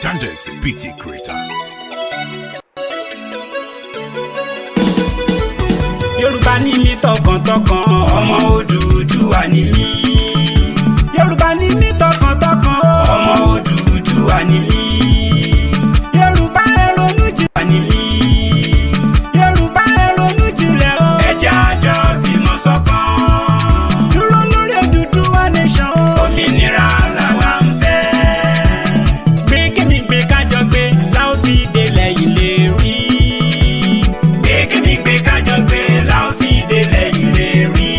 Dandex, the BT creator. Yorùbá ní mí tọkàntọkàn, Ọmọ Odùduwà ni mí. Yorùbá ní mí tọkàntọkàn, Ọmọ Odùduwà ni mí. Yorùbá ẹ ronú jinlẹ̀, Ni mí. Yorùbá ẹ ronú jinlẹ̀ o. Ẹ jẹ́ a jọ fìmọ̀ ṣọ̀kan. Dúró lórí Odùduwà nation o. Òmìnira làwa ń fẹ́. Gbé kémi gbé kájọ gbé la ó fi délẹ̀ ìlérí. Gbé kémi gbé kájọ gbé la ó fi délẹ̀ ìlérí.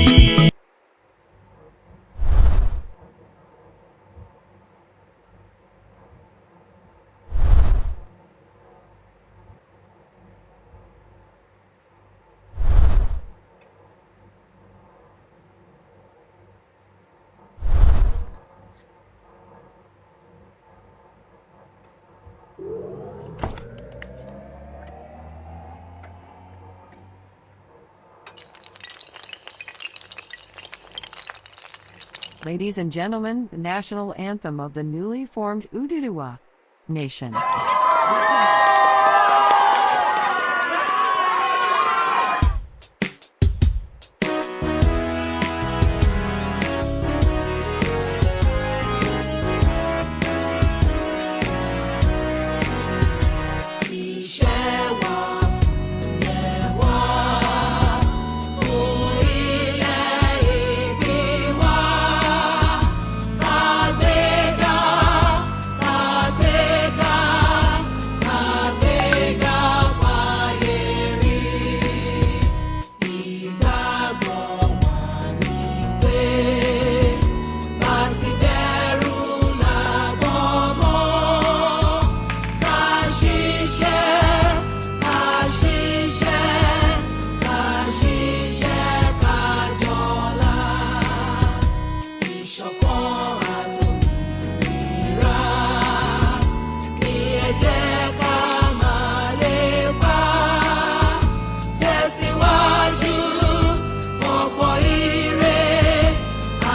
Ladies and gentlemen, the national anthem of the newly formed Oduduwa Nation. Iṣẹ́ wa fúnlẹ̀ wá, fún ilẹ̀ ìbí wa. Kàgbéga, kàgbéga, kàgbéga fáyé rí. Ìgbàgbọ́ wa ni pé bá ti bẹ̀rù làbọ̀ mọ́. Ká ṣiṣẹ́, ká ṣiṣẹ́, ká ṣiṣẹ́ ká jọlá. Ìṣọ̀kan àtòmìnira ni ẹ jẹ́ ká máa lépa. Tẹ̀síwájú fọ̀pọ̀ ire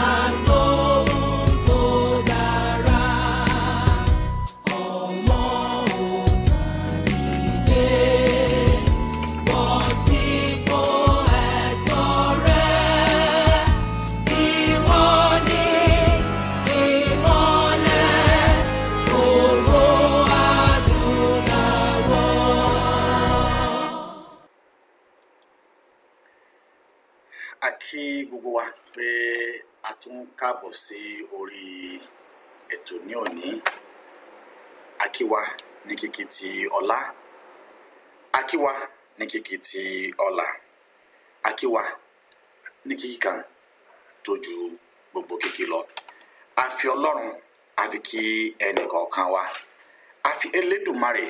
àtòhun tó dára. Ọmọ Oòduà dìde, bọ́ sípò ẹ̀tọ́ rẹ. Ìwọ ni ìmọ́lẹ̀ gbogbo adúláwọ̀. A kí gbogbo wa pé a tún káàbọ̀ sí orí ètò ní òní. A kí wa ní kíkí ti ọlá, a kí wa ní kíkí ti ọlà, a kí wa ní kíkí kan tó ju gbogbo kíkí lọ. A fi Ọlọ́run, a fi kí ẹnì kọ̀ọ̀kan wa, a fi Elédùmarè,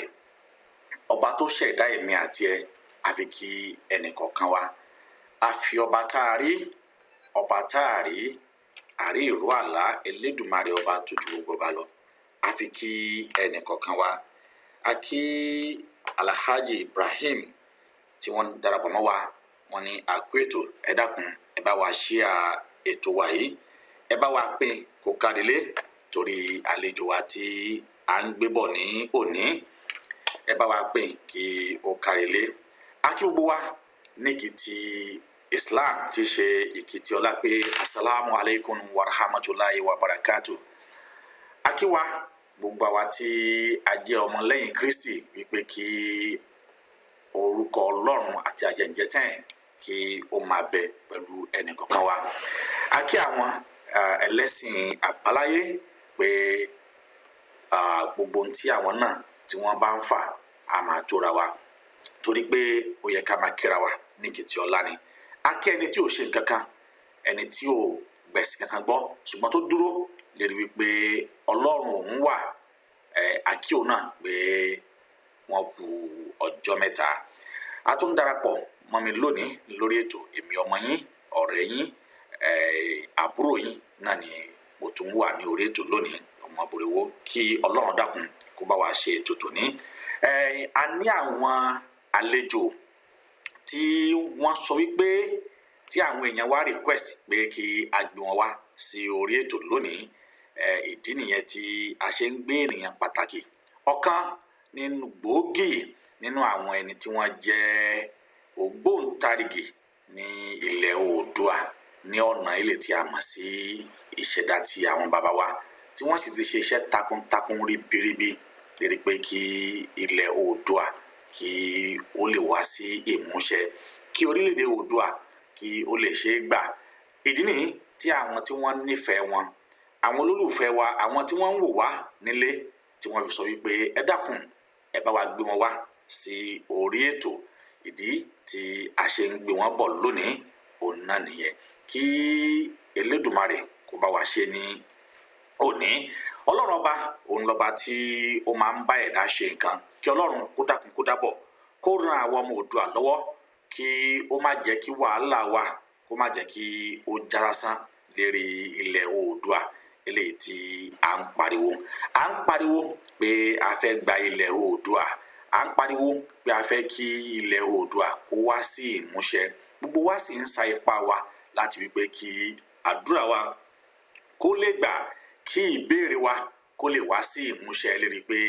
ọba tó ṣẹ̀dá èmi àti ẹ, a fi kí ẹnì kọ̀ọ̀kan wa. A fi ọba tá a rí, ọba tá a rí, àrí ìró àlá, Elédùmarè, ọba tó ju gbogbo ọba lọ, a fi kí ẹnì kọ̀ọ̀kan wa. A kí Alhaji Ibrahim tí wọ́n darapọ̀ mọ́ wa. Wọ́n ní àkú ètò. Ẹ dákun, ẹ bá wa ṣíà ètò wa yìí, ẹ bá wa pín kó kárílé, torí àlejò wa tí à ń gbé bọ̀ ní òní. Ẹ bá wa pín kí ó kárílé. A kí gbogbo wa ní kí ti Islam ti ṣe ìkìtì ọlá pé asalaamu alaykum wa rahmatulahi wa barakatu. A kí wa gbogbo àwa tí a jẹ́ ọmọlẹ́yìn Kristi wípé kí orúkọ Ọlọ́run àti àjẹǹjẹtẹ́n kí ó máa bẹ pẹ̀lú ẹnì kọ̀ọ̀kan wa. A kí àwọn ẹlẹ́sìn àbáláyé pé gbogbo ohun tí àwọn náà tí wọ́n bá ń fà á máa tóra wa, torí pé ó yẹ ká máa kíra wa ní kìtì ọlá ni. A kí ẹni tí ò ṣe nǹkan kan, ẹni tí ò gbẹ̀sìn kankan gbọ́, ṣùgbọ́n tó dúró lérí wípé Ọlọ́run òun wà. A kí òun náà pé wọ́n kú ọjọ́ mẹ́ta. A tún darapọ̀ mọ́ mi lónìí lórí ètò. Èmi ọmọ yín, ọ̀rẹ́ yín, àbúrò yín náà ni mo tún wà ní orí ètò lónìí, ọmọ àbúrò. Kí Ọlọ́run dákun kó bá wa ṣe ètò tòní. A ní àwọn àlejò tí wọ́n sọ wípé tí àwọn èèyàn wá request pé kí a gbé wọn wá sí orí ètò lónìí. Ìdí nìyẹn tí a ṣe ń gbé ènìyàn pàtàkì ọ̀kan nínú gbòógì nínú àwọn ẹni tí wọ́n jẹ́ ògbóǹtarìgì ní ilẹ̀ Oòduà ní ọ̀nà ilé tí a mọ̀ sí ìṣẹ̀dá ti àwọn bàbá wa, tí wọ́n sì ti ṣe iṣẹ́ takuntakun ribiribi lérí pé kí ilẹ̀ Oòduà kí ó lè wá sí ìmúṣẹ, kí orílẹ̀-èdè Oòduà kí ó lè ṣe é gbà. Ìdí nìyí tí àwọn tí wọ́n nífẹ̀ẹ́ wọn, àwọn olólùfẹ́ wa, àwọn tí wọ́n ń wò wá nílé, tí wọ́n fi sọ wípé ẹ dákun, ẹ bá wa gbé wọn wá sí orí ètò. Ìdí tí a ṣe ń gbé wọn bọ̀ lónìí òun náà nìyẹn. Kí Elédùmarè kó bá wa ṣe ní òní. Ọlọ́run ọba òun lọ́ba tí ó máa ń bá ẹ̀dá ṣe nǹkan. Kí Ọlọ́run kó dákun kó dábọ̀ kó ran àwọn ọmọ Oòduà lọ́wọ́, kí ó má jẹ́ kí wàhálà wa kó má jẹ́ kí ó já sásán lérí ilẹ̀ Oòduà eléyìí tí à ń pariwo. À ń pariwo pé a fẹ́ gba ilẹ̀ Oòduà, à ń pariwo pé a fẹ́ kí ilẹ̀ Oòduà kó wá sí ìmúṣẹ. Gbogbo wa sì ń sa ipá wa láti wípé kí àdúrà wa kó lè gbà, kí ìbéèrè wa kó lè wá sí ìmúṣẹ lérí pé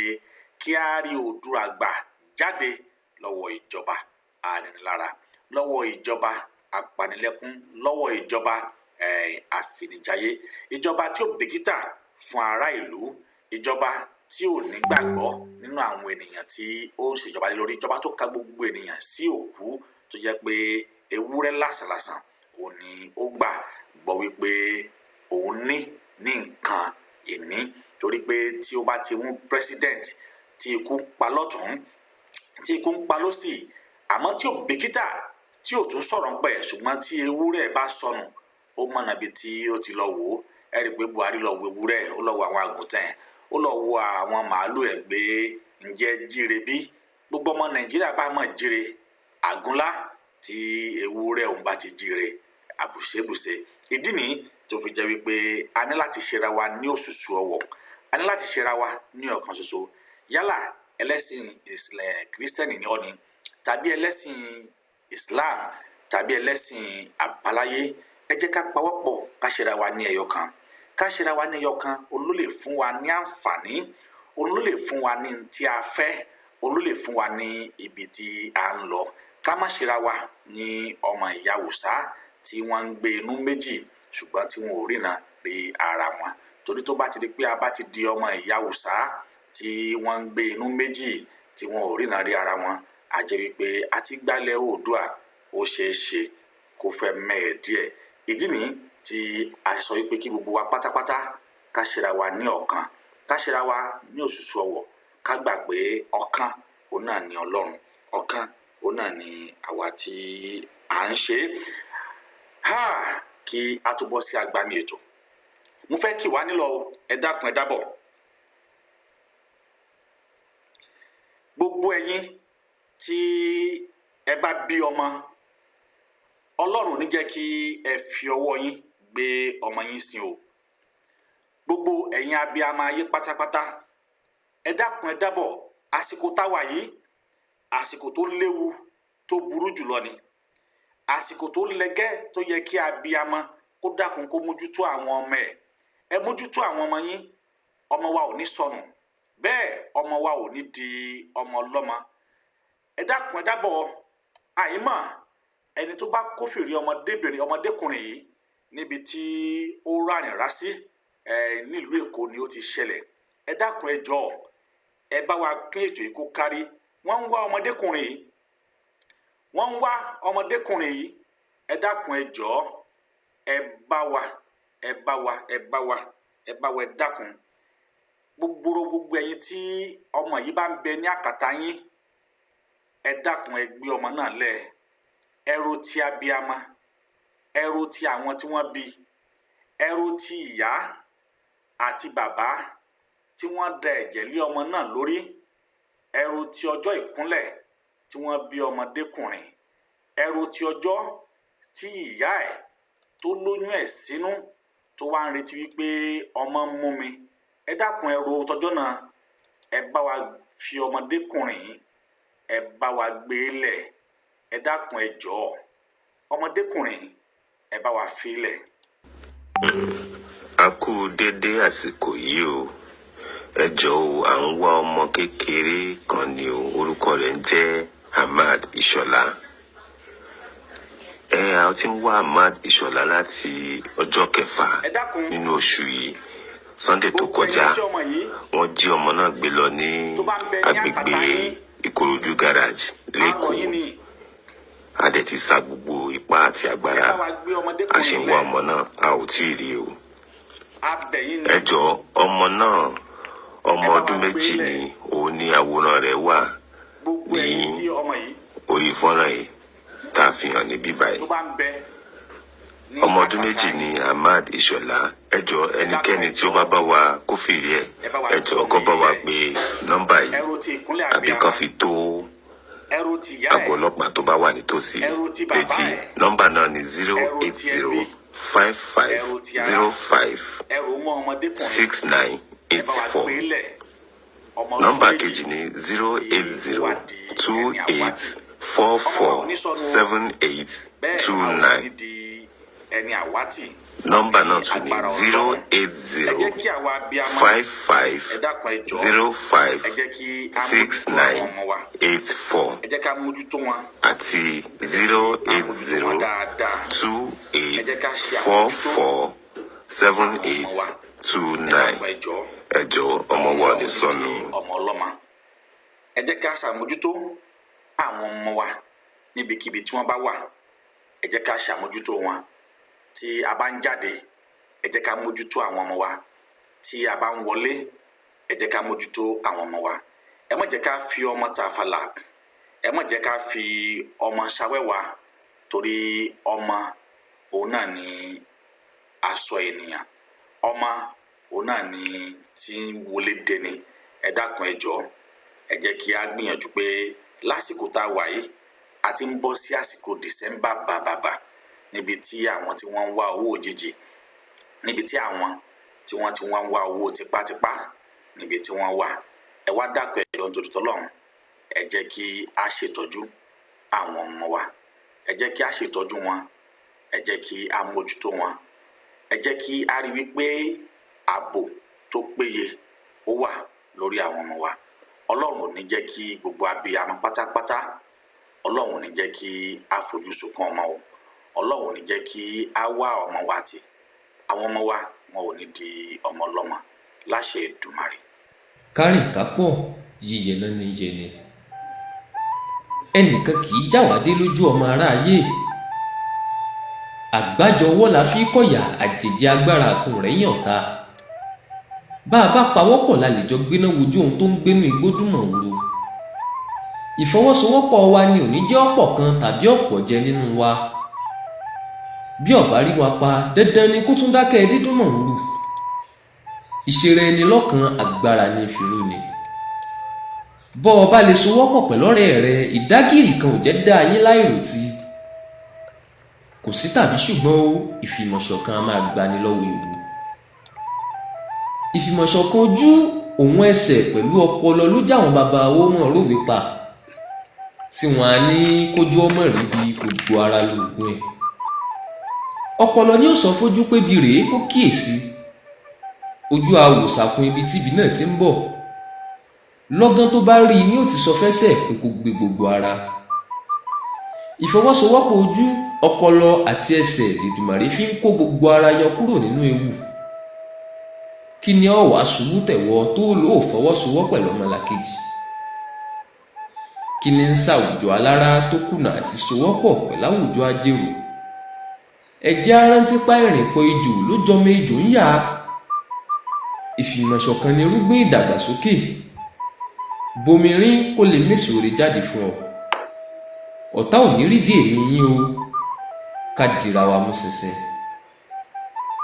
kí a rí Oòduà gbà jáde lọ́wọ́ ìjọba aninilára, lọ́wọ́ ìjọba apanilẹ́kún, lọ́wọ́ ìjọba àfinijayé, ìjọba tí ò bìkítà fún ará ìlú, ìjọba tí ò nígbàgbọ́ nínú àwọn ènìyàn tí ó ń ṣèjọba lé lórí, ìjọba tó ka gbogbo ènìyàn sí òkú, tó jẹ́ pé ewúrẹ́ lásánlàsàn òun ni ó gbà gbọ́ wípé òun ní ní nǹkan ìní, torí pé tí ó bá ti mú president tí ikú ń pa lọ́tùn, tí ikú ń pa lósì, àmọ́ tí ò bìkítà, tí ò tún sọ̀rọ̀ ń pẹ̀. Ṣùgbọ́n tí ewúrẹ́ bá sọnù, ó mọ̀nà ibi tí ó ti lọ wò ó. Ẹ rí i pé Buhari lọ wo ewúrẹ́, ó lọ wo àwọn àgùntàn ẹ̀, ó lọ wo àwọn màálù ẹ̀ gbé. Ǹjẹ́ jíire bí gbogbo ọmọ Nàìjíríà bá mọ̀ jíire àgúnlá tí ewúrẹ́ òun bá ti jíire àbùṣebùṣe. Ìdí nìyí tó fi jẹ́ wípé a ní láti ṣera wa ní òṣùṣù ọwọ̀, a ní láti ṣera wa ní ọ̀kan ṣoṣo. Yálà ẹlẹ́sìn ìsìlẹ̀ kírísítẹ́nì ni ọ́ ni, tàbí ẹlẹ́sìn Islam, tàbí ẹlẹ́sìn àbáláyé, ẹ jẹ́ ká pawọ́pọ̀, ká ṣera wa ní ẹyọ kan, ká ṣera wa ní ẹyọ kan. Òun ló lè fún wa ní àǹfààní, òun ló lè fún wa ní tí a fẹ́, òun ló lè fún wa ní ibi tí a ń lọ. Ká má ṣera wa ní ọmọ ìyá Haúsá tí wọ́n ń gbé inú méjì ṣùgbọ́n tí wọn ò ríran rí ara wọn, torí tó bá ti di pé a bá ti di ọmọ ìyá Haúsá tí wọ́n ń gbé inú méjì tí wọn ò ríran rí ara wọn, a jẹ́ wípé a ti gbálẹ̀ Oòduà, ó ṣeé ṣe kó fẹ́ mẹ́ẹ̀ díẹ̀. Ìdí nìyí tí a sọ wípé kí gbogbo wa pátápátá ká ṣera wa ní ọ̀kan, ká ṣera wa ní òṣùṣù ọwọ̀, ká gbà pé ọ̀kan òun náà ni Ọlọ́run, ọ̀kan òun náà ni àwa tí à ń ṣe é. Kí a tó bọ́ sí agbami ètò, mo fẹ́ kí wá nílọ. Ẹ dákun, ẹ dábọ̀, gbogbo ẹ̀yin tí ẹ bá bí ọmọ, Ọlọ́run ò ní jẹ́ kí ẹ fi ọwọ́ yín gbé ọmọ yín sin o. Gbogbo ẹ̀yin abiyamọ ayé pátápátá, ẹ dákun, ẹ dábọ̀, àsìkò táwa yìí, àsìkò tó léwu tó burú jùlọ ni, àsìkò tó lẹ́gẹ́ tó yẹ kí abiyamọ kó dákun kó mójútó àwọn ọmọ ẹ̀. Ẹ mójútó àwọn ọmọ yín. Ọmọ wa ò ní sọnù, bẹ́ẹ̀ ọmọ wa ò ní di ọmọ ọlọ́mọ. Ẹ dákun, ẹ dábọ̀, àìmọ̀ ẹni tó bá kófìrí ọmọdébìnrin, ọmọdékùnrin yìí níbi tí ó rárìn rá sí ẹ nílùú Èkó ni ó ti ṣẹlẹ̀. Ẹ dákun, ẹ jọ̀ọ́, ẹ bá wa pín ètò yìí kó kárí. Wọ́n ń wá ọmọdékùnrin yìí, wọ́n ń wá ọmọdékùnrin yìí. Ẹ dákun, ẹ jọ̀ọ́, ẹ bá wa, ẹ bá wa, ẹ bá wa, ẹ bá wa, ẹ dákun. Gbogbo gbogbo ẹ̀yin tí ọmọ yìí bá ń bẹ ní àkàtà yín, ẹ dákun, ẹ gbé ọmọ náà lẹ̀. Ẹ ro ti abiyamọ, ẹ ro ti àwọn tí wọ́n bí, ẹ ro ti ìyá àti bàbá tí wọ́n da ẹ̀jẹ̀ lé ọmọ náà lórí, ẹ ro ti ọjọ́ ìkúnlẹ̀ tí wọ́n bí ọmọdékùnrin, ẹ ro ti ọjọ́ tí ìyá ẹ̀ tó lóyún ẹ̀ sínú tó wá ń retí wípé ọmọ ń mú mi. Ẹ dákun, ẹ ro tọjọ́ náà. Ẹ bá wa fi ọmọdékùnrin yìí, ẹ bá wa gbé e lẹ̀. Ẹ dákun, ẹ jọ̀ọ́, ọmọdékùnrin, ẹ bá wa fi lẹ̀. A kú dédé àsìkò yìí o. Ẹ jọ̀ọ́ o, à ń wá ọmọ kékeré kan ní o, orúkọ rẹ̀ ń jẹ́ Ahmad Ìṣọ̀lá. Ẹ a ti ń wá Ahmad Ìṣọ̀lá láti ọjọ́ kẹfà Ẹ dákun, nínú oṣù yìí, Sunday tó gbogbo ẹ̀yin kọjá. tí ọmọ yìí Wọ́n jí ọmọ náà gbé lọ ní tó bá ń bẹ ní agbègbè àkàtà yín, Ìkòròdú garage á rọ̀ lẹ́kọ̀ọ́. yín ni. A dẹ̀ ti sa gbogbo ipá àti Ẹ agbára, bá wa gbé a ṣì ọmọdékùnrin ń wá lẹ̀, ọmọ náà, a ò tí ì rí o. a bẹ̀ yín ni. Ẹ jọ̀ọ́, ọmọ náà, ọmọ Ẹ bá wa ọdún gbé 2 lẹ̀. ni. Òun ní àwòrán rẹ̀ wà Gbogbo ní ẹ̀yin tí ọmọ yìí orí fọ́nrán yìí tá a fi hàn níbí báyìí. tó bá ń bẹ ní Ọmọ ọdún àkàtà 2 yín, ni Ahmad Ìṣọ̀lá. Ẹ jọ̀ọ́, ẹ dákun, ẹnikẹ́ni ẹ tí ó bá jọ̀ọ́, bá wa kófìrí ẹ̀, ẹ bá wa ẹ gbé jọ̀ọ́, ọmọ kó bá yìí wa lẹ̀. pe nọ́mbà yìí, Ẹ ro ti ìkúnlẹ̀ àbí abiyamọ, kán fi tó ẹ ro ti ìyá àgọ́ ẹ̀, ọlọ́pàá tó bá wà nítòsí ẹ ro ti bàbá létí. ẹ̀, Nọ́mbà náà ni zero ẹ ro eight ti zero ẹbí, five ẹ five ro ti ará, zero five ẹ ro mọ́ ọmọdékùnrin, six nine ẹ eight bá wa four. gbé lẹ̀. Ọmọ ọdún Nọ́mbà 2 kejì ni zero tí eight ó zero wá di two ẹni eight àwátì. four Ọmọ wa ò four ní sọnù o, seven eight bẹ́ẹ̀ two a ò sì ní nine. di ẹni àwátì Nọ́mbà ní náà tún ní agbára zero Ọlọ́run. eight Ẹ zero jẹ́ kí àwa abiyamọ, five five ẹ dákun, ẹ jọ̀ọ́, zero five ẹ jẹ́ kí a six mójútó àwọn nine ọmọ wa, 84 ẹ jẹ́ ká mójútó wọn, àti ẹ jẹ́ kí zero a eight mójútó zero wọn dáadáa, two ẹ eight jẹ́ ká ṣe four àmójútó four seven àwọn ọmọ eight wa. two Ẹ nine. dákun, ẹ jọ̀ọ́, Ẹ jọ̀ọ́, ọmọ àwọn ọmọ wa wa ò ò ní ní di sọnù. ọmọ ọlọ́mọ. Ẹ jẹ́ ká ṣàmójútó àwọn ọmọ wa níbikíbi tí wọ́n bá wà. Ẹ jẹ́ ká ṣàmójútó wọn. Tí a bá ń jáde, ẹ jẹ́ ká mójútó àwọn ọmọ wa. Tí a bá ń wọlé, ẹ jẹ́ ká mójútó àwọn ọmọ wa. Ẹ má jẹ́ ká fi ọmọ tàfàlà, ẹ má jẹ́ ká fi ọmọ ṣawẹ́wà, torí ọmọ òun náà ni aṣọ ènìyàn, ọmọ òun náà ni tí ń wọlé deni. Ẹ dákun, ẹ jọ̀ọ́, ẹ jẹ́ kí a gbìyànjú pé lásìkò tá a wà yìí, a ti ń bọ́ sí àsìkò December bàbàbà, níbi tí àwọn tí wọ́n ń wá owó òjijì, níbi tí àwọn tí wọ́n ti wọ́n ń wá owó tipátipá, níbi tí wọ́n wà. Ẹ wá dákun, ẹ jọ̀ọ́, nítorí tỌlọ́run, ẹ jẹ́ kí a ṣètọ́jú àwọn ọmọ wa. Ẹ jẹ́ kí a ṣètọ́jú wọn, ẹ jẹ́ kí a mójútó wọn, ẹ jẹ́ kí a rí wípé ààbò tó péye ó wà lórí àwọn ọmọ wa. Ọlọ́run ò ní jẹ́ kí gbogbo abiyamọ pátápátá, Ọlọ́run ò ní jẹ́ kí a fojú sunkún ọmọ o. Ọlọ́run ò ní jẹ́ kí a wá ọmọ wa tì. Àwọn ọmọ wa, wọn ò ní di ọmọ ọlọ́mọ láṣẹ Èdùmàrè. Kárìn kápọ̀ yíyẹ náà ní yẹ ni, ẹnìkan kì í jáwádé lójú ọmọ aráyé. Àgbájọ ọwọ́ la fi kọ̀yà àjèjì agbára kan rẹ̀ yàn ta. Bá a bá pawọ́pọ̀ la lè jọ gbéná wojú ohun tó ń gbénú igbó dùnmọ̀ wúru. Ìfọwọ́sowọ́pọ̀ wa ni ò ní jẹ́ ọ̀pọ̀ kan tàbí ọ̀pọ̀ jẹ nínú wa. Bí ọ̀bá rí wa pa, dandan ni kó tún dákẹ́ dídùn mọ̀ wúru. Ìṣeré ẹni lọ́kan agbára ní ìfìrú ni. Bọ́ ọ bá lè sowọ́pọ̀ pẹ̀lọ́rẹ́ rẹ, ìdágìrì kan ò jẹ́ dá yín láìròtì. Kò sí tàbí ṣùgbọ́n o, ìfìmọ̀ṣọ̀kan a máa gbani lọ́wọ́ ewu. Ìfìmọ̀ṣọ̀kan ojú òun ẹsẹ̀ pẹ̀lú ọpọlọ ló jáwọn bàbá owó mọ̀ rówe pa, tí wọ́n á ní kójú ọmọ rí bí gbogbo ara lóògùn ẹ̀. Ọpọlọ ni ó sọ fojú pé bí rèé kó kíyèsí. Ojú awòsàkun ibi tíbi náà ti ń bọ̀. Lọ́gán tó bá rí i ni ó ti sọ fẹ́sẹ̀ pé kó gbé gbogbo ara. Ìfọwọ́sowọ́pọ̀ ojú, ọpọlọ àti ẹsẹ̀ lèdùmàrè fi ń kó gbogbo ara yọ kúrò nínú ewu. Kí ni ọ wàá ṣubú tẹ̀wọ́ tó lò ó fọwọ́sowọ́ pẹ̀lú ọmọlàkejì? Kí ni ń ṣàwùjọ alára tó kùnà àti sowọ́pọ̀ pẹ̀lú àwùjọ ajérò? Ẹ̀jẹ̀ arántí pa ìrìnpọ̀ ejò ló jọmọ ejò ń yà. Ìfìmọ̀ṣọ̀kan ni irúgbìn ìdàgbàsókè. Bomirin kó lè méso rè jáde fún ọ. Ọ̀tá ò ní rídìí èmi yín o. Ká dira wa mú ṣinṣin.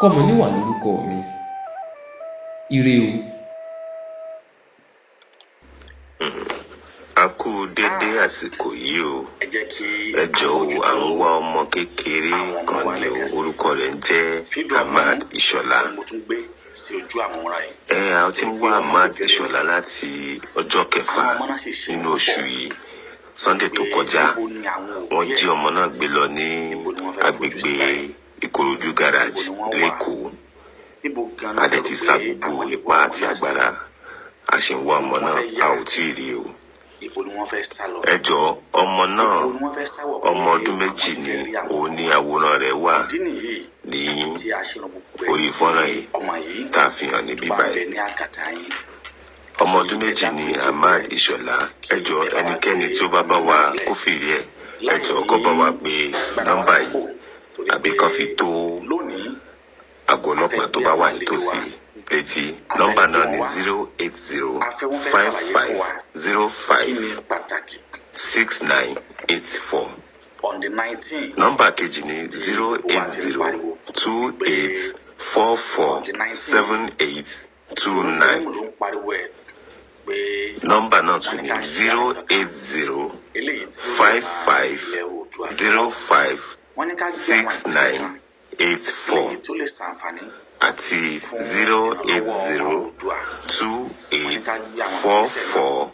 Kọ́mọ níwà lórúkọ mi. Ire o. A kú dédé àsìkò yìí o. Ẹ jẹ́ kí Ẹ jọ̀ọ́ o, à a ń mójútó wá ọmọ kékeré àwọn ọmọ kan wa ní o, lẹ́ẹ̀kan sí. orúkọ rẹ̀ ń jẹ́ Fídíò ọmọ Ahmad Ìṣọ̀lá. ni mo tún gbé sí ojú àwòrán yìí. Ẹ a ti ń Torí pé wá ọmọ Ahmad kékeré ni. Ìṣọ̀lá láti ọjọ́ kẹfà Àwọn ọmọ náà sì ṣe nínú púpọ̀ oṣù yìí, Sunday tó pé kọjá. níbo ni àwọn Wọ́n òbí jí ẹ̀, ọmọ náà gbé lọ ní níbo ni wọ́n fẹ́ fojú sí agbègbè báyìí, Ìkòròdú níbo garage ni wọ́n wà, lẹ́kọ̀ọ́. níbo Níbo gan ló A fẹ́ dẹ̀ rò ti pé sa gbogbo àwọn lè ipá wá ọmọ àti náà sí? agbára, a sì ń wá Ibo ọmọ ni wọ́n náà, fẹ́ a yà? ò tíì rí o. Ibo ni wọ́n fẹ́ sá lọ? Ẹ jọ̀ọ́, ọmọ náà, Ibo ni wọ́n fẹ́ sá wọ̀ pé ọmọ ọdún àwọn 2 ti ni, fẹ́ rí àwọn òun ọmọ? ni àwòrán rẹ̀ wà Ìdí nìyí ní tí a ṣe rán gbogbo orí ẹni tí fọ́nrán yìí ọmọ yìí tá a fi hàn níbí tó bá ń báyìí. bẹ ní àkàtà yín, Ọmọ kí ọdún ẹ 2 dákun ni ètò Ahmad rẹ̀, Ìṣọ̀lá. kí Ẹ jọ̀ọ́, ẹ bá wa ẹnikẹ́ni gbé tí ó bá bá ọmọ wa náà lẹ̀ kófìrí ẹ̀, ẹ láì jọ̀ọ́ ní kó bá wa gbé gbára wa nọ́mbà yìí lákòókò, torí àbí pé kán fi tó lónìí àgọ́ a fẹ́ ọlọ́pàá tó gbé bá àwọn wà àlejò wa, nítòsí létí. a fẹ́ Nọ́mbà gbé náà wọn ni wá, 080 a fẹ́ wọ́n fẹ́ 5 ṣàlàyé fún 5 wa 0 kí 5 ni pàtàkì 6 9 8 4. on the 19 Nọ́mbà kejì ni tí zero gbogbo wa eight ti ń zero pariwo 2 wípé 8 4 4 on the 19 7 8 2 tòlótẹ́lẹ̀mù 9. ló ń pariwo ẹ̀ pé Nọ́mbà náà wọ́n tún ní ni ká ṣe zero àwọn kankan eight zero eléyìí tí ó lè 5 ran 5 ilẹ̀ Oòduà 0 lọ́wọ́. 5 Wọ́n ní ká gbé àwọn 6 ìgbésẹ̀ 9 kan 8 4 eléyìí tó lè ṣàǹfààní àti fún 0 8 ìrànlọ́wọ́ ọmọ 0 Oòduà. 2 Wọ́n ní 8 ká gbé àwọn 4 ìgbésẹ̀ náà, 4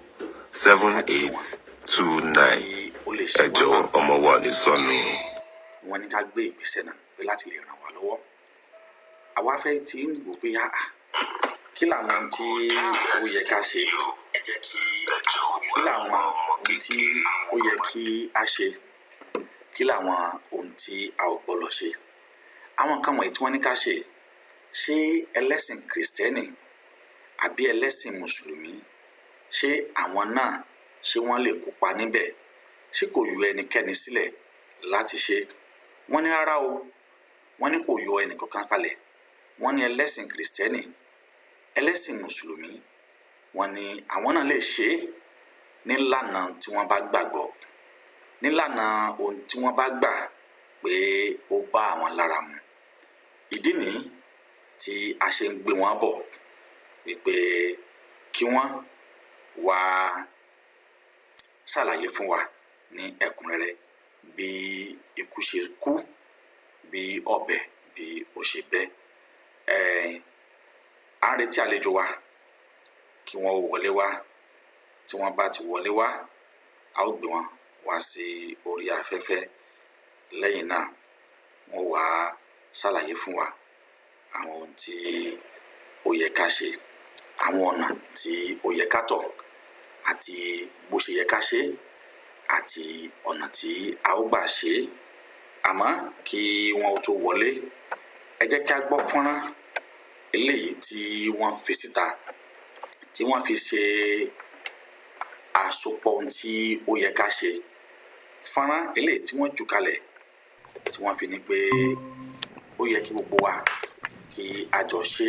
wọ́n ní 7 ká gbé 8 wọn 2 tí 9. ó lè ṣe Ẹ wá jọ̀ọ́, ọmọ láǹfààní. wa ò ní sọnù. Wọ́n ní ká gbé ìgbésẹ̀ náà pé láti lè ràn wá lọ́wọ́. Àwa fẹ́ ti ń wò pé kí làwọn ohun tí ó yẹ ká ṣe, kí làwọn ohun tí ó yẹ kí a ṣe, kí làwọn ohun tí a ò gbọ́dọ̀ ṣe. Àwọn nǹkan wọ̀nyí tí wọ́n ní ká ṣe, ṣé ẹlẹ́sìn kìrìsìtẹ́nì àbí ẹlẹ́sìn mùsùlùmí, ṣé àwọn náà ṣé wọ́n lè kópa níbẹ̀? Ṣé kò yọ ẹnikẹ́ni sílẹ̀ láti ṣe? Wọ́n ní rárá o, wọ́n ní kò yọ ẹnìkankan kalẹ̀. Wọ́n ní ẹlẹ́sìn kìrìsìtẹ́nì, ẹlẹ́sìn mùsùlùmí, wọ́n ní àwọn náà lè ṣe é nílànà tí wọ́n bá gbàgbọ́, nílànà ohun tí wọ́n bá gbà pé ó bá àwọn lára mu. Ìdí nìyí tí a ṣe ń gbé wọn bọ̀ wípé kí wọ́n wá ṣàlàyé fún wa ní ẹ̀kúnrẹ́rẹ́ bí ikú ṣe kú, bí ọ̀bẹ bí ó ṣe bẹ́. À ń retí àlejò wa kí wọ́n wọlé wá. Tí wọ́n bá ti wọlé wá, a ó gbé wọn wá sí orí afẹ́fẹ́. Lẹ́yìn náà, wọ́n wá ṣàlàyé fún wa àwọn ohun tí ó yẹ ká ṣe, àwọn ọ̀nà tí ó yẹ ká tọ̀, àti bó ṣe yẹ ká ṣe, àti ọ̀nà tí a ó gbà ṣe é. Àmọ́ kí wọ́n ó tó wọlé, ẹ jẹ́ kí a gbọ́ fọ́nrán eléyìí tí wọ́n fi síta, tí wọ́n fi ṣe àsopọ̀ ohun tí ó yẹ ká ṣe. Fọ́nrán eléyìí tí wọ́n jù kalẹ̀, tí wọ́n fi ní pé ó yẹ kí gbogbo wa kí a jọ ṣe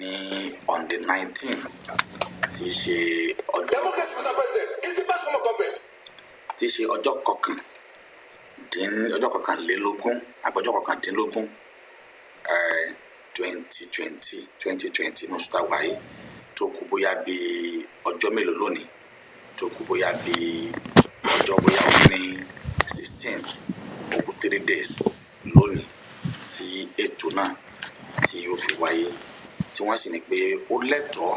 ní on the 19 tí í ṣe ọjọ́ Democracy, Mr. President, is the best form of government. tí í ṣe ọjọ́ 21 àbí ọjọ́ 19, 2020, 2020 ní oṣù tá a wà yìí, tó kù bóyá bíi ọjọ́ mélòó lónìí, tó kù bóyá bíi ọjọ́ bóyá ó ní 16, ó kù 3 days lónìí tí ètò náà tí ó fi wáyé, tí wọ́n sì ní pé ó lẹ́tọ̀ọ́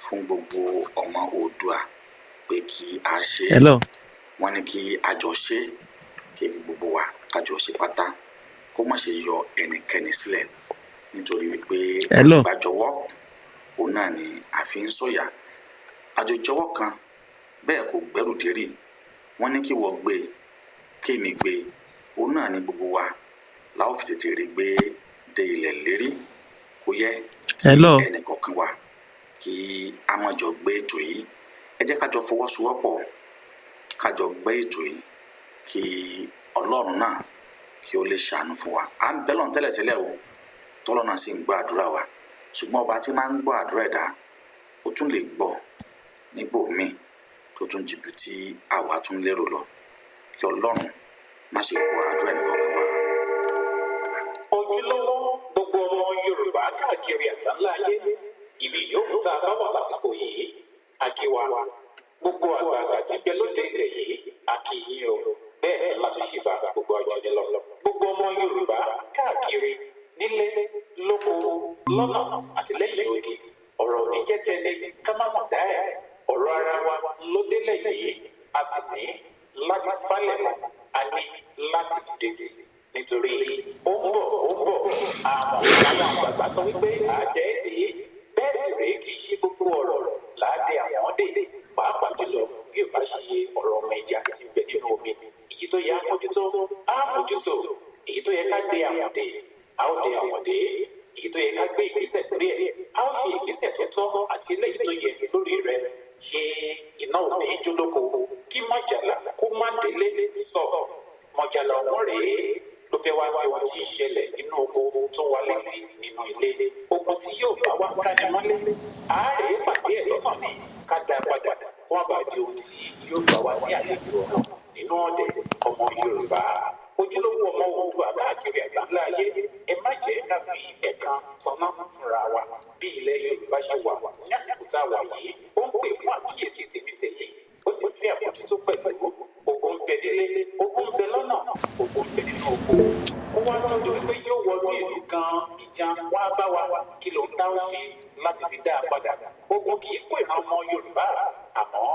fún gbogbo ọmọ Oòduà pé kí a ṣe é. Hello. Wọ́n ní kí a jọ ṣe é, kí gbogbo wa ká jọ ṣe pátá, kó má ṣe yọ ẹnikẹ́ni sílẹ̀, nítorí wípé Hello. àgbájọwọ́ òun náà ni a fi ń sọ̀yà, àjòjọwọ́ kan bẹ́ẹ̀ kò gbẹ́rù dérì. Wọ́n ní kí wọ́n gbé, kémi gbé, òun náà ni gbogbo wa la ó fi tètè rí gbé dé ilẹ̀ lérí. Kò yẹ kí Hello. ẹnìkọ̀ọ̀kan wa kí a má jọ gbé ètò yìí. Ẹ jẹ́ ká jọ fọwọ́sowọ́pọ̀, ká jọ gbé ètò yìí, kí Ọlọ́run náà kí ó lè ṣàánú fún wa. À ń bẹ Ọlọ́run tẹ́lẹ̀tẹ́lẹ̀ o, tọ́lọ́run náà sì ń gbọ́ àdúrà wa, ṣùgbọ́n ọba tí máa ń gbọ́ àdúrà ẹ̀dá, ó tún lè gbọ́ nígbò míì tó tún jìbìtì àwa tún lérò lọ. Kí Ọlọ́run má ṣe kọ àdúrà ẹnìkọ̀ọ̀kan wa. Ojúlówó gbogbo ọmọ Yorùbá káàkiri àgbáńlá ayé, ibi yòówù tá a bá wà lásìkò yìí, a kí wa. Gbogbo àgbààgbà tí ń bẹ lóde ilẹ̀ yìí, a kí yín o. Bẹ́ẹ̀ la tún ṣì bá gbogbo àjùní lọ. Gbogbo ọmọ Yorùbá káàkiri nílé lóko lọ́nà àti lẹ́yìn odi, ọ̀rọ̀ ò ní jẹ́ tẹ́lẹ̀ ká má mọ̀ dá ẹ̀. Ọ̀rọ̀ ara wa ló délẹ̀ yìí, a sì ní láti falẹ̀ mọ́, a ní láti dìde sí i nítorí ó ń bọ̀, ó ń bọ̀. Àwọn àwọn àgbààgbà sọ wípé àádẹ́ẹ̀dẹ́ bẹ́ẹ̀ sì rèé, kì í ṣe gbogbo ọ̀rọ̀ làádẹ́ àwọn dé, pàápàá jùlọ bí ò bá ṣe ọ̀rọ̀ ọmọ ẹja tí ń bẹ nínú omi. Èyí tó yẹ á mójútó á mójútó, èyí tó yẹ ká gbé àwọn dé a ó dé àwọn dé, èyí tó yẹ ká gbé ìgbésẹ̀ lórí ẹ̀ a ó ṣe ìgbésẹ̀ tó tọ́ àti eléyìí tó yẹ lórí rẹ̀. Ṣé iná ò ní jó lóko kí mọ̀jàlá kó má délé sọ? Mọ̀jàlá ọ̀hún rèé ló fẹ́ wá fi ohun tí ń ṣẹlẹ̀ nínú oko tó wa létí nínú ilé. Ogun tí yóò bá wa káni mọ́lé, àárẹ̀ pàdé ẹ̀ lọ́nà ni ká dá a padà kó má bàa di ohun tí yóò bá wa ní àlejò ọ̀nà nínú ọ̀dẹ̀. Ọmọ Yorùbá, ojúlówó ọmọ Oòduà káàkiri àgbáńlá ayé, ẹ má jẹ́ ká fi ẹ̀kan tanná fúnra wa. Bí ilẹ̀ Yorùbá ṣe wà ní àsìkò tá a wà yìí, ó ń pè fún àkíyèsí tèmítẹ̀yìn, ó sì ń fẹ́ àbójútó pẹ̀lú. Ogun ń bẹ nílé, ogun ń bẹ lọ́nà, ogun ń bẹ nínú oko. Kó wá tó di wípé yóò wọnú ìlú gan-an ìjà wá bá wa, kí ló ń dá ó ṣe láti fi dá a padà? Ogun kì í kó ìran ọmọ Yorùbá, àmọ́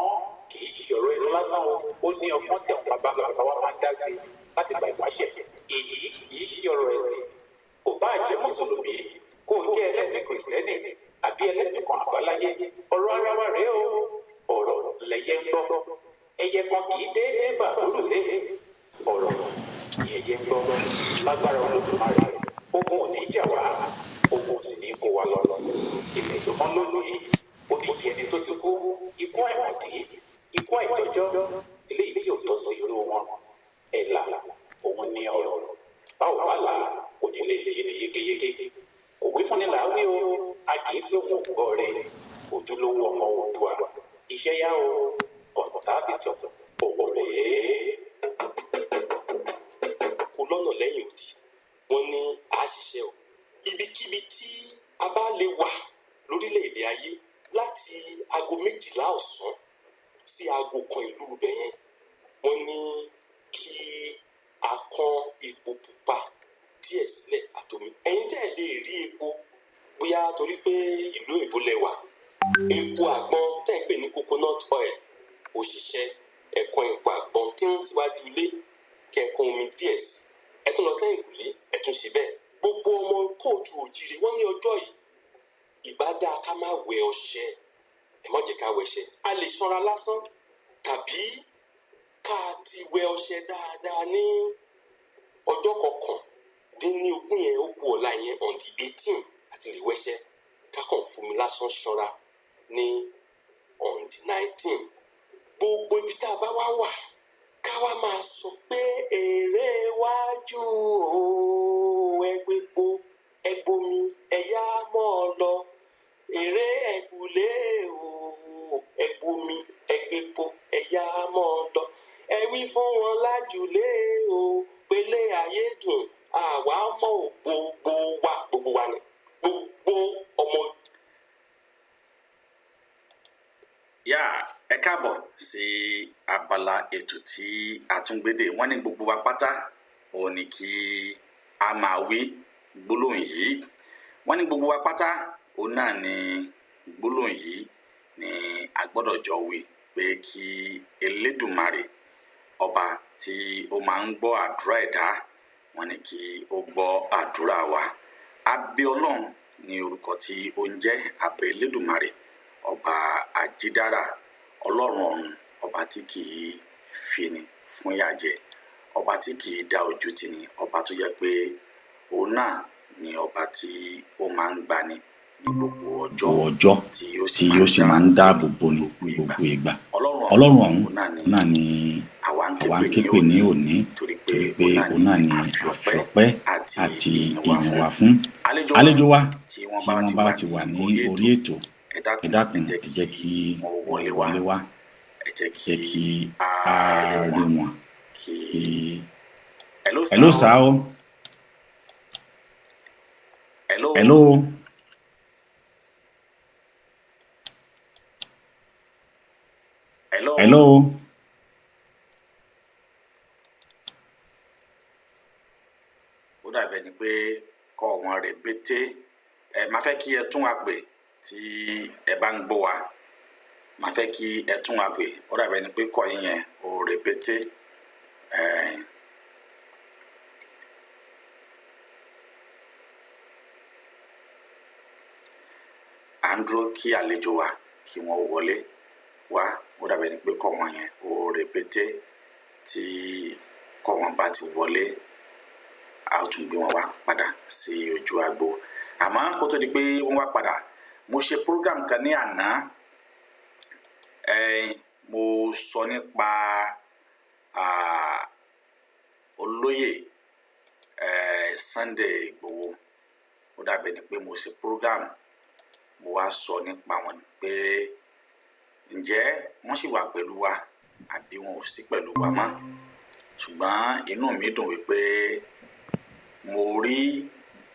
kì í ṣe ọ̀rọ̀ ẹnu lásán o. Ó ní ọgbọ́n tí àwọn bàbá bàbá wa máa ń dá sí láti gbà ìwáṣẹ̀. Èyí kì í ṣe ọ̀rọ̀ ẹ̀sìn. Kò bá jẹ́ mùsùlùmí, kó o jẹ́ ẹlẹ́sìn kìrìsìtẹ́nì àbí ẹlẹ́sìn kan àbáláyé, ọ̀rọ̀ ara wa rèé o. Ọ̀rọ̀ lẹyẹ ń gbọ́, ẹyẹ kan kì í déédéé bà lórùlé. Ọ̀rọ̀ ni ẹyẹ ń gbọ́. Lágbára Olódùmarè, ogun ò ní jà wá, ogun ò sì ní kó wa lọ. Ilẹ̀ tó mọ́ lónìí, ó ní iye ẹni tó ti kú ikú àìmọ̀dí, ikú àìtọ́jọ́, eléyìí tí ò tọ́ sí irú wọn. Ẹ̀là òun ní ọ̀rọ̀, báwo bá là á kò ní lè yé ni yékéyéké. Kò wí fúnni là á wí o, a kì í lóhùn ògbọ́ rẹ̀. Ojúlówó ọmọ Oòduà, iṣẹ́ yá o, ọ̀nà tá a sì tọ̀ òun rèé. Kò lọ́nà lẹ́yìn odi, wọ́n ní a ṣiṣẹ́ o. Ibikíbi tí a bá lè wà lórílẹ̀‐èdè ayé, láti aago 12 ọ̀sán sí aago 1 ìlú ibẹ̀ yẹn, wọ́n ní kí a kán epo pupa díẹ̀ sílẹ̀ àtomi. Ẹ̀yin tẹ́ ẹ̀ lè rí epo, bóyá torí pé ìlú èbó lẹ wà, epo àgbọn tẹ́ ẹ̀ ń pè ní coconut oil ó ṣiṣẹ́. Ẹ̀kan epo àgbọn tí ń síwájú ilé, kẹ̀kan omi díẹ̀ sí, ẹ tún lọ sẹ́yìn kùlé, ẹ tún ṣe bẹ́ẹ̀. Gbogbo ọmọ kóòtù òjìrì, wọ́n ní ọjọ́ yìí ìbá dáa ká má wẹ ọṣẹ. Ẹ má jẹ́ ká wẹṣẹ. A lè ṣanra lásán tàbí ká ti wẹ ọṣẹ dáadáa ní ọjọ́ 19 yẹn, ó kù ọ̀la yẹn, on the 18 àti lè wẹṣẹ, ká kàn fún mi lásán ṣanra ní on the 19. Gbogbo ibi tá a bá wá wà, ká wá máa sọ pé èrè wájú o, ẹgbẹ́po ẹgbomi ẹ̀yà mọ́ ọ lọ, èrè ẹ̀kúlé o, ẹgbomi ẹgbẹ́po ẹ̀yà mọ́ ọ lọ. Ẹ wí fún wọn lájúlé o pélé ayé dùn, àwa mọ̀ ò. Gbogbo wa, gbogbo wa ni gbogbo ọmọ. Yá, ẹ káàbọ̀ sí abala ètò tí a tún gbé dé. Wọ́n ní gbogbo wa pátá òun ni kí a máa wí gbólóhùn yìí. Wọ́n ní gbogbo wa pátá òun náà ni gbólóhùn yìí ni a gbọ́dọ̀ jọ wí pé kí Elédùmarè, ọba tí ó máa ń gbọ́ àdúrà ẹ̀dá, wọ́n ní kí ó gbọ́ àdúrà wa. Abẹ́ Ọlọ́run ní orúkọ tí ó ń jẹ́ abẹ́ Elédùmarè, ọba àjídára, Ọlọ́run ọ̀run, ọba tí kì í fini fún ìyà jẹ, ọba tí kì í dá ojú tì ní, ọba tó yẹ pé òun náà ni ọba tí ó máa ń gbani ní gbogbo ọjọ́ ọjọ́ tí ó tí ó sì máa ń dáàbò boni ní gbogbo ìgbà. Ọlọ́run ọ̀hún náà ni àwa ń àwa ń ké pè ní òní, torí pé torí pé òun náà ni àfi àfi ọpẹ́ àti ìyìn wa fún. Àlejò wa tí tí wọ́n bá wọ́n ti bá wà ti wà ní ní orí orí ètò, ètò, ẹ dákun, ẹ dákun, ẹ jẹ́ ẹ jẹ́ kí kí wọ́n wọ́n wọlé wá, wọlé wá, ẹ jẹ́ jẹ́ kí kí a a rí rí wọn wọn kí. Kí Hello hello sir sir o. O. Hello. Hello. Hello. Hello. Ó dàbí ẹni pé kọ́ wọn rèbété. Ẹ máa fẹ́ kí ẹ tún wa pè tí ẹ bá ń gbọ́ wa. Máa fẹ́ kí ẹ tún wa pè. Ó dàbí ẹni pé kọ́ yín yẹn ò rèbété. Ẹ À ń dúró kí àlejò wa kí wọ́n wọlé wá. Ó dàbẹ̀ ni pé kọ̀ wọ́n yẹn ó rẹpẹtẹ. Tí kọ̀ wọ́n bá ti wọlé, a ó tún gbé wọn wá padà sí ojú agbo. Àmọ́ kó tó di pé wọ́n wá padà, mo ṣe program kan ní àná. Mo sọ nípa olóyè Sunday Igboho. Ó dàbẹ̀ ni pé mo ṣe program, mo wá sọ nípa wọn pé ǹjẹ́ wọ́n sì wà pẹ̀lú wa àbí wọn ò sí pẹ̀lú wa mọ́. Ṣùgbọ́n inú mi dùn wípé mo rí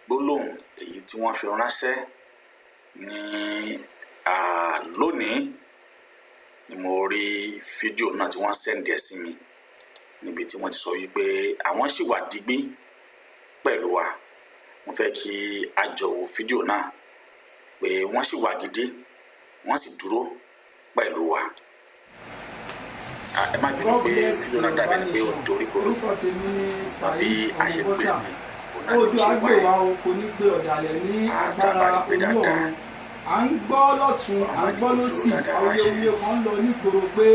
gbólóhùn èyí tí wọ́n fi ránṣẹ́ ní lónìí ni mo rí fídíò náà tí wọ́n send ẹ̀ sí mi, níbi tí wọ́n ti sọ wípé àwọn sì wà digbí pẹ̀lú wa. Mo fẹ́ kí a jọ wo fídíò náà pé wọ́n sì wà gidi, wọ́n sì dúró pẹ̀lú wa. Ẹ má bínú God pé bless fídíò náà Yorùbá dàbí ẹni pé ó nation. dorí kodò. Orúkọ tèmi ní Bí Saheed a ṣe Ọmọbọ́tà. pèsè òun náà ló Oòduà ṣe gbè wáyé. wá o, kò ní gbé ọ̀dàlẹ̀ ní Tá a bá agbára rí pé Olú dáadáa, ọ̀run. À ń gbọ́ lọ́tún, à ń gbọ́ lọ́sì, dáadáa wá ṣe. awuyewuye kan ń lọ nígboro pé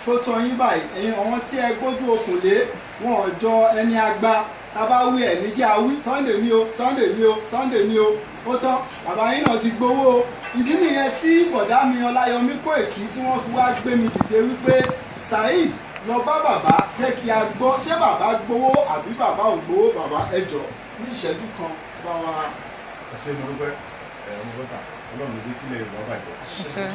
tó tọ́ yín báyìí. Ẹ̀yin àwọn tí ẹ gbójú okùn lé wọn ò jọ ẹni agba tábà wí ẹ̀ níjà wí. Sunday ni o, Sunday ni o, Sunday ni o. Ó tán, bàbá yín náà ti gbowó o. Ìdí nìyẹn tí bọ̀dá mi Ọláyọmí Kóìkí tí wọ́n fi wá gbé mi dìde wípé, "Saheed, lọ bá bàbá, jẹ́ kí a gbọ́ ṣé bàbá gbowó àbí bàbá ò gbowó." Bàbá, ẹ jọ̀ọ́, ní ìṣẹ́jú kan, bá wa. Ẹ ṣé, mo dúpẹ́. Ẹ ọmọ bọ́tà, Ọlọ́run ló jẹ́ kílẹ̀ Yorùbá bàjẹ́. Àṣẹ.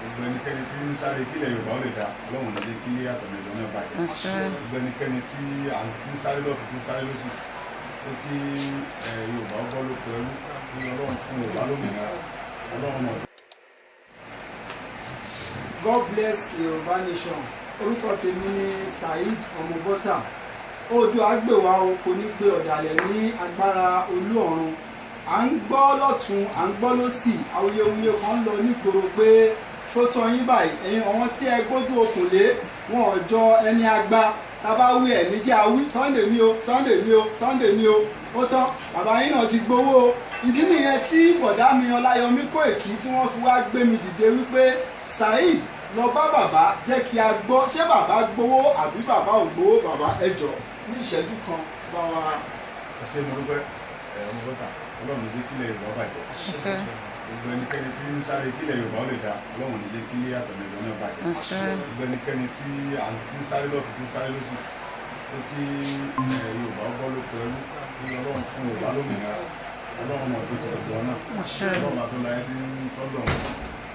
Gbogbo ẹnikẹ́ni tí ń sáré kílẹ̀ Yorùbá ó lè da, Ọlọ́run ló jẹ́ kí àtọ̀nà ìjọ náà bàjẹ́. Àṣẹ. Gbogbo ẹnikẹ́ni tí à ń tí ń sáré lọ́tùn, tí ń sáré lósì pé kí ẹ Yorùbá ó bọ́ lóko ẹrú, kí Ọlọ́run fún Yorùbá lómìnira, Ọlọ́run náà. God bless Yorùbá nation. Orúkọ tèmi ní Saheed Ọmọbọ́tà. Oòduà gbè wá o, kò ní gbé ọ̀dàlẹ̀ ní agbára Olú ọ̀run. À ń gbọ́ lọ́tún, à ń gbọ́ lọ́sì, awuyewuye kan ń lọ nígboro pé tó tọ́ yín báyìí. Ẹ̀yin àwọn tí ẹ gbójú okùn lé wọn ò jọ ẹni agba tábà wí ẹ̀ níjà wí. Sunday ni o, Sunday ni o, Sunday ni o. Ó tán, bàbá yín náà ti gbowó o. Ìdí nìyẹn tí bọ̀dá mi Ọláyọmí Kóìkí tí wọ́n fi wá gbé mi dìde wípé, "Saheed, lọ bá bàbá, jẹ́ kí a gbọ́ ṣé bàbá gbowó àbí bàbá ò gbowó." Bàbá, ẹ jọ̀ọ́, ní ìṣẹ́jú kan, bá wa. Ẹ ṣé, mo dúpẹ́. Ẹ ọmọ bọ́tà, Ọlọ́run ló jẹ́ kílẹ̀ Yorùbá bàjẹ́. Àṣẹ. Gbogbo ẹnikẹ́ni tí ń sáré kílẹ̀ Yorùbá ó lè da, Ọlọ́run ló jẹ́ kí àtọ̀nà ìjọ náà bàjẹ́. Àṣẹ. Gbogbo ẹnikẹ́ni tí à ń tí ń sáré lọ́tùn, tí ń sáré lósì pé kí ẹ Yorùbá ó bọ́ lóko ẹrú, kí Ọlọ́run fún Yorùbá lómìnira, Ọlọ́run náà tó ti tọ̀ tiwọn náà. Àṣẹ. Ọlọ́run bá tó láyé tí ń tọ́lọ̀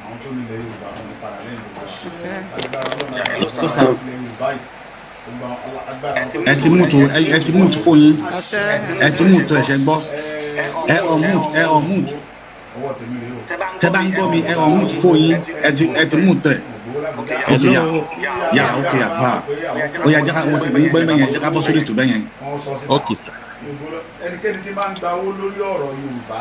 àwọn tó nílẹ̀ Yorùbá wọn ní padà lẹ́yìn gbogbo wa. Àṣẹ. Agbára Ọlọ́run Hello, àti sir. ilẹ̀ Yorùbá yìí, gbogbo agbára Ẹ ti Ẹ ti mú tó, ẹ ti mú tó fún yín. Àṣẹ. Ẹ ti mú tó ẹ̀ṣẹ̀ gbọ́. Ẹ unmute, ẹ unmute. Ọwọ́ tèmi rèé o. Tẹ bá ń gbọ́ mi, ẹ unmute fún yín. Ẹ ti mú tó ẹ. Ok, ya ya, ok, àpá ó yá, jẹ́ ká mo ti ń gbọ́ bẹ́yẹn, jẹ́ ká bọ́ sórí ètò bẹ́yẹn. Wọ́n sọ síta. Ok sir. Ẹnikẹ́ni tí máa ń gba owó lórí ọ̀rọ̀ Yorùbá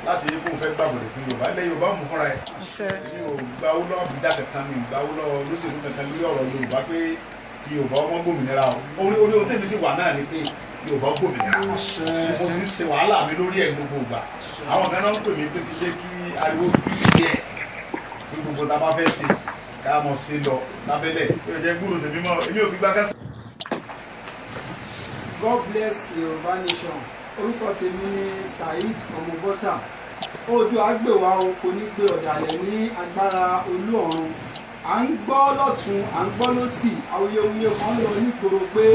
láti yẹ kó fẹ́ gbàgbọ́dọ̀ fún Yorùbá, ilẹ̀ Yorùbá mú fúnra ẹ̀. Àṣẹ. Mi ò gba owó lọ́wọ́ Àbújá kankan, mi ò gba owó lọ́wọ́ olóṣèlú kankan lórí ọ̀rọ̀ Yorùbá pé kí Yorùbá ọmọ gbòmìnira o. Orí ohun tèmi sì wà náà ni pé Yorùbá gbòmìnira. Mo sì ń ṣe wàhálà mi lórí ẹ̀ gbogbo ìgbà. Àwọn kan náà ń pè mí pé kí jẹ́ kí ariwo bí díẹ̀ pé gbogbo tá a bá fẹ́ ṣe ká mọ̀ sí lọ lábẹ́lẹ̀ ó yẹ jẹ́ gbúrò tèmi mọ́, èmi ò fi gbá kásá. God bless Yorùbá nation. Orúkọ tèmi ní Saheed Ọmọbọ́tà. Oòduà gbè wá o, kò ní gbé ọ̀dàlẹ̀ ní agbára Olú ọ̀run. À ń gbọ́ lọ́tún, à ń gbọ́ lọ́sì, awuyewuye kan ń lọ nígboro pé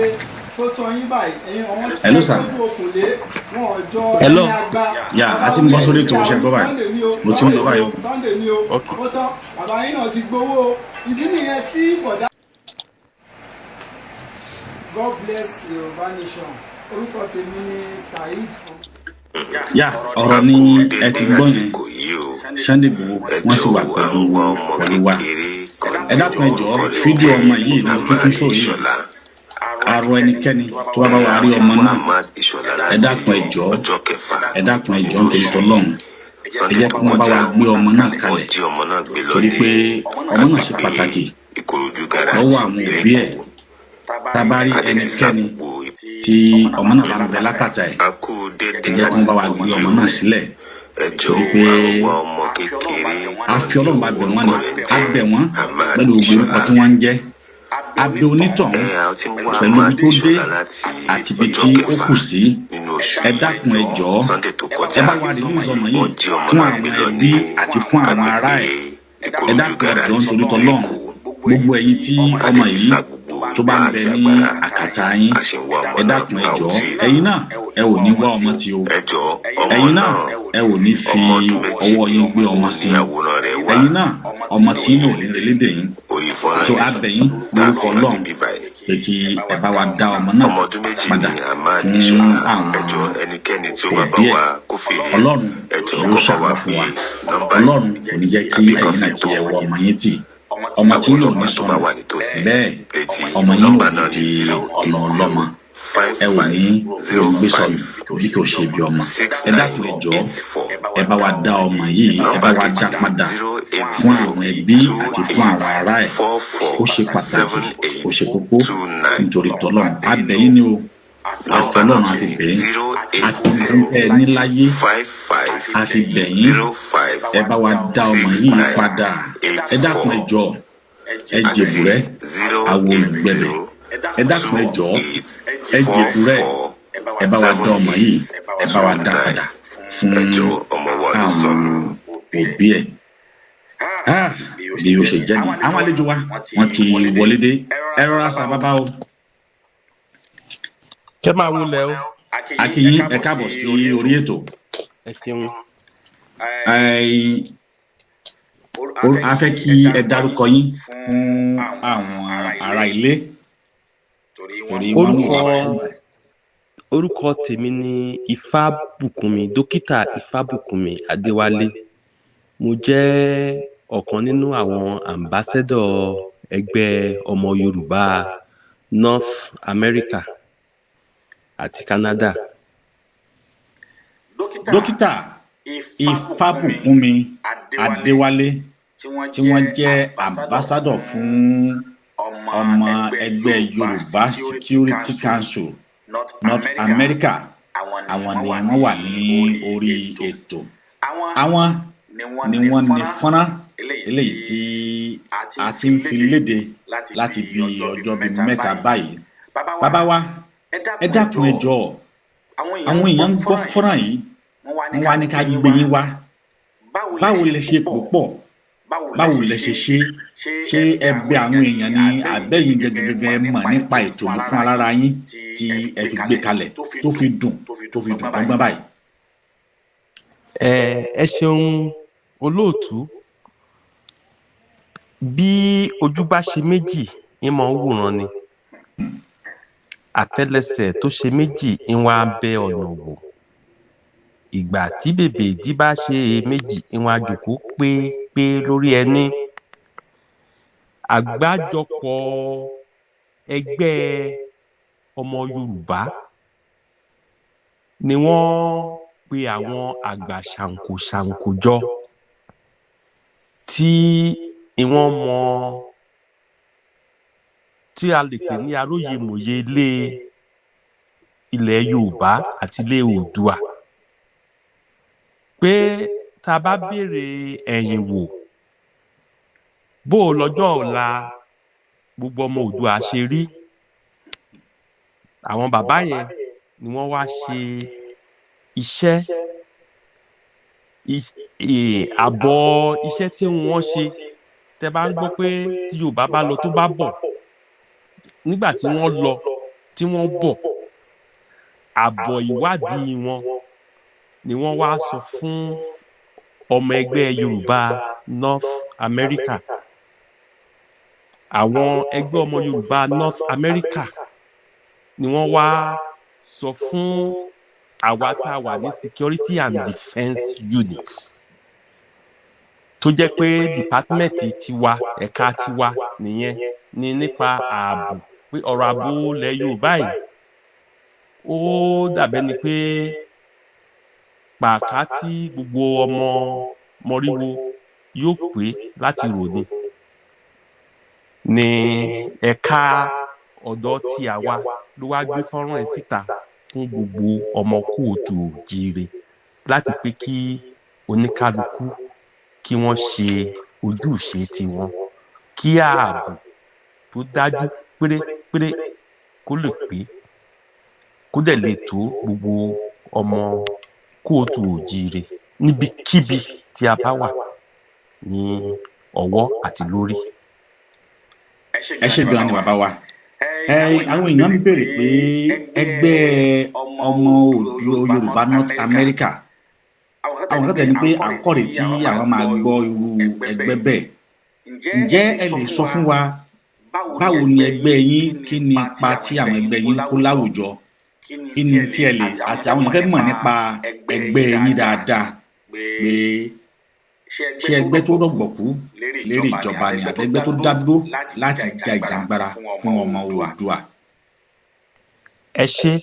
tó tọ́ yín báyìí. Ẹ̀yin àwọn tí Hello, ẹ sir. gbójú okùn lé wọn ò jọ Hello. ẹni agba Ya, a ti ń bọ́ sórí ètò ìṣẹ́ gbọ́ báyìí. Sunday ni o, Mo ti ń lọ báyìí o. Sunday ni o. Ó tán, bàbá yín náà ti gbowó o. Ìdí nìyẹn tí bọ̀dá. God bless Yorùbá nation. Orúkọ tèmi ní Saheed. Ya, ọ̀rọ̀ ni ẹ ti gbọ́ yẹn. Sunday Igboho, wọ́n sì wà pẹ̀lú wa. Ẹ dákun, ẹ jọ̀ọ́, fídíò ọmọ yìí ni mo tuntun sọ yìí. Arọ ẹnikẹ́ni tó bá bá wa rí ọmọ náà, ẹ dákun, ẹ jọ̀ọ́, ẹ dákun, ẹ jọ̀ọ́, nítorí tọlọ́run, ẹ jẹ́ kí wọ́n bá wa gbé ọmọ náà kalẹ̀, torí pé ọmọ náà ṣe pàtàkì lọ́wọ́ àwọn òbí ẹ̀. Tá a bá rí ẹnikẹ́ni tí ọmọ náà bá ń bẹ lákàtà ẹ̀, ẹ jẹ́ kí wọ́n bá wa gbé ọmọ náà sílẹ̀. Torí pé a fi Ọlọ́run bá bẹ̀ wọ́n ni, a bẹ̀ wọ́n pẹ̀lú gbogbo orúkọ tí wọ́n ń jẹ́, a bẹ̀ onítọ̀hún pẹ̀lú ibi tó dé àti ibi tí ó kù sí. Ẹ dákun, ẹ jọ̀ọ́, ẹ bá wa release ọmọ yìí fún àwọn ẹbí àti fún àwọn ará ẹ̀. Ẹ dákun, ẹ jọ̀ọ́, nítorí tọlọ́run. Gbogbo ẹ̀yin tí ọmọ yìí tó bá ń bẹ ní àkàtà yín, ẹ dákun, ẹ jọ̀ọ́. Ẹ̀yin náà, ẹ ò ní wá ọmọ tí o. Ẹ̀yin náà, ẹ ò ní fi ọwọ́ yín gbé ọmọ sí i. Ẹ̀yin náà, ọmọ tí yín ò ní relédè yín. Tó a bẹ̀ yín lórúkọ Ọlọ́run pé kí ẹ bá wa dá ọmọ náà padà fún àwọn òbí ẹ̀. Ọlọ́run yóò ṣàánú fún wa. Ọlọ́run kò ní jẹ́ kí ẹ̀yin náà kí ẹ wọ ọmọ yín tì. Ọmọ tí yóò ní sọnù bẹ́ẹ̀, ọmọ yín ò ní di ọ̀nà ọlọ́mọ, ẹ ò ní gbé sọnù bí kò ṣe bí ọmọ. Ẹ dákun, ẹ jọ̀ọ́, ẹ bá wa dá ọmọ yìí, ẹ bá wa dá padà fún àwọn ẹbí àti fún àwọn ará ẹ̀. Ó ṣe pàtàkì, ó ṣe kókó, nítorí tọlọ́run. A bẹ̀ yín ni o, a fi Ọlọ́run, a fi bẹ̀ yín, a fi ẹ níláyé, a fi bẹ̀ yín. Ẹ bá wa dá ọmọ yìí padà. Ẹ dákun, ẹ jọ̀ọ́, ẹ jèbùrẹ́ àwọn olùgbẹ̀bẹ̀. Ẹ dákun, ẹ jọ̀ọ́, ẹ jèbùrẹ́, ẹ bá wa dá ọmọ yìí, ẹ bá wa dá padà fún àwọn òbí ẹ̀. Bí o ṣe jẹ́ ni àwọn àlejò wa wọ́n ti wọlé dé. Ẹ rọra sá, bàbá o. Kẹ́ máa wọlé o. A kí yín, ẹ káàbọ̀ sí orí ètò. Ẹ ṣeun. A fẹ́ kí ẹ dárúkọ yín fún àwọn ará ilé torí wọ́n wò Orúkọ wá. Orúkọ tèmi ni Ifábùkúnmi, Dókítà Ifábùkúnmi Adéwálé. Mo jẹ́ ọ̀kan nínú àwọn ambassador ẹgbẹ́ ọmọ Yorùbá North America àti Canada. Dókítà Ifábùkúnmi Adéwálé tí wọ́n jẹ́ ambassador fún ọmọ ẹgbẹ́ Yorùbá Security Council North America, àwọn ni wọ́n wà ní orí ètò. Àwọn ni wọ́n ní fọ́nrán eléyìí tí a ti ń fi léde láti bí ọjọ́ bíi 3 báyìí. Bàbá wa, ẹ dákun, ẹ jọ̀ọ́, àwọn èèyàn ń gbọ́ fọ́nrán yìí, wọ́n wá ní ká gbé yín wá. Báwo lẹ ṣe pò pọ̀? Báwo lẹ ṣe ṣe? Ṣé ẹ bẹ̀ àwọn èèyàn ní àbẹ́yìn gẹ́gẹ́gẹ́ mọ̀ nípa ètò yìí fún alára yín tí ẹ fi gbé kalẹ̀ tó fi dùn gbọ́ngbọ́n báyìí? Ẹ ṣeun, olóòtú. Bí ojú bá ṣe méjì, ìmọ̀ ń wòran ni. Àtẹ́lẹsẹ̀ tó ṣe méjì ń wá bẹ ọ̀nà wò. Ìgbà tí bèbè ìdí bá ṣe méjì, ń wá jòkó pé pé lórí ẹní. Àgbájọpọ̀ ẹgbẹ́ ọmọ Yorùbá ni wọ́n pe àwọn àgbà ṣàǹkóṣàǹkó jọ tí wọ́n mọ tí a lè pè ní aróyemòye ilé ilẹ̀ Yorùbá àti ilé Oòduà, pé tá a bá béèrè ẹ̀yìn wò, bó o lọ́jọ́ ọ̀la gbogbo ọmọ Oòduà ṣe rí. Àwọn bàbá yẹn ni wọ́n wá ṣe iṣẹ́ àbọ̀ iṣẹ́ tí wọ́n ṣe. Tẹ́ bá ń gbọ́ pé tí Yorùbá bá lọ tó bá bọ̀, nígbà tí wọ́n lọ tí wọ́n bọ̀, àbọ̀ ìwádìí wọn ni wọ́n wá sọ fún ọmọ ẹgbẹ́ Yorùbá North America. Àwọn ẹgbẹ́ ọmọ Yorùbá North America ni wọ́n wá sọ fún àwa tá a wà ní Security and Defence Unit, tó jẹ́ pé department tiwa, ẹ̀ka tiwa nìyẹn ní nípa ààbò, pé ọ̀rọ̀ ààbò ilẹ̀ Yorùbá yìí, ó dàbẹ́ ni pé pàká tí gbogbo ọmọ mọríwo yóò pé láti rò ní ẹ̀ka ọ̀dọ́ tí àwa ló wá gbé fọ́nrán ẹ̀ síta fún gbogbo ọmọ káàárọ̀ oòjíire láti pé kí Oníkálukú kí wọ́n ṣe ojúṣe tiwọn, kí ààbò tó dájú pérépéré kó lè pé, kó dẹ̀ lè tó gbogbo ọmọ káàárọ̀ oòjíire níbikíbi tí a bá wà ní ọwọ́ àti lórí. Ẹ ṣe gan ni, bàbá wa. Ẹ àwọn èèyàn ń béèrè pé ẹgbẹ́ ọmọ Oòduà Yorùbá North America, àwọn kan tẹ̀ ní pé àkọ́rẹ̀ tí àwọn máa gbọ́ irú ẹgbẹ́ bẹ́ẹ̀. Ǹjẹ́ ẹ lè sọ fún wa báwo ni ẹgbẹ́ yín, kí ni ipa tí àwọn ẹgbẹ́ yín kó láwùjọ, kí ni tí ẹ lè, àti àwọn èèyàn fẹ́ mọ̀ nípa ẹgbẹ́ yín dáadáa, pé ṣé ẹgbẹ́ tó rọ̀gbọ̀kú lérí ìjọba ni àti ẹgbẹ́ tó dá dúró láti ja ìjàngbara fún ọmọ Oòduà? Ẹ ṣe.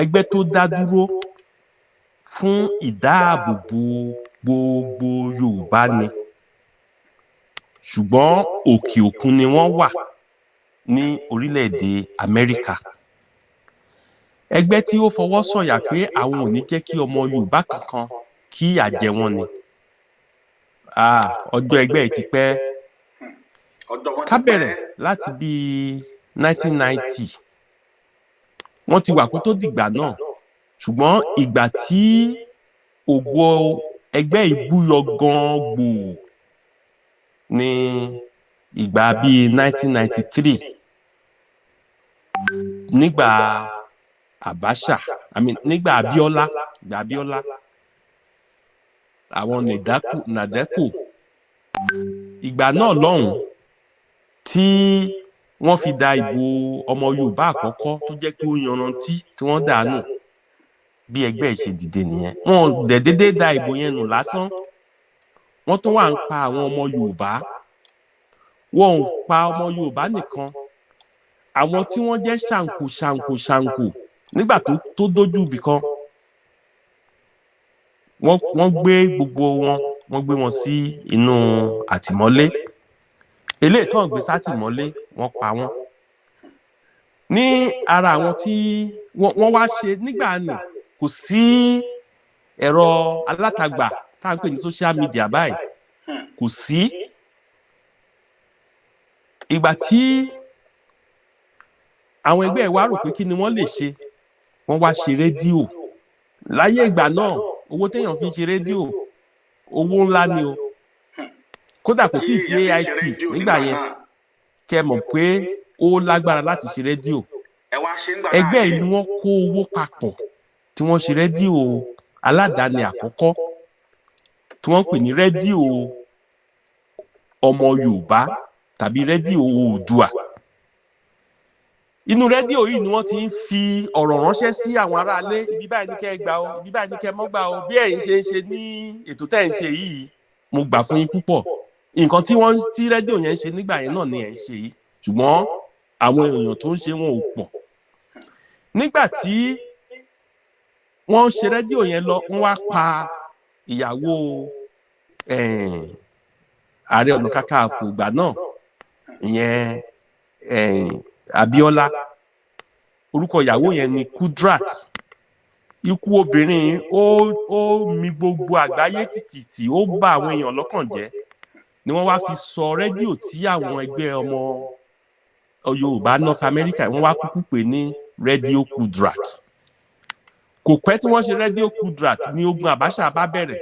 Ẹgbẹ́ tó dá dúró fún ìdáàbòbò gbogbo Yorùbá ni, ṣùgbọ́n òkè òkun ni wọ́n wà ní orílẹ̀-èdè Amẹ́ríkà. Ẹgbẹ́ tí ó fọwọ́ sọ̀yà pé àwọn ò ní jẹ́ kí ọmọ Yorùbá kankan kí ìyà jẹ wọ́n ni. Ah, ọjọ́ ẹgbẹ́ yìí ti pẹ́. Ọjọ́ wọn Ká ti bẹ̀rẹ̀ pẹ́. láti bíi 1990, wọ́n ti wà kó tó dìgbà náà, ṣùgbọ́n ìgbà tí ògo ẹgbẹ́ yìí búyọ gan-an gbòò ní ìgbà bíi 1993, nígbà Abacha, I mean, nígbà Abiola, ìgbà Abiola, àwọn NADECO, ìgbà náà lọ́hùn tí wọ́n fi da ìbò ọmọ Yorùbá àkọ́kọ́ tó jẹ́ pé ó yanrantí tí wọ́n dànù. Bí ẹgbẹ́ yìí ṣe dìde nìyẹn. Wọn ò dẹ̀ déédéé da ìbò yẹn nù lásán, wọ́n tún wà ń pa àwọn ọmọ Yorùbá. Wọn ò pa ọmọ Yorùbá nìkan, àwọn tí wọ́n jẹ́ ṣàǹkó ṣàǹkó ṣàǹkó nígbà tó dójú ibì kan, wọ́n gbé gbogbo wọn, wọ́n gbé wọn sí inú àtìmọ́lé. Eléyìí tó ń gbé sátìmọ́lé, wọ́n pa wọ́n. Ní ara àwọn tí wọ́n wá ṣe nígbà nì, kò sí ẹ̀rọ alátagbà tá à ń pè ní social media báyìí, kò sí. Ìgbà tí àwọn ẹgbẹ́ wa rò pé kí ni wọ́n lè ṣe, wọ́n wá ṣe rédíò. Láyé ìgbà náà, owó téèyàn fi ń ṣe rédíò, owó ńlá ni o. Kódà kò Tí tíì sí èèyàn fi ń ṣe AIT rédíò nígbà nígbà yẹn. náà. Kẹ́ mọ̀ pé ó lágbára láti ṣe rédíò. Ẹ wá ṣe ń gbà náà Ẹgbẹ́ àbí? yìí ni wọ́n kó owó papọ̀ tí wọ́n ṣe rédíò aládàáni àkọ́kọ́ tí wọ́n ń pè ní rédíò ọmọ Yorùbá tàbí rédíò Oòduà. Inú rédíò yìí ni wọ́n ti ń fi ọ̀rọ̀ ránṣẹ́ sí àwọn aráalé: ibi báyìí ní kẹ́ ẹ gbà o, ibi báyìí ní kẹ́ ẹ mọ́ gbà o. Bí ẹ̀yin ṣe ń ṣe ní ètò tẹ́ ẹ̀ ń ṣe yìí, mo gbà fún yín púpọ̀. Nǹkan tí wọ́n tí rédíò yẹn ń ṣe nígbà yẹn náà ni ẹ̀ ń ṣe yìí, ṣùgbọ́n àwọn èèyàn tó ń ṣe wọn ò pọ̀. Nígbà tí wọ́n ń ṣe rédíò yẹn lọ, wọ́n wá pa ìyàwó Ààrẹ Ọ̀nà Kakanfò ìgbà náà, ìyẹn Abíọ́lá. Orúkọ ìyàwó yẹn ni Kudrat. Ikú obìnrin ó mi gbogbo àgbáyé tìtìtì, ó bà àwọn èèyàn lọ́kàn jẹ́. Ni wọ́n wá fi sọ rédíò tí àwọn ẹgbẹ́ ọmọ Yorùbá North America, wọ́n wá kúkú pè ní Rédíò Kudrat. Kò pẹ́ tí wọ́n ṣe Rédíò Kudrat ní ogun Abacha bá bẹ̀rẹ̀.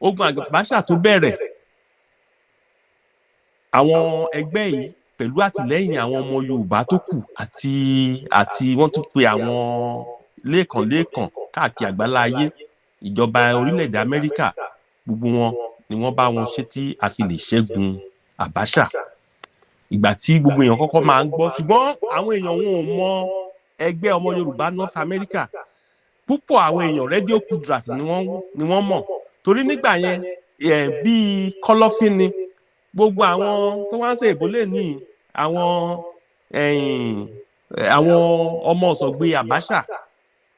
Ogun Abacha tó bẹ̀rẹ̀, àwọn ẹgbẹ́ yìí pẹ̀lú àtìlẹ́yìn àwọn ọmọ Yorùbá tó kù àti wọ́n tún pe àwọn lẹ́ẹ̀kan lẹ́ẹ̀kan káàkiri àgbálá ayé, ìjọba orílẹ̀-èdè Amẹ́ríkà, gbogbo wọn ni wọ́n bá wọn ṣe tí a fi lè ṣẹ́gun Abacha. Ìgbà tí gbogbo èèyàn kọ́kọ́ máa ń gbọ́, ṣùgbọ́n àwọn èèyàn wọn ò mọ ẹgbẹ́ ọmọ Yorùbá North America púpọ̀. Àwọn èèyàn, Rédíò Kudrat ni wọ́n mọ̀, torí nígbà yẹn ẹ̀ bíi kọ́lọ́fín ni gbogbo àwọn tó wá ń ṣe ìbólè ní àwọn ọmọ ọ̀sọ̀gbé Abacha.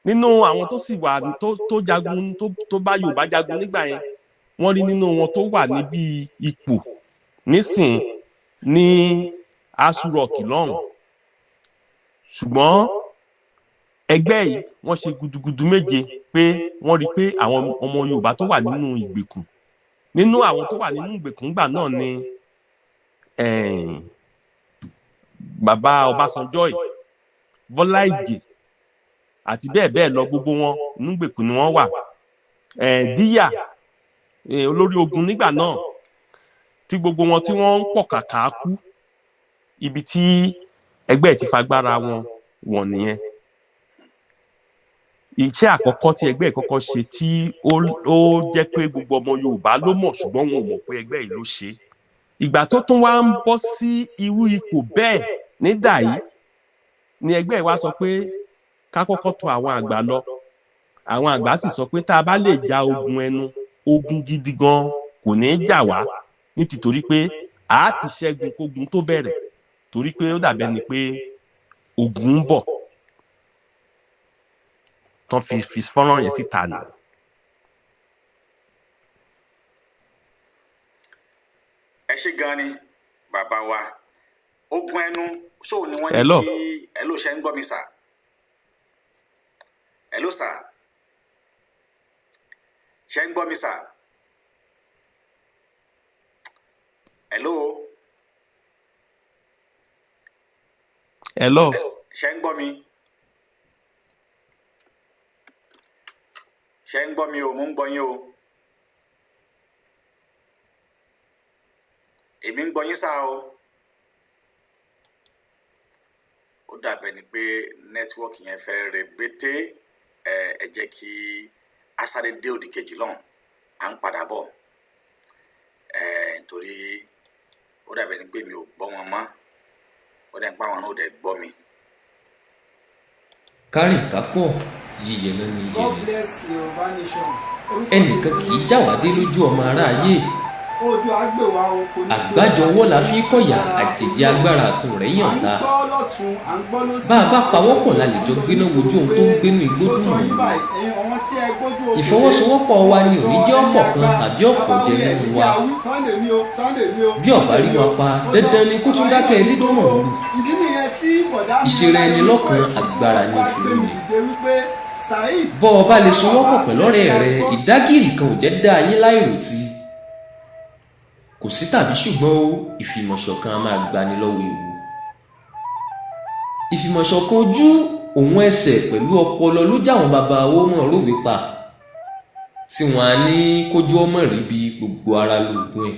Nínú àwọn tó sì wà tó jagun, tó bá Yorùbá jagun nígbà yẹn, wọ́n rí nínú wọn tó wà níbi ipò nísìn ní Aso Rock lọ́hùn. Ṣùgbọ́n Ẹgbẹ́ yìí, wọ́n ṣe gudugudu méje pé wọ́n rí i pé àwọn ọmọ Yorùbá tó wà nínú ìgbèkùn, nínú àwọn tó wà nínú ìgbèkùn gbà náà ni bàbá Ọbásanjọ́ yìí, Bọ́lá Ìgè àti bẹ́ẹ̀ bẹ́ẹ̀ lọ. Gbogbo wọn nínú ìgbèkùn ni wọ́n wà. Díyà, olórí ogun nígbà náà, tí gbogbo wọn tí wọ́n ń pọ̀ kàkà kú. Ibi tí ẹgbẹ́ ti fagbára wọn wọ̀n nìyẹn. Iṣẹ́ àkọ́kọ́ tí ẹgbẹ́ yìí kọ́kọ́ ṣe, tí ó jẹ́ pé gbogbo ọmọ Yorùbá ló mọ̀, ṣùgbọ́n wọn ò mọ̀ pé ẹgbẹ́ yìí ló ṣe. Ìgbà tó tún wá ń bọ́ sí irú ipò bẹ́ẹ̀ nídà yìí ni ẹgbẹ́ yìí wá sọ pé ká kọ́kọ́ tọ̀ àwọn àgbà lọ. Àwọn àgbà sì sọ pé tá a bá lè ja ogun ẹnu, ogun gidi gan kò ní í jà wá, ní tìtorí pé a ti ṣẹ́gun kógun tó bẹ̀rẹ̀, torí pé ó dàbẹ́ ni pé ogun ń bọ̀ tán fi fọ́nrán yẹn síta nù. Ẹ ṣe gan ni, bàbá wa. Ogun ẹnu ṣóò ni wọ́n ní. Hello. Kí ẹ ló ṣe ń gbọ́ mi, sir? Hello, sir, ṣe ń gbọ́ mi, sir? Hello? Hello. Ṣe ń gbọ́ mi? Ṣe ń gbọ́ mi o? Mo ń gbọ́ yín o. Èmi ń gbọ́ yín, sir o. Ó dàbẹ̀ ni pé network yẹn fẹ́ rebete. Ẹ jẹ́ kí a sáré dé òdì kejì lọ́hùn, à ń padà bọ̀ ẹ, torí ó dàbẹ̀ ni pé mi ò gbọ́ wọn mọ́. Ó dẹ̀ ń pa àwọn náà, ó dẹ̀ gbọ́ mi. Kárìn kápọ̀, yíyẹ náà ní yẹ God ni. bless Yorùbá nation. Orúkọ Ẹnìkan kì í jáwádé lójú ọmọ aráyé. Oòduà gbè wá o, kò ní gbé. Àgbájọ ọwọ́ la fi kọ̀yà, àjèjì agbára kan rẹ̀ À ń yàn ta. gbọ́ lọ́tún, à ń gbọ́ lọ́sì. Bá a bá pawọ́pọ̀ la lè jọ gbéná wojú ohun tó ń gbénú igbó Tó dùn. tọ́ yín báyìí, ẹ̀yin àwọn tí ẹ gbójú òkè. Ìfọwọ́sowọ́pọ̀ wa ni ò ní jẹ́ ọ̀pọ̀ kan tàbí ọ̀pọ̀ jẹ nínú wa. Sunday ni o, Sunday ni o. Bí ọ̀bá rí wa pa, dandan ni kó tún dákẹ́ dídùn mọ̀ọ́lù. Ìdí nìyẹn tí bọ̀dá mi Ìṣera ẹni lọ́kan agbára ní ìfìlú ni. dìde wípé Saheed. Bọ́ ọ bá lè sowọ́pọ̀ pẹ̀lọ́rẹ́ rẹ, ìdágìrì kan ò jẹ́ dá yín láìròtì. Kò sí tàbí ṣùgbọ́n o, ìfìmọ̀ṣọ̀kan a máa gbani lọ́wọ́ ewu. Ìfìmọ̀ṣọ̀kan ojú òun ẹsẹ̀ pẹ̀lú ọpọlọ ló jáwọn bàbá owó mọ̀ rówe pa, tí wọ́n á ní kójú ọmọ rí bí gbogbo ara lóògùn ẹ̀.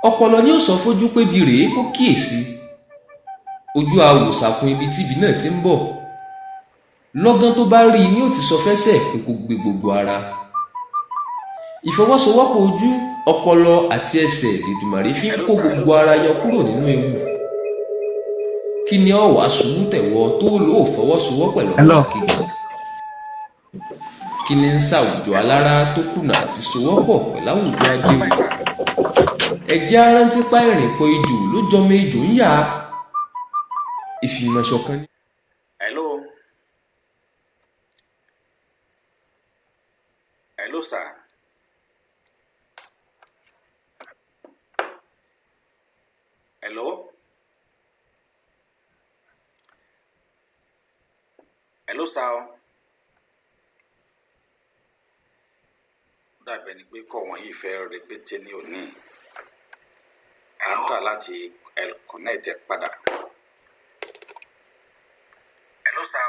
Ọpọlọ ni ó sọ fojú pé bí rèé kó kíyèsí. Ojú awòsàkun ibi tíbi náà ti ń bọ̀. Lọ́gán tó bá rí i ni ó ti sọ fẹ́sẹ̀ pé kó gbé gbogbo ara. Ìfọwọ́sowọ́pọ̀ ojú, ọpọlọ àti ẹsẹ̀ lèdùmàrè fi ń kó gbogbo ara yọ kúrò nínú ewu. Kí ni ọ wàá ṣubú tẹ̀wọ́ tó lò ó fọwọ́sowọ́pọ̀ pẹ̀lú Hello. kejì? Kí ni ń ṣàwùjọ alára tó kùnà àti sowọ́pọ̀ pẹ̀lú àwùjọ ajérò? Ẹ jẹ́ á rántí pa ìrìnpọ̀ ejò ló jọmọ ejò ń yà. Ìfìmọ̀ṣọ̀kan ní. Hello, hello, sir. Hello, hello, sir. Ó dàbẹ̀ ni pé kọ̀ wọ̀nyí fẹ́ rẹpẹtẹ ní òní. À ń tà láti connect ẹ padà. Hello, sir.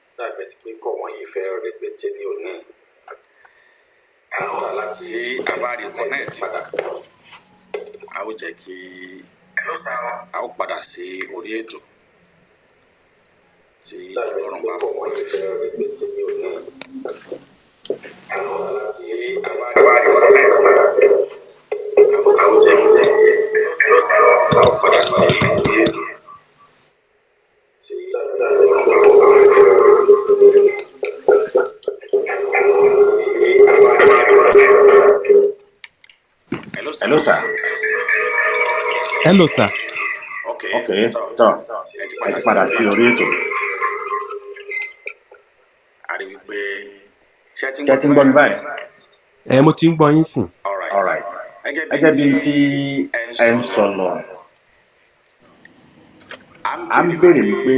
Ó dàbẹ̀ ni pé kọ̀ wọ̀nyí fẹ́ rẹpẹtẹ ní òní. À ń tà láti a bá rí connect padà, a ó jẹ́ kí. Hello, sir. A ó padà sí orí ètò tí Ọlọ́run bá fún wọn yìí fẹ́ rẹpẹtẹ ní òní. À ń tà láti a bá rí connect padà, a ó jẹ́ kí. Hello, sir. A ó padà sí orí ètò tí Ọlọ́run bá fún wọn. Hello, sir. Hello, sir. Hello, sir. Ok, Ok, tọ́ ẹ ti ẹ ti padà sí orí ètò. A rí wípé ṣé ẹ ti ń Ṣé ẹ ti ń gbọ́ mi báyìí? Ẹ mo ti ń gbọ́ yín sìn. All right. Gẹ́gẹ́ bí tí ẹ ń sọ lọ. À ń béèrè wípé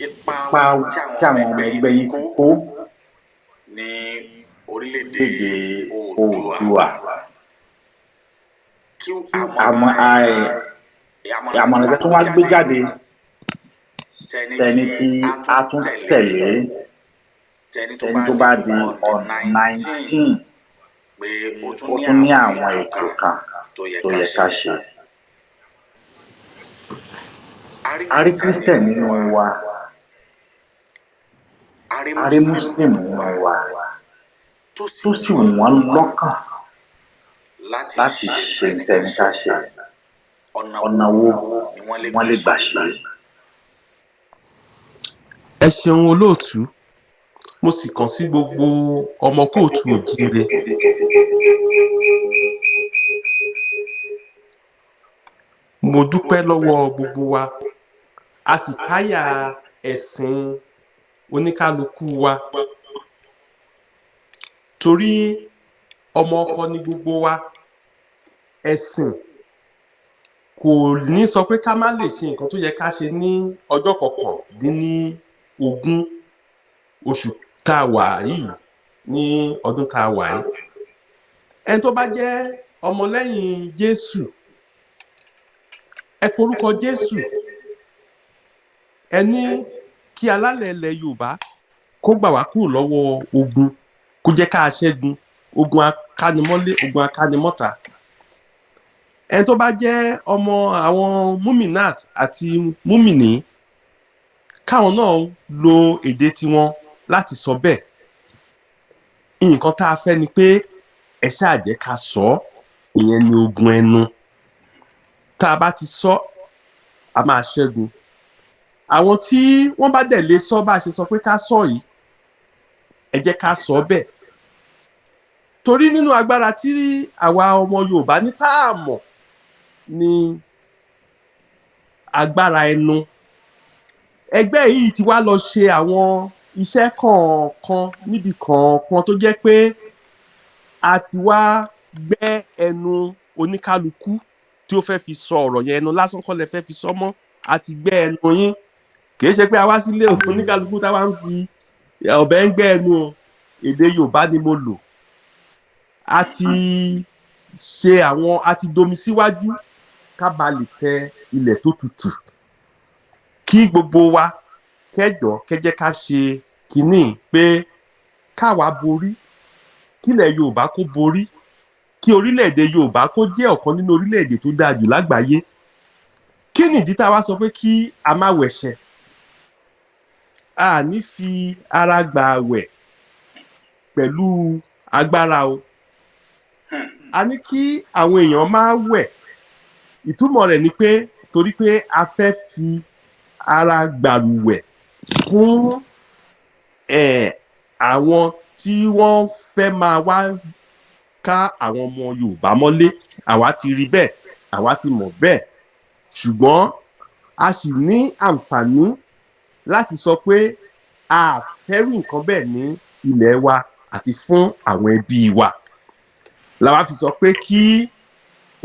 ipa ipa tí tí àwọn àwọn ọmọ ọmọ ẹgbẹ́ ẹgbẹ́ yín ti yín ti kó kó ní orílẹ̀-èdè léde Oòduà. Oòduà. Kí Àmọ́ àmọ̀ràn àmọ̀ràn tí tẹ́ wọ́n tún gbé wá gbé jáde jáde tẹni tẹni kí tí a a tún tún tẹ̀lé tẹ̀lé tẹni tó tẹni bá tó bá di di on the on 19 19 pé ó tún ó ní tún ní àwọn àwọn ètò ètò kan kan tó yẹ tó ká yẹ ṣe. ká ṣe. A rí A rí Christian Christian nínú nínú wa, wa, a rí a rí Muslim Muslim nínú nínú wa wa tó sì tó sì wù wù wọ́n wọ́n lọ́kàn lọ́kàn láti láti ṣe ṣe tẹni ká tẹni ṣe. ká ṣe. Ọ̀nà Ọ̀nà wo wo ni wọ́n lè wọ́n gbà lè ṣe? gbà ṣe é? Ẹ ṣeun olóòtú, mo sì kàn sí gbogbo ọmọ kóòtù òjíire. Mo dúpẹ́ lọ́wọ́ gbogbo wa, a sì páyà ẹ̀sìn oníkálukú wa, torí ọmọ ọkọ ni gbogbo wa. Ẹ̀sìn kò ní sọ pé ká má lè ṣe nǹkan tó yẹ ká ṣe ní ọjọ́ 19 oṣù tá a wà yìí ní ọdún tá a wà yìí. Ẹni tó bá jẹ́ ọmọlẹ́yìn Jésù, ẹ porúkọ Jésù, ẹ ní kí alálẹ̀ ilẹ̀ Yorùbá kó gbà wá kúrò lọ́wọ́ ogun, kó jẹ́ ká ṣẹ́gun ogun akánimọ́lé, ogun akánimọ́ta. Ẹni tó bá jẹ́ ọmọ àwọn Muminat àti Mumini, káwọn náà lo èdè tiwọn láti sọ bẹ́ẹ̀. Nǹkan tá a fẹ́ ni pé ẹ ṣáà jẹ́ ká sọ ọ́, ìyẹn ni ogun ẹnu. Tá a bá ti sọ, a máa ṣẹ́gun. Àwọn tí wọ́n bá dẹ̀ lè sọ bá a ṣe sọ pé ká sọ yìí, ẹ jẹ́ ká sọ bẹ́ẹ̀, torí nínú agbára tí àwa ọmọ Yorùbá ní tá a mọ̀ ni agbára ẹnu. Ẹgbẹ́ yìí ti wá lọ ṣe àwọn iṣẹ́ kọ̀ọ̀kan níbi kọ̀ọ̀kan tó jẹ́ pé a ti wá gbẹ́ ẹnu oníkálukú tí ó fẹ́ fi sọ ọ̀rọ̀ yẹn. Ẹnu lásán kọ́ lẹ fẹ́ fi sọ mọ́, a ti gbẹ́ ẹnu yín. Kì í ṣe pé a wá sílé oníkálukú táwa ń fi ọ̀bẹ ń gbẹ́ ẹnu o, èdè Yorùbá ni mo lò. A ti ṣe àwọn, a ti domi síwájú ká ba lè tẹ ilẹ̀ tó tutù. Kí gbogbo wa kẹjọ kẹjẹ ká ṣe kínní pé káwa borí, kílẹ̀ Yorùbá kó borí, kí orílẹ̀-èdè Yorùbá kó jẹ́ ọ̀kan nínú orílẹ̀-èdè tó dáa jù lágbàáyé. Kí nìdí tá a wá sọ pé kí a má wẹ̀ṣẹ̀? A ní fi ara gbà wẹ̀ pẹ̀lú agbára o. A ní kí àwọn èèyàn máa wẹ̀, ìtumọ̀ rẹ̀ ni pé torí pé a fẹ́ fi ara gbàrúwẹ̀ fún àwọn tí wọ́n fẹ́ máa wá ká àwọn ọmọ Yorùbá mọ́lé. Àwa ti rí bẹ́ẹ̀, àwa ti mọ̀ bẹ́ẹ̀, ṣùgbọ́n a sì ní àǹfààní láti sọ pé a fẹ́rù nǹkan bẹ́ẹ̀ ní ilẹ̀ wa àti fún àwọn ẹbí wa, làwa fi sọ pé kí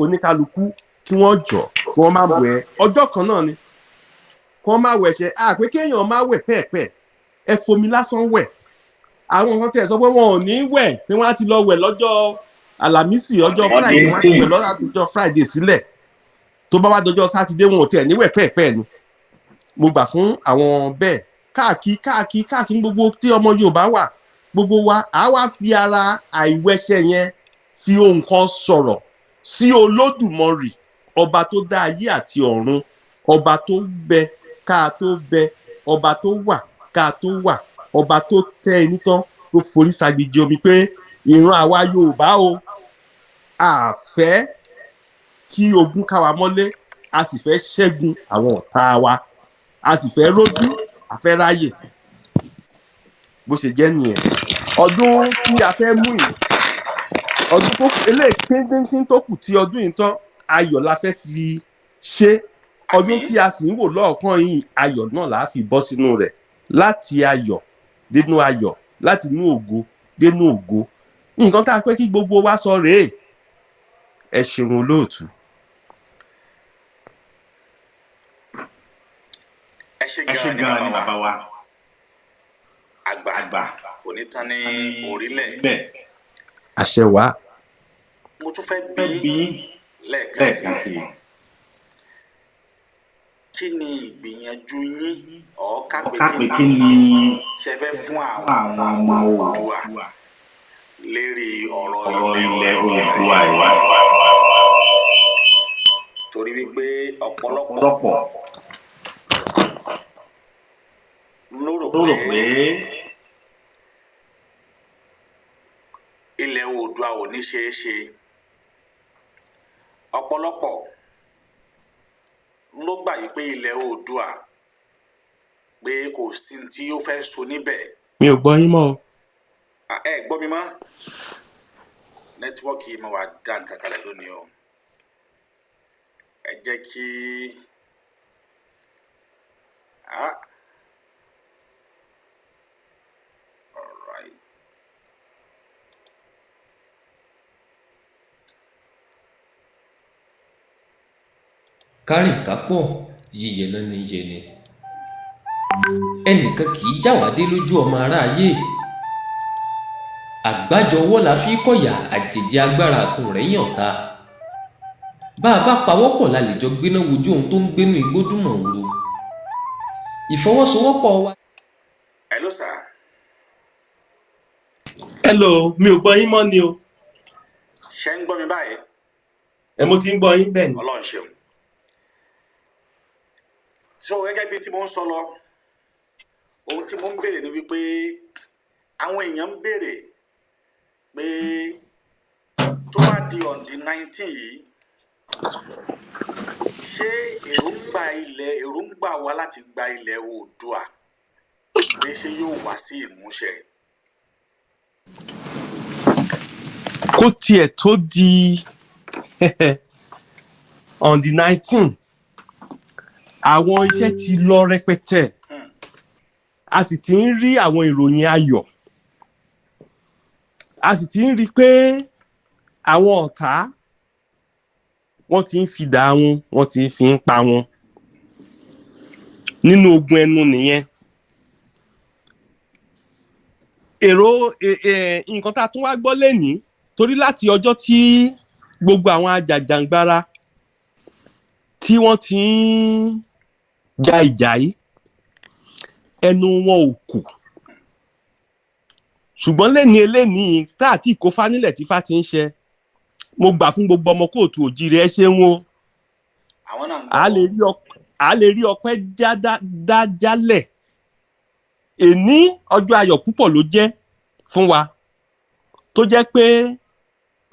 oníkálukú kí wọ́n jọ kí wọ́n má wẹ̀. Ọjọ́ kan náà ni kí wọ́n má wẹ̀ ṣe à pé kéèyàn má wẹ̀ pẹ́ẹ̀pẹ́ẹ̀, ẹ fomi lásán wẹ̀. Àwọn kan tẹ̀ sọ pé wọn ò ní wẹ̀, pé wọ́n á ti lọ wẹ̀ lọ́jọ́ Àlàmísì, ọjọ́ Friday, wọ́n á ti wẹ̀ lọ́jọ́ Friday sílẹ̀, tó bá wá dọjọ́ Sátidé wọn ò tẹ̀ níwẹ̀ pẹ́ẹ̀pẹ́ẹ̀ ni. Mo gbà fún àwọn bẹ́ẹ̀ káàkiri káàkiri káàkiri gbogbo tí ọmọ Yorùbá wà. Gbogbo wa á wá fi ara àìwẹ̀ṣẹ̀ yẹn fi ohun kan sọ̀rọ̀ sí Olódùmarè, ọba tó dá ayé àti ọ̀run, ọba tó bẹ ká tó bẹ, ọba tó wà ká tó wà, ọba tó tẹ́ ẹni tán tó forí sagbiji omi, pé ìran àwa Yorùbá o, a fẹ́ kí ogun ká wa mọ́lé, a sì fẹ́ ṣẹ́gun àwọn ọ̀tá wa, a sì fẹ́ rójú, a fẹ́ ráyè. Bó ṣe jẹ́ nìyẹn. Ọdún tí a fẹ́ mú yìí, ọdún tó eléyìí pínpín tó kù tí ọdún yìí tán, ayọ̀ la fẹ́ fi ṣe. Ọdún tí a sì ń wò lọ́ọ̀kan yìí, ayọ̀ náà la fi bọ́ sínú rẹ̀, láti ayọ̀ dénú ayọ̀, láti inú ògo dénú ògo. Nǹkan tá a fẹ́ kí gbogbo wa sọ rèé. Ẹ ṣeun olóòtú. Ẹ ṣé Ẹ ṣé gan-an ni gan ni bàbá bàbá wa. wa. Àgbà Àgbà kò ní tán ní orílẹ̀. bẹ́ẹ̀. Àṣẹ wàá. Mo tún fẹ́ Fẹ́ bí bí yín lẹ́ẹ̀kan sí lẹ́ẹ̀kan i, sí i. kí ni ìgbìyànjú yín ọ̀ ká pé Ká kí pé kí ni ni tí ẹ fẹ́ fún àwọn àwọn ọmọ ọmọ Oòduà Oòduà lérí ọ̀rọ̀ ọ̀rọ̀ ilẹ̀ ilẹ̀ Oòduà Oòduà yìí? yìí? Torí wípé ọ̀pọ̀lọpọ̀ Ọ̀pọ̀lọpọ̀ ló rò ló rò pé pé ilẹ̀ Oòduà ò ní ṣeé ṣe. Ọ̀pọ̀lọpọ̀ ló gbà yí pé ilẹ̀ Oòduà, pé kò sí ní tí ó fẹ́ so níbẹ̀. Mi ò gbọ́ yín mọ́ o. À, ẹ gbọ́ mi mọ́? Network máa wà dá nǹkan kalẹ̀ lónìí o. Ẹ jẹ́ kí ah, alright. Kárìn kápọ̀ yíyẹ náà ní yẹni, ẹnìkan kì í jáwádé lójú ọmọ aráyé. Àgbájọ ọwọ́ la fi kọ̀yà àjèjì agbára kan rẹ̀ yàn ta. Bá a bá pawọ́pọ̀ la lè jọ gbéná wojú ohun tó ń gbénú igbó dùn mọ̀ọ́rù. Ìfọwọ́sowọ́pọ̀ wa. Hello sir. Hello, mi ò gbọ́ yín mọ́ ni o. Ṣé ń gbọ́ mi báyìí? Ẹ, mo ti ń gbọ́ yín, bẹ́ẹ̀ ni. Ọlọ́run ṣeun. So gẹ́gẹ́ bí tí mo ń sọ lọ, ohun tí mo ń béèrè ni wípé àwọn èèyàn ń béèrè pé tó bá di on the 19 yìí, ṣé èròǹgbà wa láti gba ilẹ̀ Oòduà, pé ṣé yóò wá sí ìmúṣẹ? Kó tiẹ̀ tó di on the 19, àwọn iṣẹ́ ti lọ rẹpẹtẹ, a sì ti ń rí àwọn ìròyìn ayọ̀, a sì ti ń rí i pé àwọn ọ̀tá wọ́n ti ń fi dà wọn, wọ́n ti ń fi ń pa wọn nínú ogun ẹnu nìyẹn. Èrò nǹkan tá a tún wá gbọ́ lénìí, torí láti ọjọ́ tí gbogbo àwọn ajàjàngbara tí wọ́n ti ń ja ìjà yìí, ẹnu wọn ò kò. Ṣùgbọ́n lẹ́ni eléyìí tá àti ìkófá nílẹ̀ tí fá ti ń ṣe, mo gbà fún gbogbo ọmọ kóòtù òjìrè, ẹ ṣeun o. Àwọn náà ń À gbọ́. Lè rí à lè rí ọpẹ́ dá jálẹ̀. Èní ọjọ́ ayọ̀ púpọ̀ ló jẹ́ fún wa, tó jẹ́ pé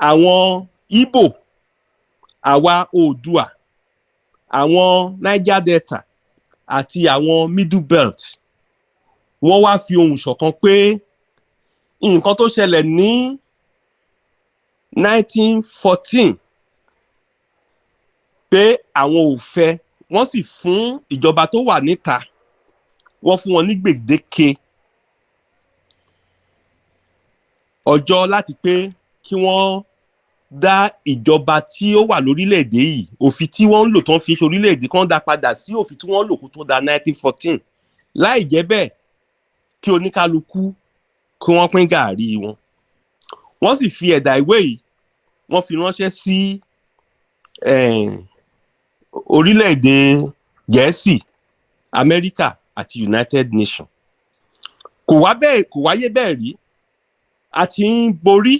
àwọn Ìgbò, àwa Oòduà, àwọn Niger Delta àti àwọn Middle Belt, wọ́n wá fi ohùn ṣọ̀kan pé nǹkan tó ṣẹlẹ̀ ní 1914, pé àwọn ò fẹ́. Wọ́n sì fún ìjọba tó wà níta, wọ́n fún wọn ní gbèdéke ọjọ́ láti pé kí wọ́n dá ìjọba tí ó wà lórílẹ̀‐èdè yìí, òfin tí wọ́n ń lò tó ń fi ṣe orílẹ̀-èdè kan, dá padà sí òfin tí wọ́n lò kó tó da 1914. Láì jẹ́ bẹ́ẹ̀, kí oníkálukú kí wọ́n pín gàárì wọn. Wọ́n sì fi ẹ̀dà ìwé yìí, wọ́n fi ránṣẹ́ sí orílẹ̀-èdè Gẹ̀ẹ́sì, Amẹ́ríkà àti United Nations. Kò wá bẹ́ẹ̀, kò wáyé bẹ́ẹ̀ rí. A ti ń borí,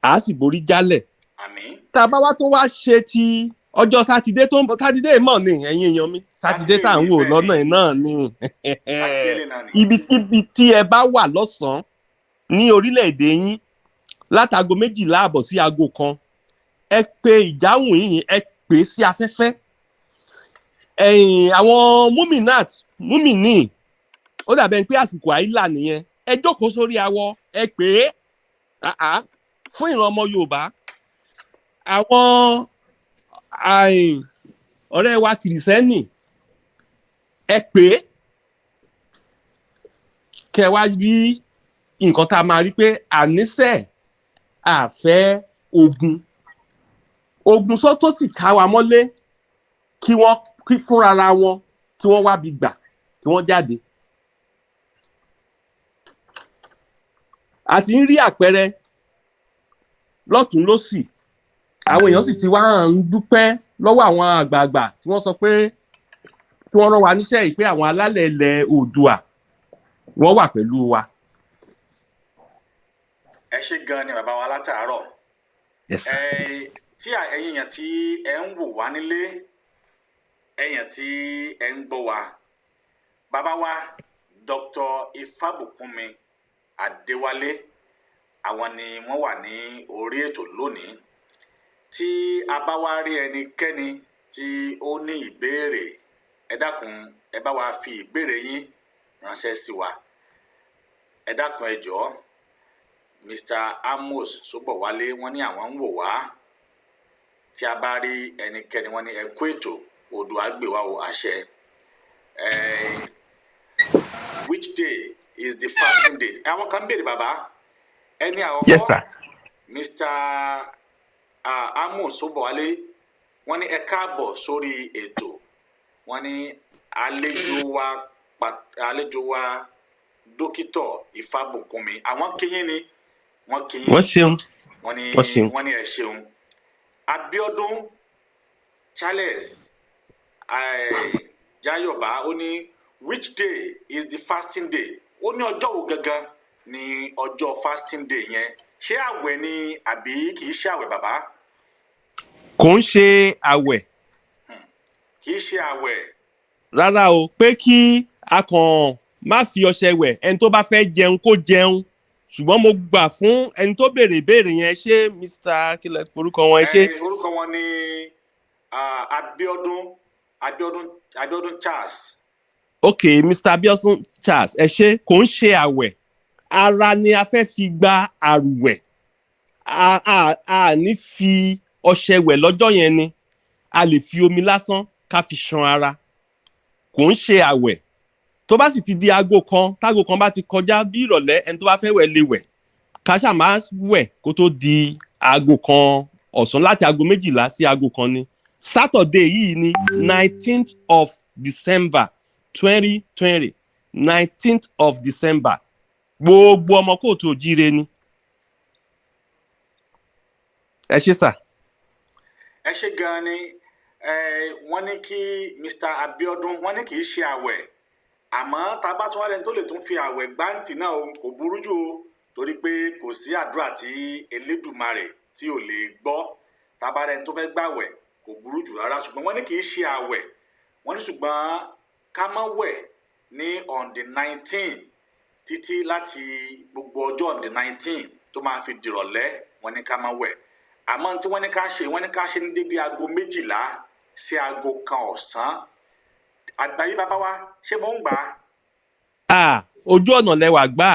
a sì borí jálẹ̀. Àmín. Tá a bá wá tó wá ṣe ti ọjọ́ Sátidé tó ń bọ̀, Sátidé mọ̀ ni, ẹ̀yin èèyàn mi, Sátidé tá à ń wò lọ́nà ẹ̀ náà ni. Sátidé lè náà ni. Ibikíbi tí ẹ bá wà lọ́sàn-án ní orílẹ̀-èdè yín, látago 12:30 sí aago 1, ẹ pe ìjáhùn yìí, ẹ pè é sí afẹ́fẹ́. Ẹ̀yìn àwọn muminat mumini, ó dàbẹ̀ pé àsìkò àìlà nìyẹn. Ẹ jókòó sórí awọ, ẹ pè é fún ìran ọmọ Yorùbá. Àwọn ọ̀rẹ́ wa Kìrìsẹ́nì, ẹ pè é, kẹ wá rí nǹkan tá a máa rí pé àníṣe àfẹ́ ogun ogun sọ tó sì ká wa mọ́lé, kí wọ́n kí fúnra wọn kí wọ́n wá bí gbà. kí wọ́n jáde. A ti ń rí àpẹẹrẹ lọ́tùn lósì, àwọn èèyàn sì ti wá ń dúpẹ́ lọ́wọ́ àwọn àgbààgbà tí wọ́n sọ pé tí wọ́n rán wa níṣẹ́ yìí pé àwọn alálẹ̀ ilẹ̀ Oòduà wọ́n wà pẹ̀lú wa. Ẹ ṣé gan ni bàbá wa látàárọ̀. Yes, sir. Ẹ tí ẹ̀yin èèyàn tí ẹ ń wò wá nílé, ẹ̀yin tí ẹ ń gbọ́ wa, bàbá wa Dr. Ifábùkúnmi Adéwálé, àwọn ni wọ́n wà ní orí ètò lónìí. Tí a bá wá rí ẹnikẹ́ni tí ó ní ìbéèrè, ẹ dákun, ẹ bá wa fi ìbéèrè yín ránṣẹ́ sí wa. Ẹ dákun, ẹ jọ̀ọ́. Mr. Amos Sobowale, wọ́n ní àwọn ń wò wá. Tí a bá rí ẹnikẹ́ni, wọ́n ní ẹ kú ètò, Oòduà gbè wá o, àṣẹ. Which day is the fasting date? Àwọn kan béèrè, bàbá, ẹni àkọ́kọ́. Yes, sir. Mr. Amos Sobowale, wọ́n ní ẹ káàbọ̀ sórí ètò. Wọ́n ní àlejò wa Dókítà Ifábùkúnmi, àwọn kíyìn ni wọ́n kíyìn. Wọ́n ṣeun. Wọ́n ní Wọ́n ṣeun. Wọ́n ní ẹ ṣeun. Abiodun Charles Jayoba, ó ní which day is the fasting day? Ó ní ọjọ́ wo gangan ni ọjọ́ fasting day yẹn? Ṣé àwẹ̀ ni àbí kì í ṣe àwẹ̀, bàbá? Kò ń ṣe àwẹ̀. Kì í ṣe àwẹ̀. Rárá o, pé kí a kàn má fi ọṣẹ wẹ̀, ẹni tó bá fẹ́ jẹun kó jẹun. Ṣùgbọ́n mo gbà fún ẹni tó béèrè ìbéèrè yẹn, ṣé Mr. kílẹ̀ orúkọ wọn, ẹ ṣé. Orúkọ wọn ni Abiodun Charles. Ok, Mr. Abiodun Charles, ẹ ṣé. Kò ń ṣe àwẹ̀, ara ni a fẹ́ fi gba àrùwẹ̀. A ní fi ọṣẹ wẹ̀ lọ́jọ́ yẹn ni, a lè fi omi lásán ká fi ṣan ara. Kò ń ṣe àwẹ̀. Tó bá sì ti di aago 1, táago 1 bá ti kọjá bí ìrọ̀lẹ́, ẹni tó bá fẹ́ wẹ̀ lè wẹ̀. Ká ṣáà má wẹ̀ kó tó di aago 1 ọ̀sán. Láti aago 12 sí aago 1 ni. Saturday yìí ni 19th of December 2020, 19th of December. Gbogbo ọmọ káàárọ̀ oòjíire ni. Ẹ ṣé, sir. Ẹ ṣé gan ni. Wọ́n ní kí Mr. Abiodun, wọ́n ní kì í ṣe àwẹ̀, àmọ́ tá a bá tún wá rẹni tó lè tún fi àwẹ̀ gbáǹtì náà o, kò burú jù o, torí pé kò sí àdúrà tí Elédùmarè tí ò lè gbọ́. Tá a bá rẹni tó fẹ́ gbàwẹ̀, kò burú jù rárá. Ṣùgbọ́n wọ́n ní kì í ṣe àwẹ̀. Wọ́n ní ṣùgbọ́n ká má wẹ̀ ní on the 19 títí láti gbogbo ọjọ́ on the 19 tó máa fi dìrọ̀lẹ́. Wọ́n ní ká má wẹ̀, àmọ́ tí wọ́n ní ká ṣe, wọ́n ní ká ṣe ní dédé aago 12 sí aago 1 ọ̀sán. Àgbáyé, bàbá wa, ṣé mò ń gbà á? Ah, ojú ọ̀nà lẹwà gbà.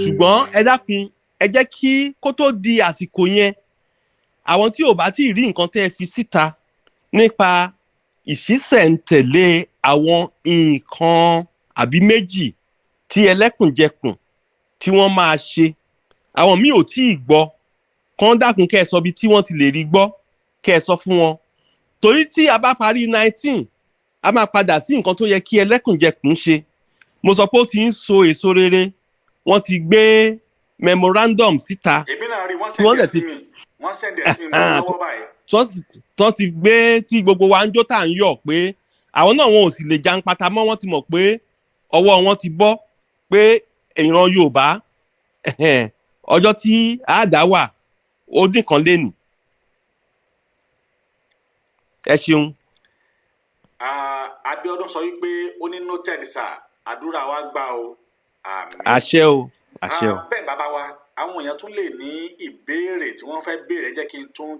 Ṣùgbọ́n ẹ dákun, ẹ jẹ́ kí kó tó di àsìkò yẹn, àwọn tí ò bá tí ì rí nǹkan tẹ́ ẹ fi síta nípa ìṣísẹ̀ntẹ̀lé àwọn nǹkan àbí méjì tí ẹlẹ́kùnjẹkùn tí wọ́n máa ṣe, àwọn míì ò tí ì gbọ́, kán dákun kẹ́ ẹ sọ bí tí wọ́n ti lè rí gbọ́, kẹ́ ẹ sọ fún wọn, torí tí a bá parí 19, a máa padà sí nǹkan tó yẹ kí ẹlẹ́kùnjẹkùn ṣe. Mo sọ pé ó ti ń so èso rere. Wọ́n ti gbé memorandum síta. Èmi náà rí wọ́n tí wọ́n send ẹ̀ dẹ̀ sí ti mi, wọ́n send ẹ̀ sí mi, mo ní lọ́wọ́ báyìí. Tọ́ ti gbé tí gbogbo wa ń jó tà ń yọ̀ pé àwọn náà wọn ò sì lè jàǹpátá mọ́. Wọ́n ti mọ̀ pé ọwọ́ wọn ti bọ́, pé ìran Yorùbá, ọjọ́ tí àádá wà ó dín kan lénìí. Ẹ ṣeun. Ah, Abiodun sọ wípé ó ní noted sir, àdúrà wa gbà o, àmín. Àṣẹ o, àṣẹ o. Ah, bẹ́ẹ̀, bàbá wa, àwọn èèyàn tún lè ní ìbéèrè tí wọ́n fẹ́ béèrè. Jẹ́ kí n tún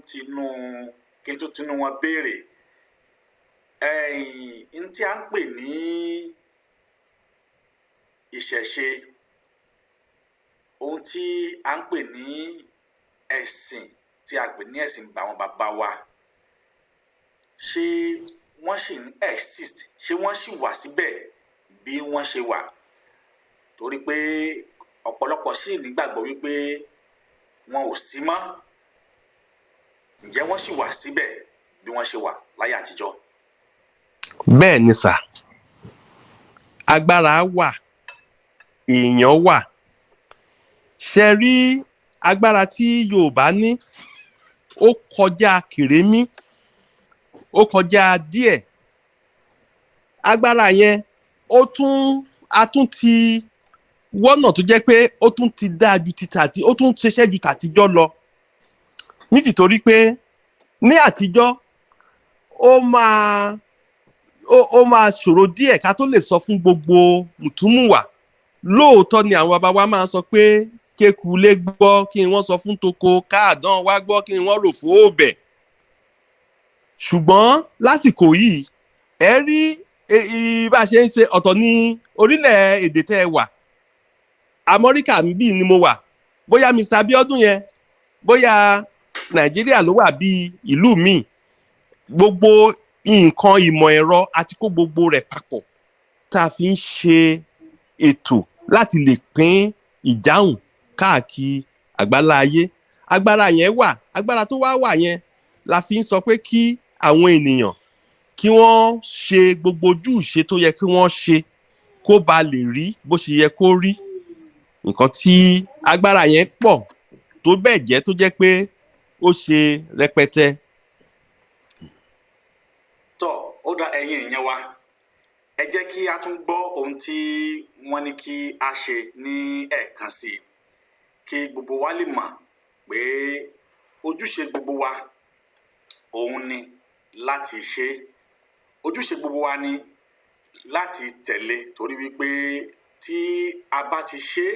tinú wọn béèrè. Ẹ̀yìn n tí a ń pè ní ìṣẹ̀ṣe, ohun tí a ń pè ní ẹ̀sìn, tí a pè ní ẹ̀sìn àwọn bàbá wa, ṣé wọ́n sì ń exist? Ṣé wọ́n sì wà síbẹ̀ bí wọ́n ṣe wà? Torí pé ọ̀pọ̀lọpọ̀ sì nígbàgbọ́ wípé wọn ò sí mọ́. Ǹjẹ́ wọ́n sì wà síbẹ̀ bí wọ́n ṣe wà láyé àtijọ́? Bẹ́ẹ̀ ni sir, Agbára wà, èèyàn wà. Ṣe rí agbára tí Yorùbá ní, ó kọjá kèrémí, ó kọjá díẹ̀. Agbára yẹn, ó tún a tún ti wọ́nà tó jẹ́ pé ó tún ti dáa ju ti tàti, ó tún ṣiṣẹ́ ju tàtijọ́ lọ, nítorí pé ní àtijọ́, ó máa ṣòro díẹ̀ ká tó lè sọ fún gbogbo mùtúmùwà. Lóòótọ́ ni àwọn bàbá wa máa ń sọ pé kékulé gbọ́ kí wọ́n sọ fún toko, káàdán wá gbọ́ kí wọ́n rò fóòbẹ̀. Ṣùgbọ́n lásìkò yìí, ẹ rí bá a ṣe ń ṣe, ọ̀tọ̀ ní orílẹ̀ èdè tẹ́ ẹ wà. Amẹ́ríkà níbí ni mo wà. Bóyá Mr Abiodun yẹn, bóyá Nàìjíríà ló wà bíi ìlú míì. Gbogbo nǹkan ìmọ̀ ẹ̀rọ àti kó gbogbo rẹ̀ papọ̀ tá a fi ń ṣe ètò láti lè pín ìjáhùn káàkiri àgbálá ayé. Agbára yẹn wà. Agbára tó wá wà yẹn la fi ń sọ pé kí àwọn ènìyàn kí wọ́n ṣe gbogbo ojúṣe tó yẹ kí wọ́n ṣe, kó ba lè rí bó ṣe yẹ kó rí. Nǹkan tí agbára yẹn pọ̀ tó bẹ́ẹ̀ jẹ́ tó jẹ́ pé ó ṣe rẹpẹtẹ. Tọ́, ó dá ẹ̀yin èèyàn wa, ẹ jẹ́ kí a tún gbọ́ ohun tí wọ́n ní kí a ṣe ní ẹ̀ẹ̀kan sí i, kí gbogbo wa lè mọ̀ pé ojúṣe gbogbo wa òun ni láti ṣe. Ojúṣe gbogbo wa ni láti tẹ̀lé, torí wípé tí a bá ti ṣe,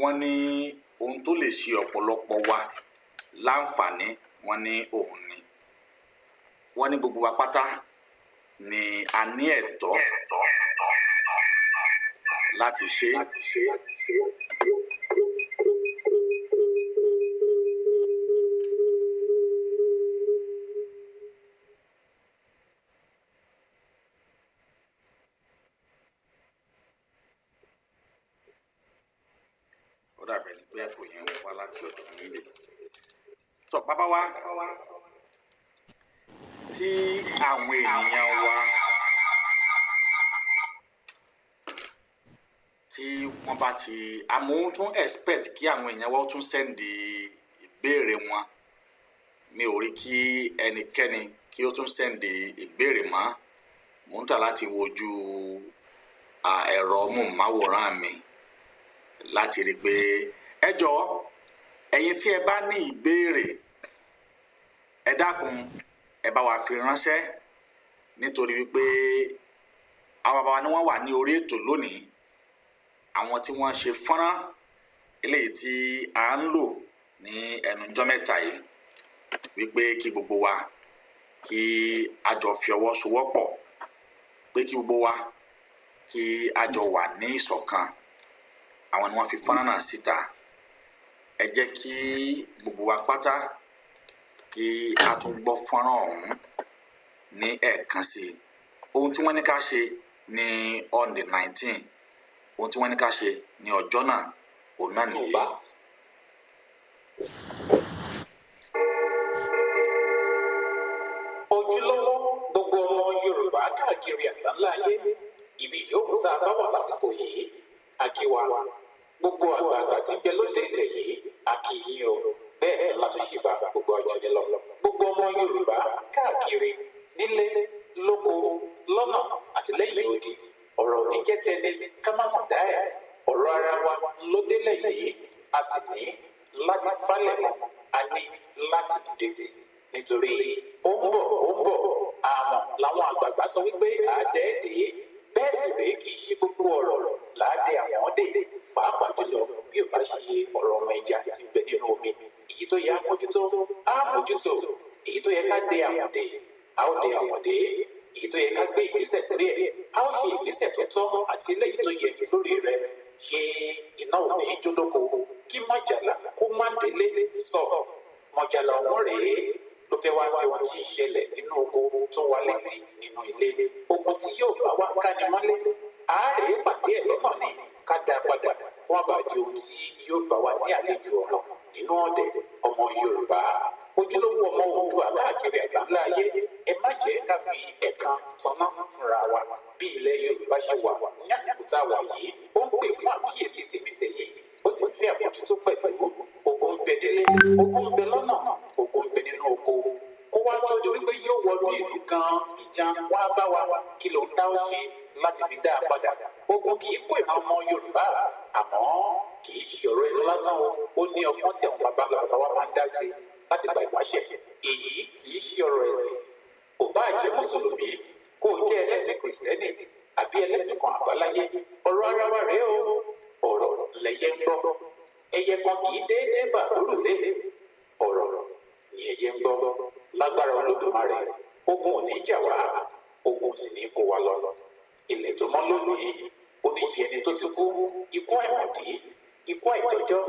wọ́n ní ohun tó lè ṣe ọ̀pọ̀lọpọ̀ wa láǹfààní, wọ́n ní òun ni. Wọ́n ní gbogbo wa pátá ni a ní ẹ̀tọ́ láti ṣe. Ó dàbẹ̀ ni pé kò yẹn wá láti ọ̀dọ̀ mi níbí. Tó bàbá wa, tí àwọn ènìyàn wa tí wọ́n bá ti àmọ́ tún expect kí àwọn èèyàn wa ó tún send ìbéèrè wọn, mi ò rí kí ẹnikẹ́ni kí ó tún send ìbéèrè mọ́. Mò ń tà láti wojú ẹ̀rọ móhùnmáwòrán mi láti rí i pé, ẹ jọ̀ọ́, ẹ̀yin tí ẹ bá ní ìbéèrè, ẹ dákun, ẹ bá wa fi ránṣẹ́, nítorí wípé àwọn bàbá wa ni wọ́n wà ní orí ètò lónìí, àwọn tí wọ́n ṣe fọ́nrán eléyìí tí à ń lò ní ẹnujọ́ mẹ́ta yìí, wípé kí gbogbo wa kí a jọ fi ọwọ́ sowọ́pọ̀, pé kí gbogbo wa kí a jọ wà ní ìṣọ̀kan. Àwọn ni wọ́n fi fọ́nrán náà síta. Ẹ jẹ́ kí gbogbo wa pátá kí a tún gbọ́ fọ́nrán ọ̀hún ní ẹ̀ẹ̀kan sí i. Ohun tí wọ́n ní ká ṣe ní on the 19, ohun tí wọ́n ní ká ṣe ní ọjọ́ náà, òun náà nìyí. Yorùbá. Ojúlówó gbogbo ọmọ Yorùbá káàkiri àgbáńlá ayé, ibi yòówù tá a bá wà lásìkò yìí, a kí wa. Gbogbo àgbààgbà tí ń bẹ lóde ilẹ̀ yìí, a kí yín o. Bẹ́ẹ̀ la tún ṣèbà gbogbo àjùní lọ. Gbogbo ọmọ Yorùbá káàkiri, nílé lóko, lọ́nà àti lẹ́yìn odi, ọ̀rọ̀ ò ní jẹ́ tẹni ká má mọ̀ dá ẹ̀. Ọ̀rọ̀ ara wa ló délẹ̀ yìí, a sì ní láti falẹ̀ mọ́, a ní láti dìde sí i, nítorí ó ń bọ̀, ó ń bọ̀. Àmọ́ làwọn àgbààgbà sọ wípé àádẹ́ẹ̀dẹ́ bẹ́ẹ̀ sì rèé, kì í ṣe gbogbo ọ̀rọ̀ làádẹ́ àwọn dé, pàápàá jùlọ bí ò bá ṣe ọ̀rọ̀ ọmọ ẹja tí ń bẹ nínú omi. Èyí tó yẹ á mójútó, á mójútó. Èyí tó yẹ ká dé àwọn dé, a ó dé àwọn dé. Èyí tó yẹ ká gbé ìgbésẹ̀ lórí ẹ̀, a ó ṣe ìgbésẹ̀ tó tọ́ àti eléyìí tó yẹ lórí rẹ̀. Ṣé iná ò ní jó lóko kí mọ̀jàlá kó má délé sọ? Mọ̀jàlá ọ̀hún rèé ló fẹ́ wá fi ohun tí ń ṣẹlẹ̀ nínú oko tó wa létí nínú ilé. Ogun tí yóò bá wá káni mọ́lé, àárẹ̀ pàdé ẹ̀ lọ́nà ni ká dá a padà, kó má bàa di ohun tí yóò bá wa ní àlejò ọ̀ràn nínú ọ̀dẹ̀. Ọmọ Yorùbá, ojúlówó ọmọ Oòduà káàkiri àgbáńlá ayé, ẹ má jẹ́ ká fi ẹ̀tọ́ kan tanná fúnra wa. Bí ilẹ̀ Yorùbá ṣe wà ní àsìkò tá a wà yìí, ó ń pè fún àkíyèsí tèmítẹ̀yìn, ó sì ń fẹ́ àbójútó pẹ̀lú. Ogun ń bẹ délé, ogun ń bẹ lọ́nà, ogun ń bẹ nínú oko. Kó wá tó di wípé yóò wọnú ìlú kan ìjà wá bá wa, kí ló ń dá ó ṣe láti fi dá a padà? Ogun kì í kó ìmọ̀ ọmọ Yorùbá, àmọ́ kì í ṣe ọ̀rọ̀ ẹnu lásán o. Ó ní ọgbọ́n tí àwọn baba ńlá baba wa máa ń dá sí láti gba ìwáṣẹ̀. Èyí kì í ṣe ọ̀rọ̀ ẹ̀sìn. Ò bá jẹ́ mùsùlùmí, kó o jẹ́ ẹlẹ́sìn kìrìsìtẹ́nì àbí ẹlẹ́sìn kan àbáláyé, ọ̀rọ̀ ara wa rèé o. Ọ̀rọ̀ lẹyẹ ń gbọ́, ẹyẹ kan kì í déédéé bà lórùlé. Ọ̀rọ̀ ni ẹyẹ ń gbọ́. Lágbára Olódùmarè, ogun ò ní jà wá, ogun ò sì ní kó wa lọ. Ilẹ̀ tó mọ́ lónìí, ó ní iye ẹni tó ti kú ikú àìmọ̀dí, ikú àìtọ́jọ́,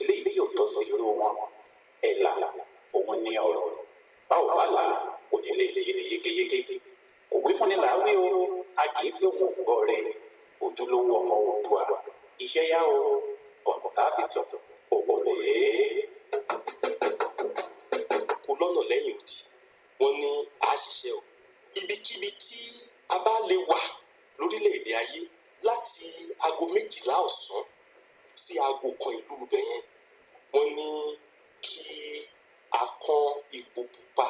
eléyìí tí ò tọ́ sí irú wọn. Ẹ̀là òun ní ọ̀rọ̀, bá ò bá là á, kò ní lè yé ni yékéyéké. Kò wí fúnni là á wí o, a kì í pé òun ò gbọ́ rẹ. Ojúlówó ọmọ Oòduà, iṣẹ́ yá o, ọ̀nà tá a sì tọ̀ òun rèé. Kò lọ́nà lẹ́yìn odi, wọ́n ní a ṣiṣẹ́ o. Ibikíbi tí a bá lè wà lórílẹ̀‐èdè ayé, láti aago 12 ọ̀sán sí aago 1 ìlú ibẹ̀ yẹn, wọ́n ní kí a kán epo pupa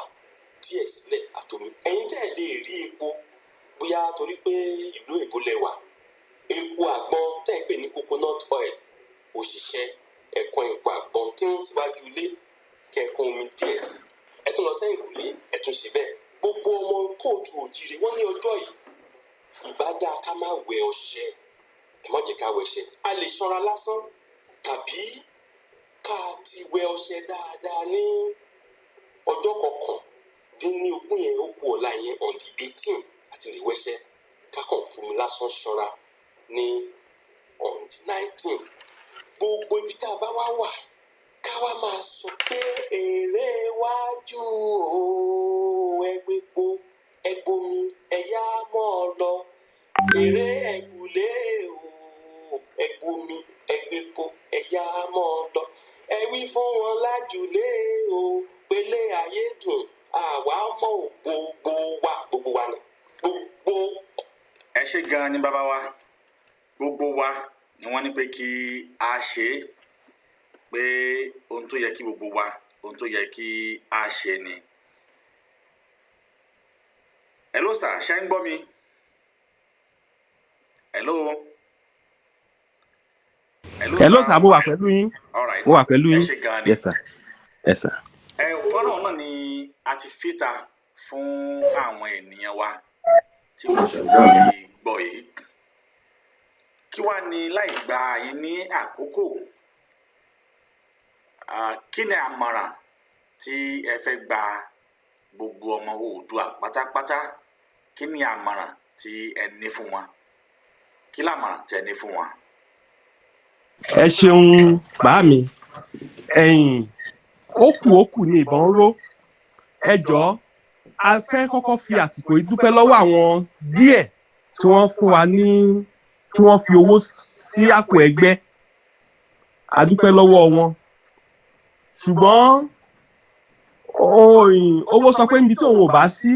díẹ̀ sílẹ̀ àtomi. Ẹ̀yin tẹ́ ẹ̀ lè rí epo, bóyá torí pé ìlú èbó lẹ wà, epo àgbọn tẹ́ ẹ̀ pè ní coconut oil kò ṣiṣẹ́. Ẹ̀kan epo àgbọn tí ń síwájú ilé, kẹ̀kan omi díẹ̀ sí, ẹ tún lọ sẹ́yìn kùlé, ẹ tún ṣe bẹ́ẹ̀. Gbogbo ọmọ kóòtù òjìrè, wọ́n ní ọjọ́ yìí ìbá dáa ká má wẹ ọṣẹ. Ẹ má jẹ́ ká wẹṣẹ. A lè ṣanra lásán tàbí ká ti wẹ ọṣẹ dáadáa ní ọjọ́ 19 yẹn, ó kù ọ̀la yẹn, on the 18, àti lè wẹṣẹ, ká kàn fún mi lásán ṣanra ní on the 19. Gbogbo ibi tá a bá wá wà, ká wá máa sọ pé èrè wájú o, ẹgbẹ́po, ẹgbomi, ẹ̀yà mọ́ ọ lọ, èrè ẹ̀kúlé o, ẹgbomi, ẹgbẹ́po, ẹ̀yà mọ́ ọ lọ. Ẹ wí fún wọn lájúlé o pélé ayé dùn, àwa mọ̀ ò, gbogbo wa, gbogbo wa ni gbogbo. Ẹ ṣe gan ni bàbá wa. Gbogbo wa ni wọ́n ní pé kí a ṣe é, pé ohun tó yẹ kí gbogbo wa, ohun tó yẹ kí a ṣe ni. Hello sir, ṣé ń gbọ́ mi? Hello, hello. Hello sir, mo wà pẹ̀lú yín. All right. Mo wà pẹ̀lú Ẹ yín. ṣe gan ni. Yes sir, yes sir. Ẹ fọ́nrán náà ni a ti fìta fún àwọn ènìyàn wa tí wọ́n sì ti gbọ́ yìí. Kí wàá ní láì gba yín ní àkókò, kí ni àmọ̀ràn tí ẹ fẹ́ gba gbogbo ọmọ Oòduà pátápátá? Kí ni àmọ̀ràn tí ẹ ní fún wọn? Kí làmọ̀ràn tí ẹ ní fún wọn? Ẹ ṣeun bàá mi. Ẹ̀yìn ó kù, ó kù ní ìbọn ró. Ẹ jọ̀ọ́, a fẹ́ kọ́kọ́ fi àsìkò yìí dúpẹ́ lọ́wọ́ àwọn díẹ̀ tí wọ́n fún wa ní, tí wọ́n fi owó sí àpò ẹgbẹ́. A dúpẹ́ lọ́wọ́ wọn, ṣùgbọ́n owó sọ pé níbi tí òun ò bá sí,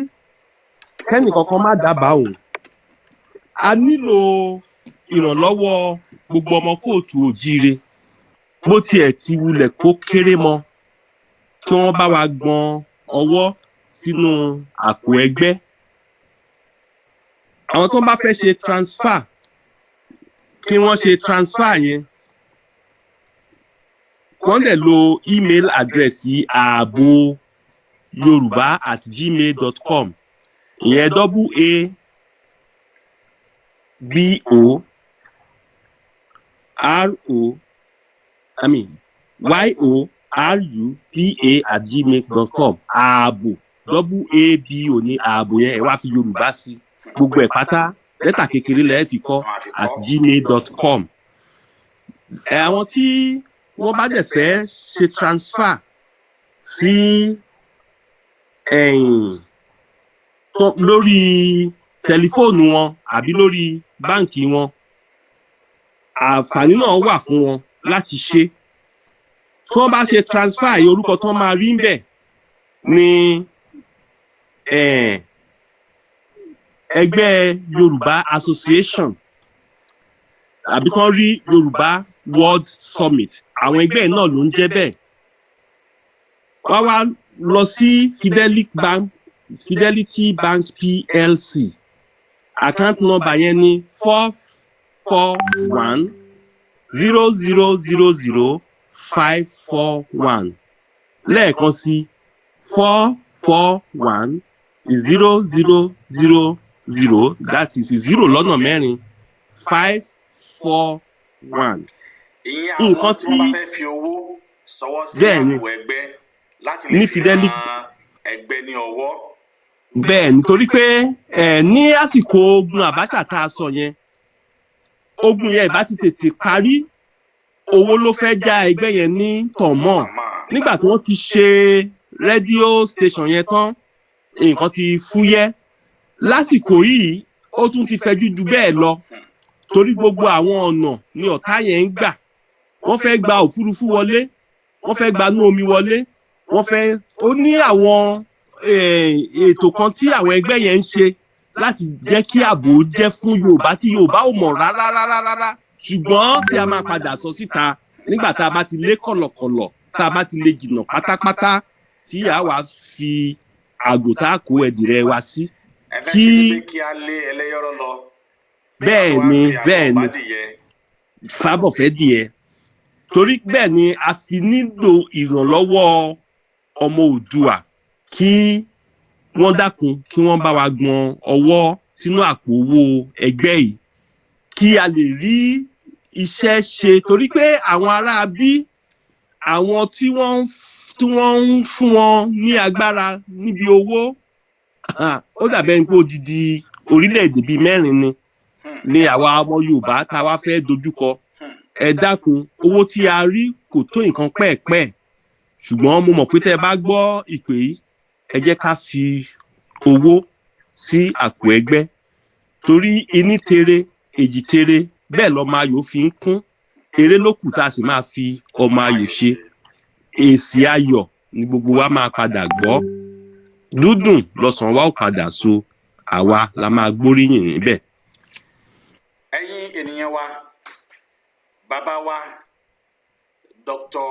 kẹ́nìkankan má dábàá òun. A nílò ìrànlọ́wọ́ gbogbo ọmọ kóòtù òjíire, bó tiẹ̀ ti wulẹ̀ kó kéré mọ́, kí wọ́n bá wa gbọn ọwọ́ sínú àpò ẹgbẹ́. Àwọn tó bá fẹ́ ṣe transfer, kí wọ́n ṣe transfer yẹn, kí wọ́n dẹ̀ lo email address ààbò yorùbá@gmail.com. Ìyẹn aabo r o, I mean yorupa@gmail.com. Ààbò, double a b o ní ààbò yẹn, ẹ wá fi Yorùbá sí, gbogbo ẹ̀ pátá, lẹ́tà kékeré lẹ́ẹ̀ fi kọ́, @gmail.com. Ẹ àwọn tí wọ́n bá dẹ̀ fẹ́ ṣe transfer sí ẹ̀yìn lórí tẹlifóònù wọn àbí lórí báǹkì wọn, àǹfààní náà wà fún wọn láti ṣe. Tí wọ́n bá ṣe transfer yìí, orúkọ tí wọ́n máa rí ń bẹ̀ ni Ẹgbẹ́ Yorùbá Association àbí kán rí Yorùbá World Summit, àwọn ẹgbẹ́ náà ló ń jẹ́ bẹ́ẹ̀. Wá wá lọ sí Fidelity Bank, Fidelity Bank PLC. Account number yẹn ní 4410000541. Lẹ́ẹ̀kan sí, 4410000, that is zero lọ́nà mẹ́rin, 541. Ìyẹn àwọn Nǹkan tí wọ́n bá tí fẹ́ fi owó sọwọ́ sí Bẹ́ẹ̀ ni. àpò ẹgbẹ́ láti lè Ní fi Fidelity ran ẹgbẹ́ ní ọwọ́. Bẹ́ẹ̀, nítorí pé ẹ ní àsìkò ogun Abacha tá a sọ yẹn, ogun yẹn ìbá ti tètè parí, owó ló fẹ́ já ẹgbẹ́ yẹn ní tọ̀mọ̀. Nígbà tí wọ́n ti ṣe rédíò station yẹn tán, nǹkan ti fúyẹ́. Lásìkò yìí, ó tún ti fẹjú ju bẹ́ẹ̀ lọ, torí gbogbo àwọn ọ̀nà ni ọ̀tá yẹn ń gbà. Wọ́n fẹ́ gba òfurufú wọlé, wọ́n fẹ́ gba inú omi wọlé, wọ́n fẹ́ ó ní àwọn ètò kan tí àwọn ẹgbẹ́ yẹn ń ṣe láti jẹ́ kí ààbò jẹ́ fún Yorùbá tí Yorùbá ò mọ̀ rárá rárá rárá, ṣùgbọ́n tí a máa padà sọ síta nígbà tá a bá ti lé kọ̀lọ̀kọ̀lọ̀, tá a bá ti lè jìnnà pátápátá, tí a wá fi àgò tá a kó ẹdìrẹ wa sí. Ẹ fẹ́ Kí ṣe ni pé kí á lé ẹlẹ́yọ̀rọ̀ lọ. Bẹ́ẹ̀ Wá ni. fi àbọ̀ Bẹ́ẹ̀ ni. bádìyẹ. Sábọ̀ fẹ́ díẹ̀, torí bẹ́ẹ̀ ni a fi nílò ìrànlọ́wọ́ ọmọ Oòduà, kí wọ́n dákun, kí wọ́n bá wa gbọn ọwọ́ sínú àpò owó ẹgbẹ́ yìí, kí a lè rí iṣẹ́ ṣe, torí pé àwọn ará bí àwọn tí wọ́n ń fún wọn ní agbára níbi owó, ó dàbẹ́ ni pé odidi orílẹ̀-èdè bíi mẹ́rin ni àwa ọmọ Yorùbá tá a wá fẹ́ dojúkọ. Ẹ dákun, owó tí a rí kò tó nǹkan pẹ́ẹ̀pẹ́ẹ̀, ṣùgbọ́n mo mọ̀ pé tẹ́ ẹ bá gbọ́ ìpè yìí, ẹ jẹ́ ká fi owó sí àpò ẹgbẹ́, torí iní tere èjì tere bẹ́ẹ̀ lọ́mọ ayò fi ń kún eré ló kù tá a sì máa fi ọmọ ayò ṣe. Èsì ayọ̀ ni gbogbo wa máa padà gbọ́. Dúdùn lọ́sàn-án wa ó padà so, àwa la máa gbóríyìn níbẹ̀. Ẹ̀yin ènìyàn wa, bàbá wa Dr.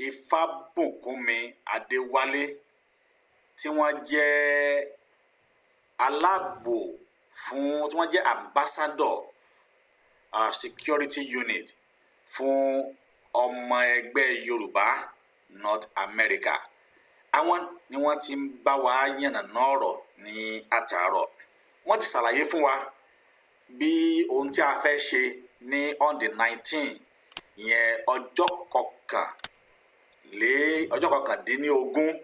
Ifábùnkúnmi Adéwálé, tí wọ́n jẹ́ aláàbò fún, tí wọ́n jẹ́ ambassador security unit fún ọmọ ẹgbẹ́ Yorùbá North America, àwọn ni wọ́n ti ń bá wa yànnàná ọ̀rọ̀ ní àtàárọ̀. Wọ́n ti ṣàlàyé fún wa bí ohun tí a fẹ́ ṣe ní on the 19, ìyẹn ọjọ́ 19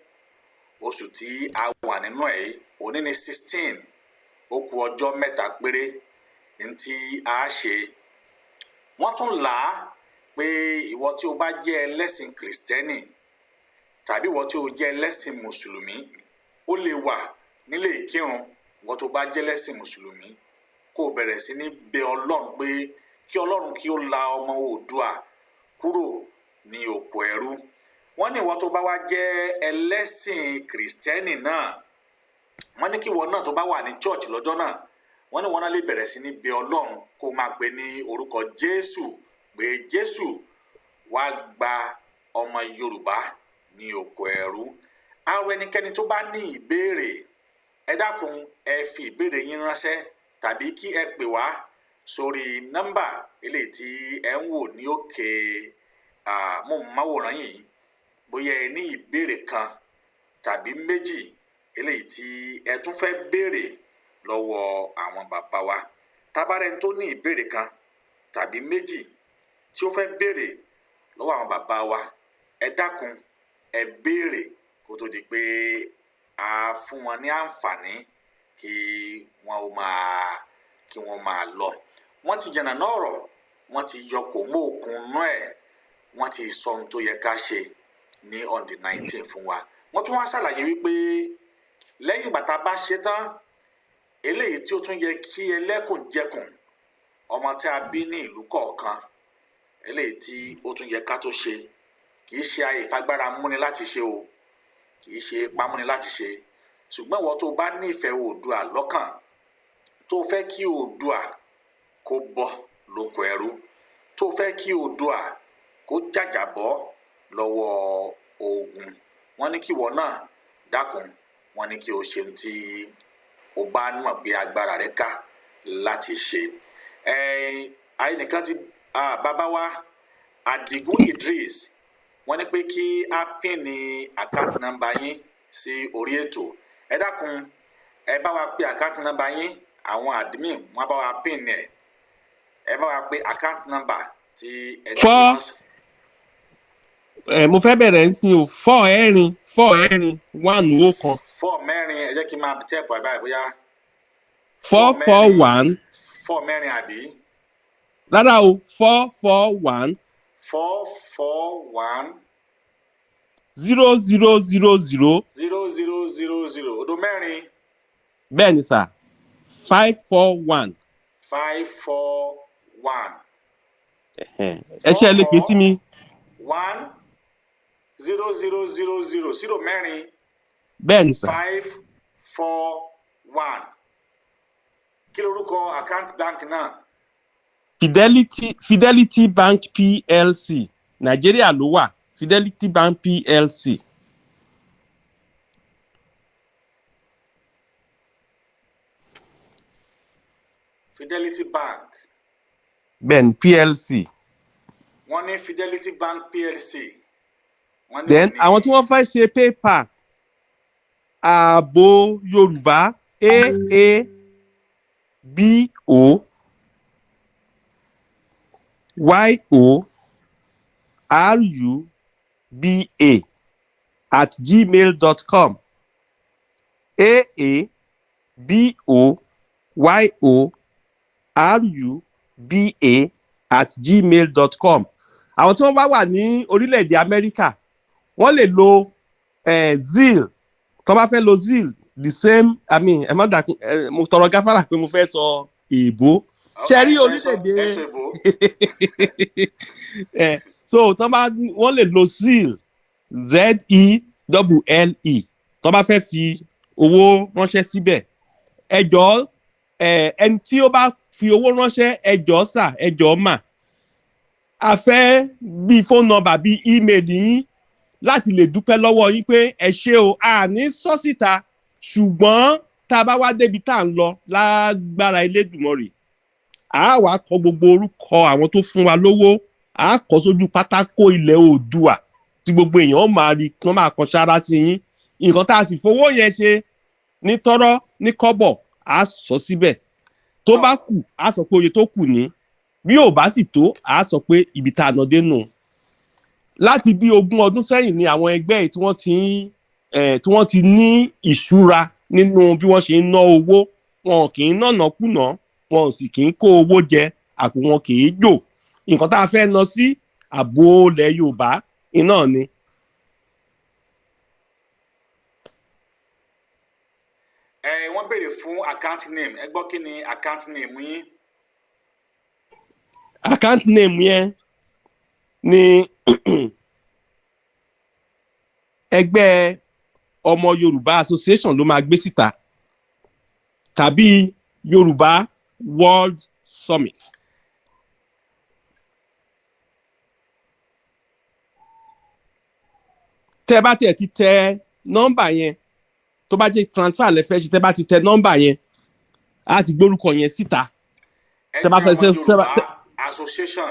oṣù tí a wà nínú ẹ̀ yìí. Òní ní 16, ó kù ọjọ́ 3 péré ní tí a ṣe. Wọ́n tún là á pé ìwọ tí o bá jẹ́ ẹlẹ́sìn Kìrìsìtẹ́nì tàbí ìwọ tí o jẹ́ ẹlẹ́sìn Mùsùlùmí, ó lè wà nílé ìkírun. Ìwọ tó bá jẹ́ ẹlẹ́sìn Mùsùlùmí, kó o bẹ̀rẹ̀ sí ní bẹ Ọlọ́run pé kí Ọlọ́run kí ó la ọmọ Oòduà kúrò ní oko ẹrú. Wọ́n ní ìwọ tó bá wá jẹ́ ẹlẹ́sìn Kìrìsìtẹ́nì náà, wọ́n ní kí ìwọ náà tó bá wà ní church lọ́jọ́ náà, wọ́n ní wọ́n náà lè bẹ̀rẹ̀ sí ní bẹ Ọlọ́run, kó máa pè ní orúkọ Jésù pé Jésù wá gba ọmọ Yorùbá ní oko ẹrú. Arọ ẹnikẹ́ni tó bá ní ìbéèrè, ẹ dákun, ẹ fi ìbéèrè yín ránṣẹ́ tàbí kí ẹ pè wá sórí nọ́mbà eléyìí tí ẹ ń wò ní òkè móhùnmáwòrán yìí. Bóyá ẹ ní ìbéèrè kan tàbí méjì eléyìí tí ẹ tún fẹ́ béèrè lọ́wọ́ àwọn bàbá wa, tábàárẹ̀ tó ní ìbéèrè kan tàbí méjì tí ó fẹ́ béèrè lọ́wọ́ àwọn bàbá wa, ẹ dákun, ẹ béèrè kó tó di pé a fún wọn ní àǹfààní kí wọ́n máa lọ. Wọ́n ti yànnà náà ọ̀rọ̀, wọ́n ti yọ kò mọ́ òkun nú ẹ̀, wọ́n ti sọ ohun tó yẹ ká ṣe ní on the 19 fún wa. Wọ́n tún wá ṣàlàyé wípé lẹ́yìn ìgbà tá a bá ṣe tán, eléyìí tí ó tún yẹ kí ẹlẹ́kùnjẹkùn ọmọ tí a bí ní ìlú kọ̀ọ̀kan, eléyìí tí ó tún yẹ ká tó ṣe, kì í ṣe àyè ìfagbára múni láti ṣe o, kì í ṣe pamúni láti ṣe, ṣùgbọ́n ìwọ tó bá nífẹ̀ẹ́ Oòduà lọ́kàn Tó fẹ́ kí Oòduà kó bọ́ lóko ẹrú, tó fẹ́ kí Oòduà kó jàjàbọ́ lọ́wọ́ ogun, wọ́n ní kí ìwọ náà dákun, wọ́n ní kí o ṣe ohun tí o bá mọ̀ pé agbára rẹ ká láti ṣe. Ẹnìkan ti bàbá wa Adigun Idris, wọ́n ní pé kí á pin ní account number yín sí orí ètò. Ẹ dákun, ẹ bá wa pe account number yín. Àwọn admin wọ́n bá wa pin ẹ. Ẹ bá wa pe account number tí ẹ ní kí Four. wọ́n Ẹ mo fẹ́ bẹ̀rẹ̀ ń sin o. Four ẹ̀rin, four ẹ̀rin, one ọ̀kan. Four mẹ́rin. Ẹ jẹ́ kí n máa type ẹ̀ báyìí bóyá. Four four one. Four mẹ́rin, àbí? Rárá o, four four one. Four four one. Zero zero zero zero. Zero zero zero zero, òdo mẹ́rin. Bẹ́ẹ̀ ni sà, five four one. Five four one. Ẹ ṣe, ẹ lè pè sí mi. One zero zero zero zero, zero mẹ́rin. Bẹ́ẹ̀ ni sà. 541. Kí lorúkọ account bank náà? Fidelity Bank PLC, Nàìjíríà ló wà, Fidelity Bank PLC. Fidelity Bank. Bẹ́ẹ̀ ni, PLC. Wọ́n ní Fidelity Bank PLC, wọ́n ní Then òní. àwọn tí wọ́n fẹ́ ṣe PayPal, Ààbò Yorùbá, aaboyoruba@gmail.com, aaboyoruba@gmail.com. Àwọn tí wọ́n bá wà ní orílẹ̀-èdè Amẹ́ríkà, wọ́n lè lo Zelle. Tó bá fẹ́ lo Zelle, the same, I mean, ẹ má dàkún ẹ, mo tọrọ gáfárà pé mo fẹ́ sọ èèbó. Ṣe rí orílẹ̀-èdè ẹ, so tó bá wọ́n lè lo Zelle, Zelle, tó bá fẹ́ fi owó ránṣẹ́ síbẹ̀. Ẹ jọ̀ọ́, ẹni tí ó bá fi owó ránṣẹ́, ẹ jọ̀ọ́ sà, ẹ jọ̀ọ́ mà, a fẹ́ bí phone number, bí email yín láti lè dúpẹ́ lọ́wọ́ yín pé ẹ ṣé o. Àní sọ síta, ṣùgbọ́n tá a bá wá débi tá à ń lọ, lágbára Elédùmarè, a wá kọ gbogbo orúkọ àwọn tó fún wa lówó, a kọ sójú pátákó ilẹ̀ Oòduà tí gbogbo èèyàn ó máa rí, kí wọ́n máa kọ sára sí yín. Nǹkan tá a sì fowó yẹn ṣe ní tọ́rọ́ ní kọ́bọ̀, a sọ síbẹ̀. Tó bá kù, a sọ pé oye tó kù ní. Bí ò bá sì tó, a sọ pé ibi tá a nà dé nù. Láti bí 20 ọdún sẹ́yìn ni àwọn ẹgbẹ́ yìí tí wọ́n ti ní ìṣúra nínú bí wọ́n ṣe ń ná owó. Wọn kì í nànà kùnà, wọn ò sì kì í kó owó jẹ, àpò wọn kì í jò. Nǹkan tá a fẹ́ ná sí ààbò ilẹ̀ Yorùbá iná ni. Ẹ wọ́n béèrè fún account name. Ẹ gbọ́, kí ni account name yín? Account name yẹn ni Ẹgbẹ́ Ọmọ Yorùbá Association ló máa gbé síta, tàbí Yorùbá World Summit. Tẹ́ bá tiẹ̀ ti tẹ nọ́mbà yẹn, tó bá jẹ́ transfer lẹ fẹ́ ṣe, tẹ́ bá ti tẹ nọ́mbà yẹn, á ti gbórúkọ yẹn síta. Tẹ́ bá fẹ́ Ẹgbẹ́ ṣe Ọmọ tẹ́ bá Yorùbá Association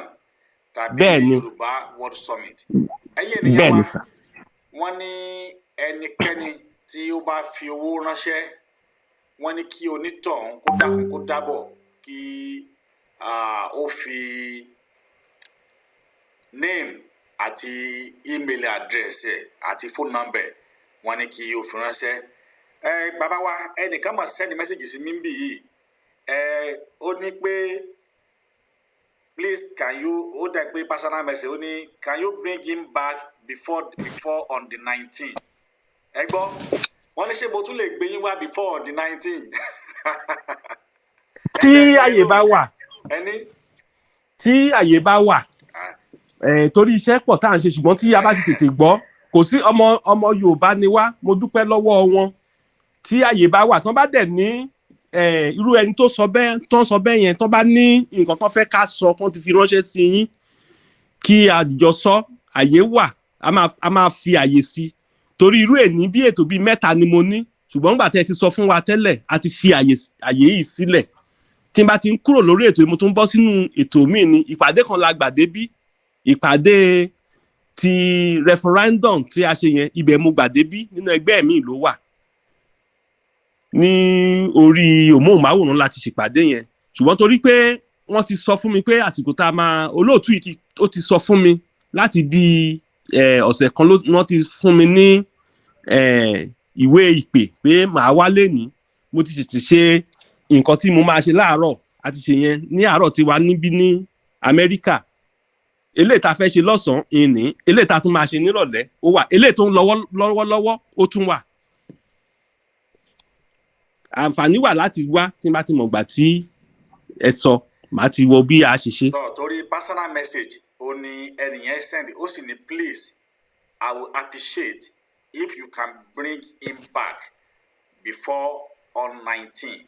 tàbí Bẹ́ẹ̀ ni. Yorùbá World Summit. Ẹ̀yin ènìyàn Bẹ́ẹ̀ wa, ni sà. Wọ́n ní ẹnikẹ́ni tí ó bá fi owó ránṣẹ́, wọ́n ní kí onítọ̀hún kó dákun kó dábọ̀ kí ó fi name àti email address ẹ̀ àti phone number ẹ̀, wọ́n ní kí ó fi ránṣẹ́. Ẹ bàbá wa, ẹnìkan mà send message sí mi ń bì yìí. Ẹ ó ní pé, "Please, can you," ó dà pé personal message, ó ní, "Can you bring him back before on the 19?" Ẹ gbọ́, wọ́n ní ṣé mo tún lè gbé yín wá before on the 19? Tí àyè bá wà. Ẹni. Tí àyè bá wà, torí iṣẹ́ pọ̀ tá à ń ṣe, ṣùgbọ́n tí a bá ti tètè gbọ́, kò sí. Ọmọ Yorùbá ni wá. Mo dúpẹ́ lọ́wọ́ wọn. Tí àyè bá wà, tí wọ́n bá dẹ̀ ní Irú ẹni tó sọ bẹ́ẹ̀, tó ń sọ bẹ́ẹ̀ yẹn, tó bá ní nǹkan tó fẹ́ ká sọ, kán ti fi ránṣẹ́ sí yín kí a jọ sọ. Àyè wà, a máa fi àyè sí, torí irú èní bí ètò bíi mẹ́ta ni mo ní, ṣùgbọ́n nígbà tẹ́ ẹ ti sọ fún wa tẹ́lẹ̀, a ti fi àyè yìí sílẹ̀. Tí n bá ti ń kúrò lórí ètò yìí, mo tún bọ́ sínú ètò míì ni. Ìpàdé kan la gbà débí, ìpàdé ti referendum tí a ṣe yẹn, ibẹ̀ mo gbà débí. Nínú ẹgbẹ́ mi ló wà ní orí òmóhùnmáwòrán láti ṣèpàdé yẹn, ṣùgbọ́n torí pé wọ́n ti sọ fún mi pé àsìkò tá a máa, olóòtú yìí ó ti sọ fún mi láti bí ọ̀sẹ̀ kan ló wọ́n ti fún mi ní ìwé ìpè pé màá wá lénìí. Mo ti tètè ṣe nǹkan tí mo máa ṣe láàárọ̀ àti ṣe yẹn ní àárọ̀ tiwa níbí ní Amẹ́ríkà. Eléyìí tá a fẹ́ ṣe lọ́sàn-án ìní, eléyìí tá a tún máa ṣe nírọ̀lẹ́ ó wà, eléyìí tó ń lọ́wọ́ lọ́wọ́lọ́wọ́ ó tún wà. Àǹfààní wà láti wá tí n bá ti mọ̀ gbà tí ẹ sọ, màá ti wo bí a ṣe ṣe. Tọ́ torí personal message ó ní ẹnìyẹn send, ó sì ní, "Please, I will appreciate if you can bring him back before on 19."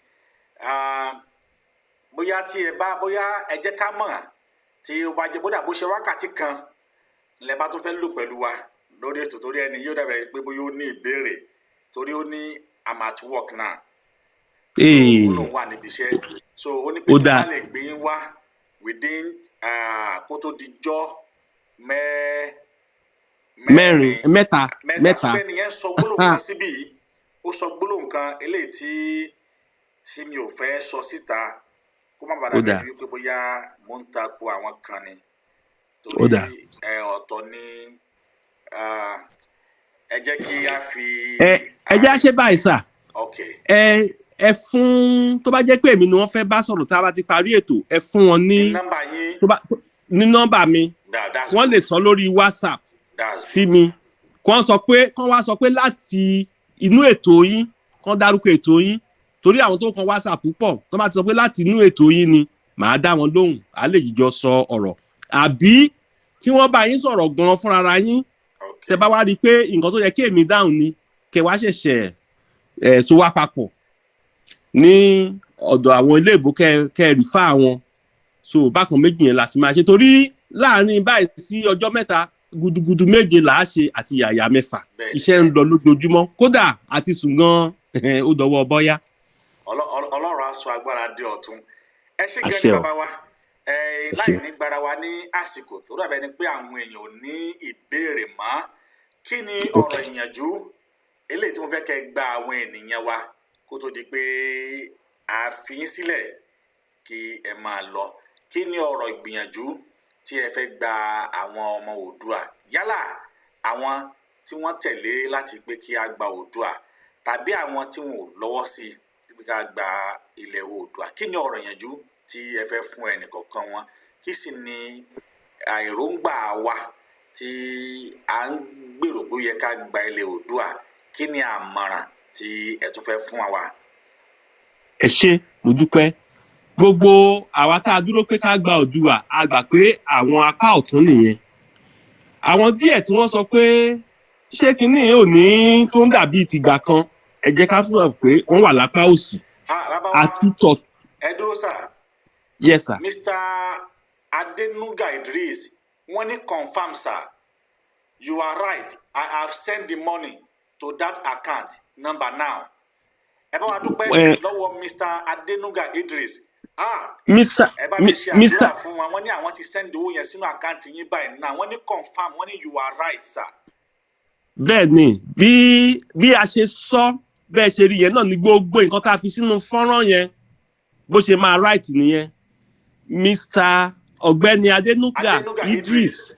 Bóyá tí ẹ bá, bóyá ẹ jẹ́ ká mọ̀ tí ó bá jẹ́ bódà bó ṣe wákàtí kan lẹ bá tún fẹ́ lò pẹ̀lú wa lórí ètò, torí ẹni yóò dàbẹ̀ pé bóyá ó ní ìbéèrè, torí ó ní, "I'm at work now." Ó lóun wà níbi iṣẹ́, so ó ní pé Ó tí dáa. wọ́n lè gbé yín wá within kó tó di jọ́ mẹ́rin, mẹ́ta. Mẹ́ta. Mẹ́ta. Ṣùgbọ́n ẹnìyẹn sọ gbólóhùn kan síbí yìí, ó sọ gbólóhùn kan eléyìí tí mi ò fẹ́ sọ síta kó má bàa Ó dàbí dáa. ẹni wípé bóyá mo ń takò àwọn kan ni. Ó dáa. Torí ẹ ọ̀tọ̀ ni, ẹ jẹ́ kí a fi Ẹ jẹ́ á ṣe báyìí sà. Ok. Ẹ fún, tó bá jẹ́ pé èmi ni wọ́n fẹ́ bá sọ̀rọ̀, tá a bá ti parí ètò, ẹ fún wọn ní nọ́mbà yín. Tó bá ní nọ́mbà mi, That's wọ́n lè sọ lórí WhatsApp That's sí mi, kàn sọ pé, kàn wá sọ pé láti inú ètò yín, kàn dárúkọ ètò yín, torí àwọn tó kan WhatsApp púpọ̀. Tó bá ti sọ pé láti inú ètò yín ni, màá dá wọn lóhùn, á lè jíjọ sọ ọ̀rọ̀, àbí kí wọ́n bá yín sọ̀rọ̀ gan fúnra yín. Tẹ bá wá rí i pé nǹkan tó yẹ kí èmi dáhùn ni, kẹ wá ṣẹ̀ṣẹ̀ ẹ̀ so wá papọ̀ ní ọ̀dọ̀ àwọn ilé ìbò, kẹ refer wọn. So bákan méjì yẹn la fi máa ṣe, torí láàrin báyìí sí ọjọ́ 3, gudugudu méje là á ṣe àti yàyà mẹ́fà. Iṣẹ́ ń lọ lójoojúmọ́, kódà àti sùn gan ó dọwọ́ bọ́yá. Ọlọ́run á sọ agbára dé ọ̀tun. Ẹ ṣé gan Àṣẹ ni o. bàbá wa. Ẹ Ẹ láì ṣé. ní gbára wa ní àsìkò tó dàbẹ ni pé àwọn èèyàn ò ní ìbéèrè mọ́, kí ni ọ̀rọ̀ ìyànjú eléyìí tí mo fẹ́ kẹ́ gba àwọn ènìyàn wa kó tó di pé a fi yín sílẹ̀ kí ẹ máa lọ? Kí ni ọ̀rọ̀ ìgbìyànjú tí ẹ fẹ́ gba àwọn ọmọ Oòduà, yálà àwọn tí wọ́n tẹ̀lé láti pé kí a gba Oòduà tàbí àwọn tí wọn ò lọ́wọ́ sí pé ká gba ilẹ̀ Oòduà? Kí ni ọ̀rọ̀ ìyànjú tí ẹ fẹ́ fún ẹnìkọ̀ọ̀kan wọn? Kí sì ni èròǹgbà wa tí à ń gbèrò pé ó yẹ ká gba ilẹ̀ Oòduà? Kí ni àmọ̀ràn tí ẹ tún fẹ́ fún wa? Ẹ ṣé, mo dúpẹ́. Gbogbo àwa tá a dúró pé ká gba Oòduà, a gbà pé àwọn apá ọ̀tún nìyẹn. Àwọn díẹ̀ tí wọ́n sọ pé ṣé kinní ò ní tó ń dàbí tìgbà kan, ẹ jẹ́ ká fún ọ pé wọ́n wà lápá òsì àti tọ̀. Ẹ dúró sà. Yes sir. Mr Adenuga Idris, wọ́n ní, "Confirm sir, you are right. I have sent the money to that account number now." Ẹ bá wa dúpẹ́ lọ́wọ́ Mr Adenuga Idris. Ah, Mr. ẹ bá mi ṣe Mr. àdúrà fún wọn. Wọ́n ní àwọn ti send owó yẹn sínú account yín báyìí náà. Wọ́n ní confirm, wọ́n ní you are right sir. Bẹ́ẹ̀ ni, bí a ṣe sọ bẹ́ẹ̀ ṣe rí yẹn náà ní gbogbo nǹkan tá a fi sínú fọ́nrán yẹn, bó ṣe máa right nìyẹn. Mr Ọ̀gbẹ́ni Adenuga Idris,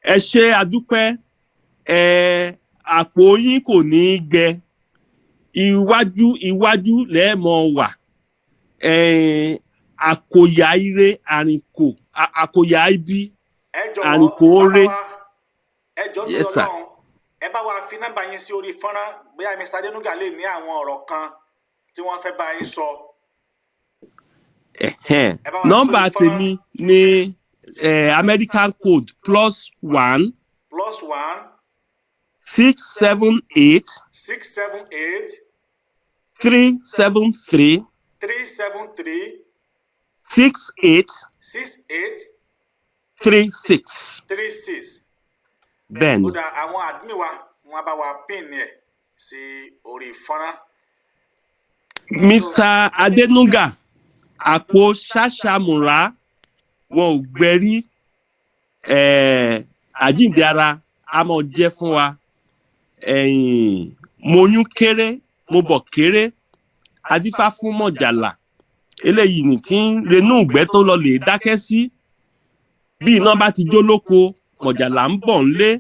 ẹ ṣe, àdúpẹ́. Ẹ àpò yín kò ní í gbẹ, iwájú iwájú lẹ́ẹ̀mọ wà. Ẹ àkòyà ire, àrìnkò àkòyà ibi, Ẹ jọ̀wọ́, àrìnkò oore. Ẹ jọ̀ọ́ tó Yes sir. Ọlọ́run, ẹ bá wa fi nọ́mbà yín sí orí fọ́nrán, bóyá Mr Adenuga lè ní àwọn ọ̀rọ̀ kan tí wọ́n fẹ́ bá yín sọ. Ẹ̀hẹ́n. Ẹ bá wa Nọ́mbà sórí fọ́nrán. tèmi ní American code +1 +1 678 678 373 373 68 68 36. 36. Bẹ́ẹ̀ ni. Ó dà, àwọn admin wa, wọn bá wa pin ẹ̀ sí orí fọ́nrán. Mr Adenuga, àpò ṣàṣàmùrà wọn ò gbẹrí, àjíǹde ara a máa jẹ́ fún wa. Ẹ̀yìn mo yún kéré, mo bọ̀ kéré, adífá fún mọ̀jàlá eléyìí ní tí ń renú ìgbẹ́ tó lọ lè dákẹ́ sí. Bí iná bá ti jó lóko, mọ̀jàlá ń bọ̀ ńlé.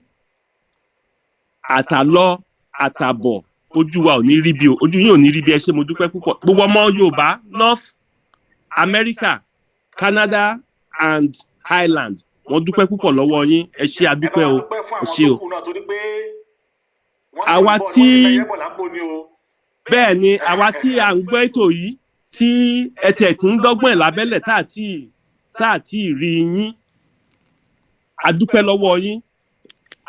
Àtàlọ àtàbọ̀, ojú wa ò ní rí bí o, ojú yín ò ní rí bí. Ẹ ṣé, mo dúpẹ́ púpọ̀. Gbogbo ọmọ Yorùbá North America, Canada and Ireland, wọ́n dúpẹ́ púpọ̀ lọ́wọ́ yín. Ẹ ṣé, adúpẹ́ o, ẹ ṣé o. Àwa tí bẹ́ẹ̀ ni, àwa tí à ń gbọ́ ètò yìí, tí ẹ tẹ̀ tí ń dọ́gbọ́n ẹ̀ lábẹ́lẹ̀, tá à tí rí yín, adúpẹ́ lọ́wọ́ yín,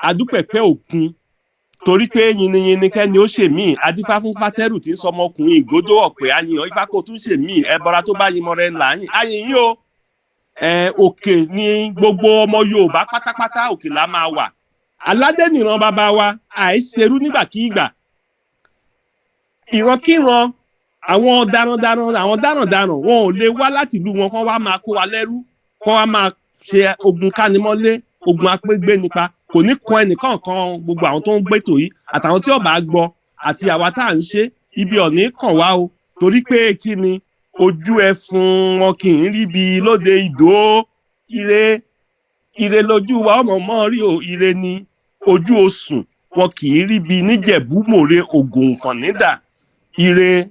adúpẹ́ pẹ́ òkun, torí pé yinyinyin kẹ́ni ó ṣe míì. Adífá fún Fátẹ́rù tí ń sọmọkùnrin ìgbódò ọ̀pẹ ayin ifá kó tún ṣe míì. Ẹbọra tó bá yin mọ́rẹ́ ńlá yín ayin yín o. Ẹ òkè ni gbogbo ọmọ Yorùbá pátápátá, òkè la máa wà. Aládé nìran bàbá wa, àìṣerú nígbàkigbà, ìrankíran àwọn darandaran, àwọn darandaran wọn ò lè wá láti ìlú wọn kán wá máa kó wa lẹ́rú, kán wá máa ṣe ogun kánimọ́lé, ogun apégbé nípa kò ní kan ẹnìkankan. Gbogbo àwọn tó ń gbẹ́tò yìí àtàwọn tí ó bá gbọ́ àti àwa tá à ń ṣe, ibi ọ̀ní kàn wá o, torí pé kí ni ojú ẹfun wọn kì í rí bi lóde ìdó. Ire ire lójú wa ọmọ mọ́ rí o, ire ni ojú osùn wọn kì í rí bi níjẹ̀bú mòre ògùn kàn nídà. Ire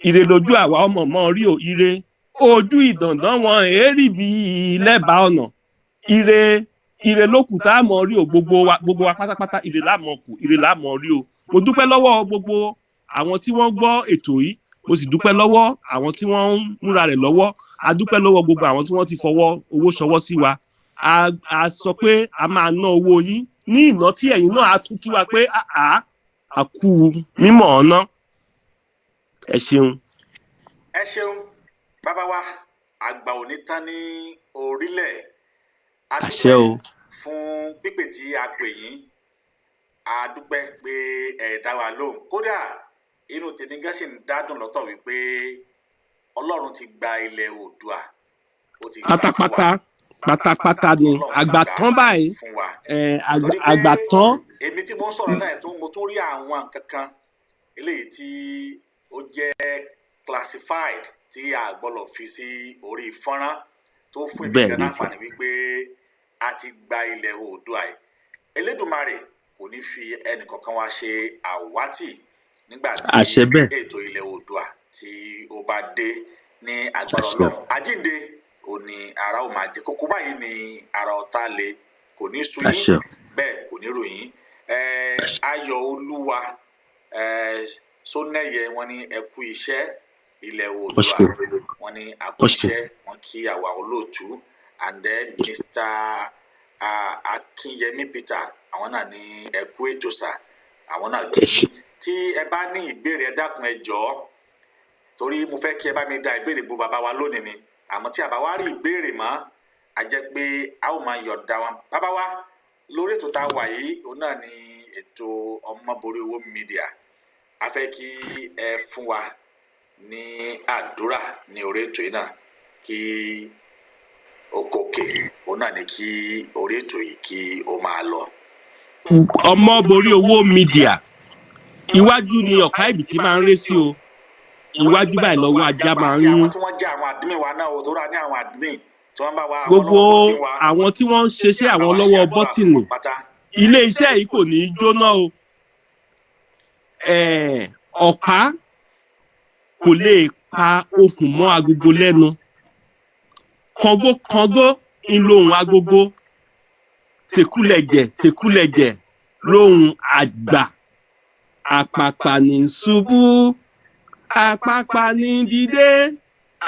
ire lójú àwa ọmọ mọ́ rí o, ire ojú ìdàndán wọn èérì bí lẹ́bàá ọ̀nà. Ire ire lókù tá a mọ̀ rí o. Gbogbo wa, gbogbo wa pátápátá, ire la mọ̀ kù, ire la mọ̀ rí o. Mo dúpẹ́ lọ́wọ́ gbogbo àwọn tí wọ́n gbọ́ ètò yìí, mo sì dúpẹ́ lọ́wọ́ àwọn tí wọ́n ń múra rẹ̀ lọ́wọ́. A dúpẹ́ lọ́wọ́ gbogbo àwọn tí wọ́n ti fọwọ́ owó ṣọwọ́ sí wa. A sọ pé a máa ná owó yín ní ìná tí ẹ̀yin náà á tún kí wa pé àá àkú mímọ̀ ọ̀nà. Ẹ ṣeun. Ẹ ṣeun, bàbá wa. Àgbà ò ní tán ní orílẹ̀. A Àṣẹ dúpẹ́ o. fún pípè tí a pè yín. A dúpẹ́ pé ẹ dá wa lóhùn. Kódà inú tèmi gán sì ń dádùn lọ́tọ̀ wípé Ọlọ́run ti gba ilẹ̀ Oòduà, ó ti gbà fún wa. Pátápátá pátápátá ni àgbà tán báyìí. Fún wa. Ẹ àgbà tán. Èmi tí mo ń sọ̀rọ̀ náà tó, mo tún rí àwọn nǹkan kan eléyìí tí ó jẹ́ classified tí a gbọ́dọ̀ fi sí orí fọ́nrán, tó fún èmi Bẹ́ẹ̀ gan ni sà. láǹfààní wípé a ti gba ilẹ̀ Oòduà yìí. Elédùmarè kò ní fi ẹnìkankan wa ṣe àwátì nígbà tí Àṣẹ bẹ́ẹ̀. ètò ilẹ̀ Oòduà tí ó bá dé ní agbára Àṣẹ. Ọlọ́run. Àjíǹde ò ní ara ó máa jẹ kókó báyìí ní ara ọ̀tá le, kò ní sú yín. Àṣẹ. Bẹ́ẹ̀ kò ní ròyìn. Ayọ̀ Olúwa Sónẹ́yẹ, wọ́n ní ẹ kú iṣẹ́ ilẹ̀ Oòduà. Ọṣẹ. Wọ́n ní a kú Ọṣẹ. iṣẹ́, wọ́n kí àwa olóòtú. And then Mr Akinyemi Peter, àwọn náà ní ẹ kú ètò sà, àwọn náà kí yín. Tí ẹ bá ní ìbéèrè, ẹ dákun, ẹ jọ̀ọ́, torí mo fẹ́ kí ẹ bá mi da ìbéèrè bu bàbá wa lónìí ni. Àmọ́ tí a bá wá rí ìbéèrè mọ́, a jẹ́ pé a ó máa yọ̀ǹda wọn. Bàbá wa, lórí ètò tá a wà yìí, òun náà ni ètò Ọmọborí Owó Media, a fẹ́ kí ẹ fún wa ní àdúrà ní orí ètò yìí náà, kí okòkè òun náà ni kí orí ètò yìí kí ó máa lọ. Ọmọ borí owó Media, iwájú ni ọ̀ká ìbìtì máa ń ré sí o, iwájú báyìí lọ́wọ́ ajá máa ń Àti àwọn yún. tí wọ́n jẹ́ àwọn admin wa náà o, tó rà ní àwọn admin tí wọ́n bá wa, àwọn Gbogbo lọ́wọ́ tí wa àwọn tí wọ́n ń ṣeṣẹ́, àwọn lọ́wọ́ bọ́tìnì, ilé iṣẹ́ yìí kò ní í jóná o. Ọ̀pá kò lè pa okùn mọ́ agogo lẹ́nu, kàngókàngó ń lóhùn agogo, tèkúlẹ̀jẹ̀ tèkúlẹ̀jẹ̀ lóhùn àgbà. Àpàpà ní ṣubú, àpàpà ní dìde,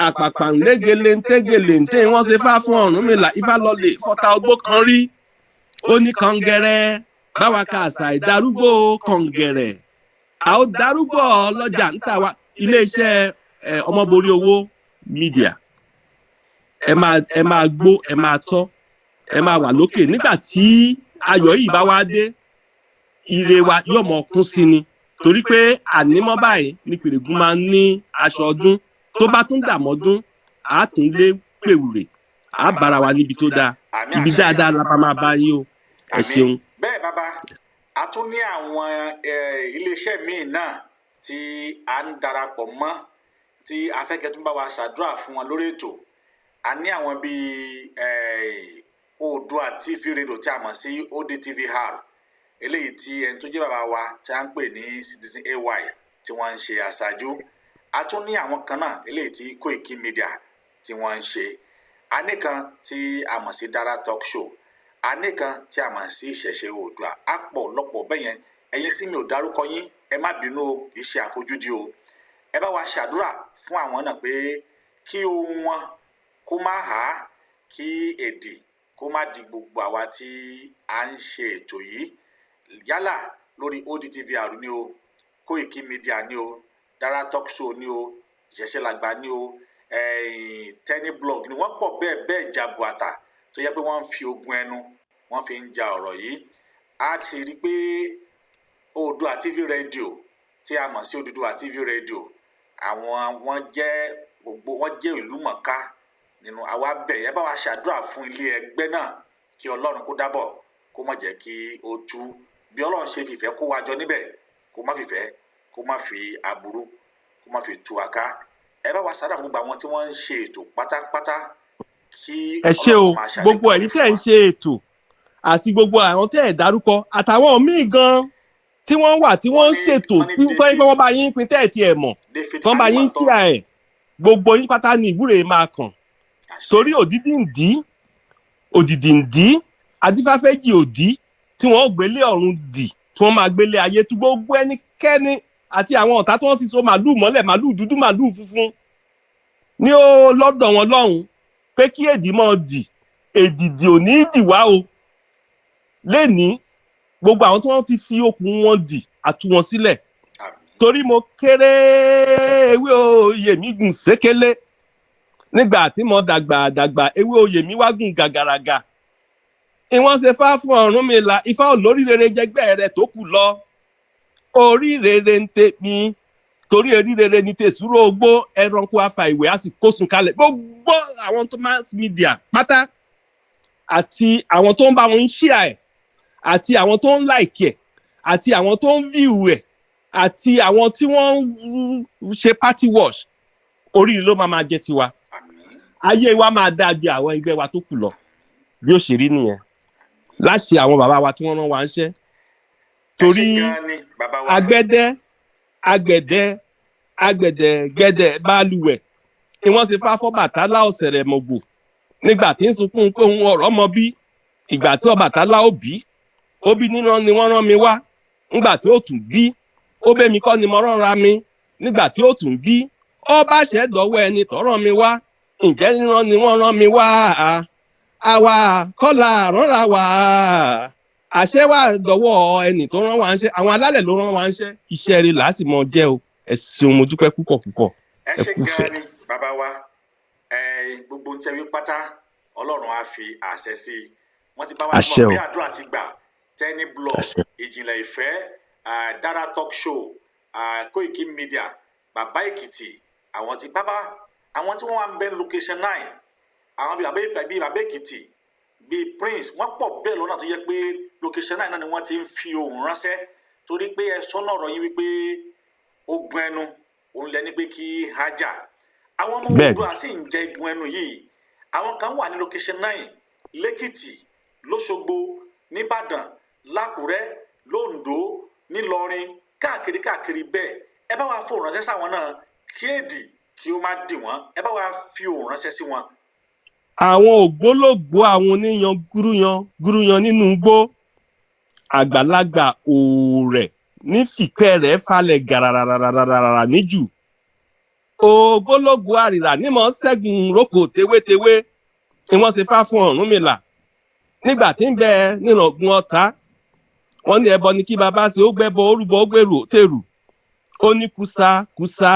àpàpà ń légele ń tégele ń tẹ́. Wọ́n ṣe fá fún Ọ̀rúnmìlà, ifá lọlẹ̀ fọ́ta ọgbó kan rí, ó ní kàngẹrẹ báwa ka àṣà ìdarúgbó kàngẹrẹ, a ó darúgbó lọ́jà ń tà wá. Iléeṣẹ́ Ọmọborí Owó Media, ẹ máa gbó, ẹ máa tọ́, ẹ máa wà lókè. Nígbà tí ayọ̀ yìí bá wá dé, ire wa yóò mọ kún sí ni, torí pé ànímọ́ báyìí ní pèrègùn máa ń ní aṣọ ọdún. Tó bá tún dàmọ́dún, á tún lé pèwùrè, á bára wa níbi tó dáa. Àmín. Ibi Àṣẹ. dáadáa la bá máa bá yín o. Ẹ ṣeun. Bẹ́ẹ̀ bàbá, a tún ní àwọn iléeṣẹ́ míì náà tí a ń darapọ̀ mọ́, tí a fẹ́ kẹ́ tún bá wa ṣàdúrà fún wọn lórí ètò. A ní àwọn bíi Oòduà TV Radio tí a mọ̀ sí ODTVR, eléyìí tí ẹni tó jẹ́ bàbá wa tí a ń pè ní Citizen AY tí wọ́n ń ṣe aṣáájú. A tún ní àwọn kan náà, eléyìí tí Koiki Media tí wọ́n ń ṣe. A ní kan tí a mọ̀ sí Dara Talk Show, a ní kan tí a mọ̀ sí Ìṣẹ̀ṣe Oòduà. A pọ̀ lọ́pọ̀ bẹ́ẹ̀ yẹn. Ẹ̀yin tí mi ò dárúkọ yín, ẹ má bínú o, kì í ṣe àfojúdi o. Ẹ bá wa ṣàdúrà fún àwọn náà pé kí ohun wọn kó má há, kí èdè kó má di gbogbo àwa tí a ń ṣe ètò yìí, yálà lórí ODTVR ní o, Koiki Media ní o, Dara Talk Show ní o, Ìṣẹ̀ṣe Làgbà ní o, Tenny Blog ni. Wọ́n pọ̀ bẹ́ẹ̀ bẹ́ẹ̀ jabuata tó yẹ pé wọ́n ń fi ogun ẹnu, wọ́n fi ń ja ọ̀rọ̀ yìí. A sì rí i pé Oòduà TV Radio tí a mọ̀ sí Odùduwà TV Radio, àwọn wọ́n jẹ́ gbogbo wọ́n jẹ́ ìlú mọ̀ọ́ká nínú àwa bẹ̀. Ẹ bá wa ṣàdúrà fún ilé ẹgbẹ́ náà kí Ọlọ́run kó dábọ̀, kó má jẹ́ kí ó tú. Bí Ọlọ́run ṣe fìfẹ́ kó wa jọ níbẹ̀, kó má fìfẹ́, kó má fi aburú, kó má fi tú wa ká. Ẹ bá wa ṣàdúrà fún gbogbo àwọn tí wọ́n ń ṣe ètò pátápátá kí Ẹ ṣé o. Ọlọ́run máa ṣàlékún Gbogbo ẹ̀yin tẹ́ ń ṣe ètò àti gbogbo àwọn tẹ́ ẹ̀ dárúkọ àtàwọn míì gan tí wọ́n wà tí wọ́n ń ṣètò, tí pé wọ́n bá yín pín tẹ́ ẹ̀ tiẹ̀ mọ̀, tán bá yín kíá ẹ̀, gbogbo yín pátá ní ìwúre máa kàn, torí òdìdí ń dí, òdìdí ń dí, adífáfẹ́jì òdí tí wọ́n gbélé ọ̀run dì, tí wọ́n máa gbélé ayé tú gbogbo ẹnikẹ́ni àti àwọn ọ̀tá tí wọ́n ti so màlúù mọ́lẹ̀, màlúù dúdú, màlúù funfun ní ó lọ́dọ̀ wọn lọ́hùn pé kí èdì máa dì, èdìdì ò ní í dì wá o. Lénìí, gbogbo àwọn tí wọ́n ti fi okùn wọn dì, àtú wọn sílẹ̀, torí mo kéré, ewé oyè mi gùn sékélé. Nígbà tí mo dàgbà dàgbà, ewé oyè mi wá gùn gàgàràgà. Ìwọ́n ṣe fá fún Ọ̀rúnmìlà, ifá olórí rere jẹgbẹ́ rẹ̀ tó kù lọ. Orí rere ń tèmi, torí orí rere ní tèsúrò ogbó ẹranko afa ìwé á sì kósun kalẹ̀. Gbogbo àwọn tó mass media pátá àti àwọn tó ń bá wọn ń share ẹ̀, àti àwọn tó ń like ẹ̀, àti àwọn tó ń view ẹ̀, àti àwọn tí wọ́n ń ṣe party wash, oríire ló máa máa jẹ́ tiwa. Ayé wa máa dáa ju àwọn ẹgbẹ́ wa tó kù lọ. Bí ó ṣe rí nìyẹn láṣẹ àwọn bàbá wa tí wọ́n rán wa ń ṣẹ́, torí agbẹ́dẹ́ agbẹ̀dẹ agbẹ̀dẹ gbẹ̀dẹ̀ balùwẹ̀ ni wọ́n ṣe fá fọ́bàtálá ọ̀sẹ̀rẹ̀ mọ̀gbò nígbà tí ń sunkún pé òun ọ̀rọ̀ mọ bí ìgbà tí Ọbàtálá ò bí ó bí níran ni wọ́n rán mi wá. Nígbà tí ó tún bí ó bẹ́ mi kọ́ ni mo ránra mi. Nígbà tí ó tún bí ó bá ṣẹ́dọ̀wọ́ ẹni tọ́rọ̀ mi wá, ǹjẹ́ níran ni wọ́n rán mi wá? Àwa kọ́là ránra wá, àṣẹ wà dọ̀wọ́ ẹni tó rán wa ń ṣe. Àwọn alálẹ̀ ló rán wa ń ṣe. Iṣẹ́ rẹ̀ làá sì mọ jẹ́ o. Ẹ ṣeun, mo dúpẹ́ púpọ̀ púpọ̀. Ẹ Ẹ ṣe kúfẹ̀. gan ni bàbá wa. Ẹ gbogbo ń tẹ́wí pátá, Ọlọ́run á fi àṣẹ sí i. Wọ́n ti bá wa Àṣẹ mọ̀ o. pé àdúrà ti gbà. Tenny Blog, Àṣẹ. Ìjìnlẹ̀ Ìfẹ́, Dara Talk Show, Koiki Media, Bàbá Èkìtì, àwọn tí bàbá, àwọn tí wọ́n wà ń bẹ ní location nine, àwọn bíi Bàbá Èkìtì, bíi Prince, wọ́n pọ̀ bẹ́ẹ̀ lọ́nà tó yẹ pé location nine náà ni wọ́n ti ń fi ohùn ránṣẹ́, torí pé ẹ sọ́nà ọ̀rọ̀ yín wípé ogun ẹnu òun lẹni pé kí hájà àwọn ọmọ Oòduà sì ń jẹ igun ẹnu yìí. Àwọn kan wà ní location nine lẹ́kìtì, lọ́ṣogbo, nìbàdàn, lákùrẹ́, lóńdó, nílọrin, káàkiri káàkiri bẹ́ẹ̀. Ẹ bá wa fòun ránṣẹ́ sáwọn náà kí èdì kí ó má dì wọ́n. Ẹ bá wa fi òun ránṣẹ́ sí wọn. Àwọn ògbólógbòó àwọn oníyan gúrúyan gúrúyan nínú igbó, àgbàlagbà òòrẹ̀ ní fìkẹ́ rẹ̀ falẹ̀ gàràràràràrà níjù, ògbólógbòó àrìrà nímọ̀ ṣẹ́gun rókò tewétewé ni wọ́n ṣe fá fún Ọ̀rúnmìlà nígbà tí ń bẹ nírọ̀gùn ọ̀tá. Wọ́n ní ẹbọ ni kí baba ṣe, ó gbẹ́bọ, ó rúbọ, ó gbèrò tèrú, ó ní kùsà kùsà.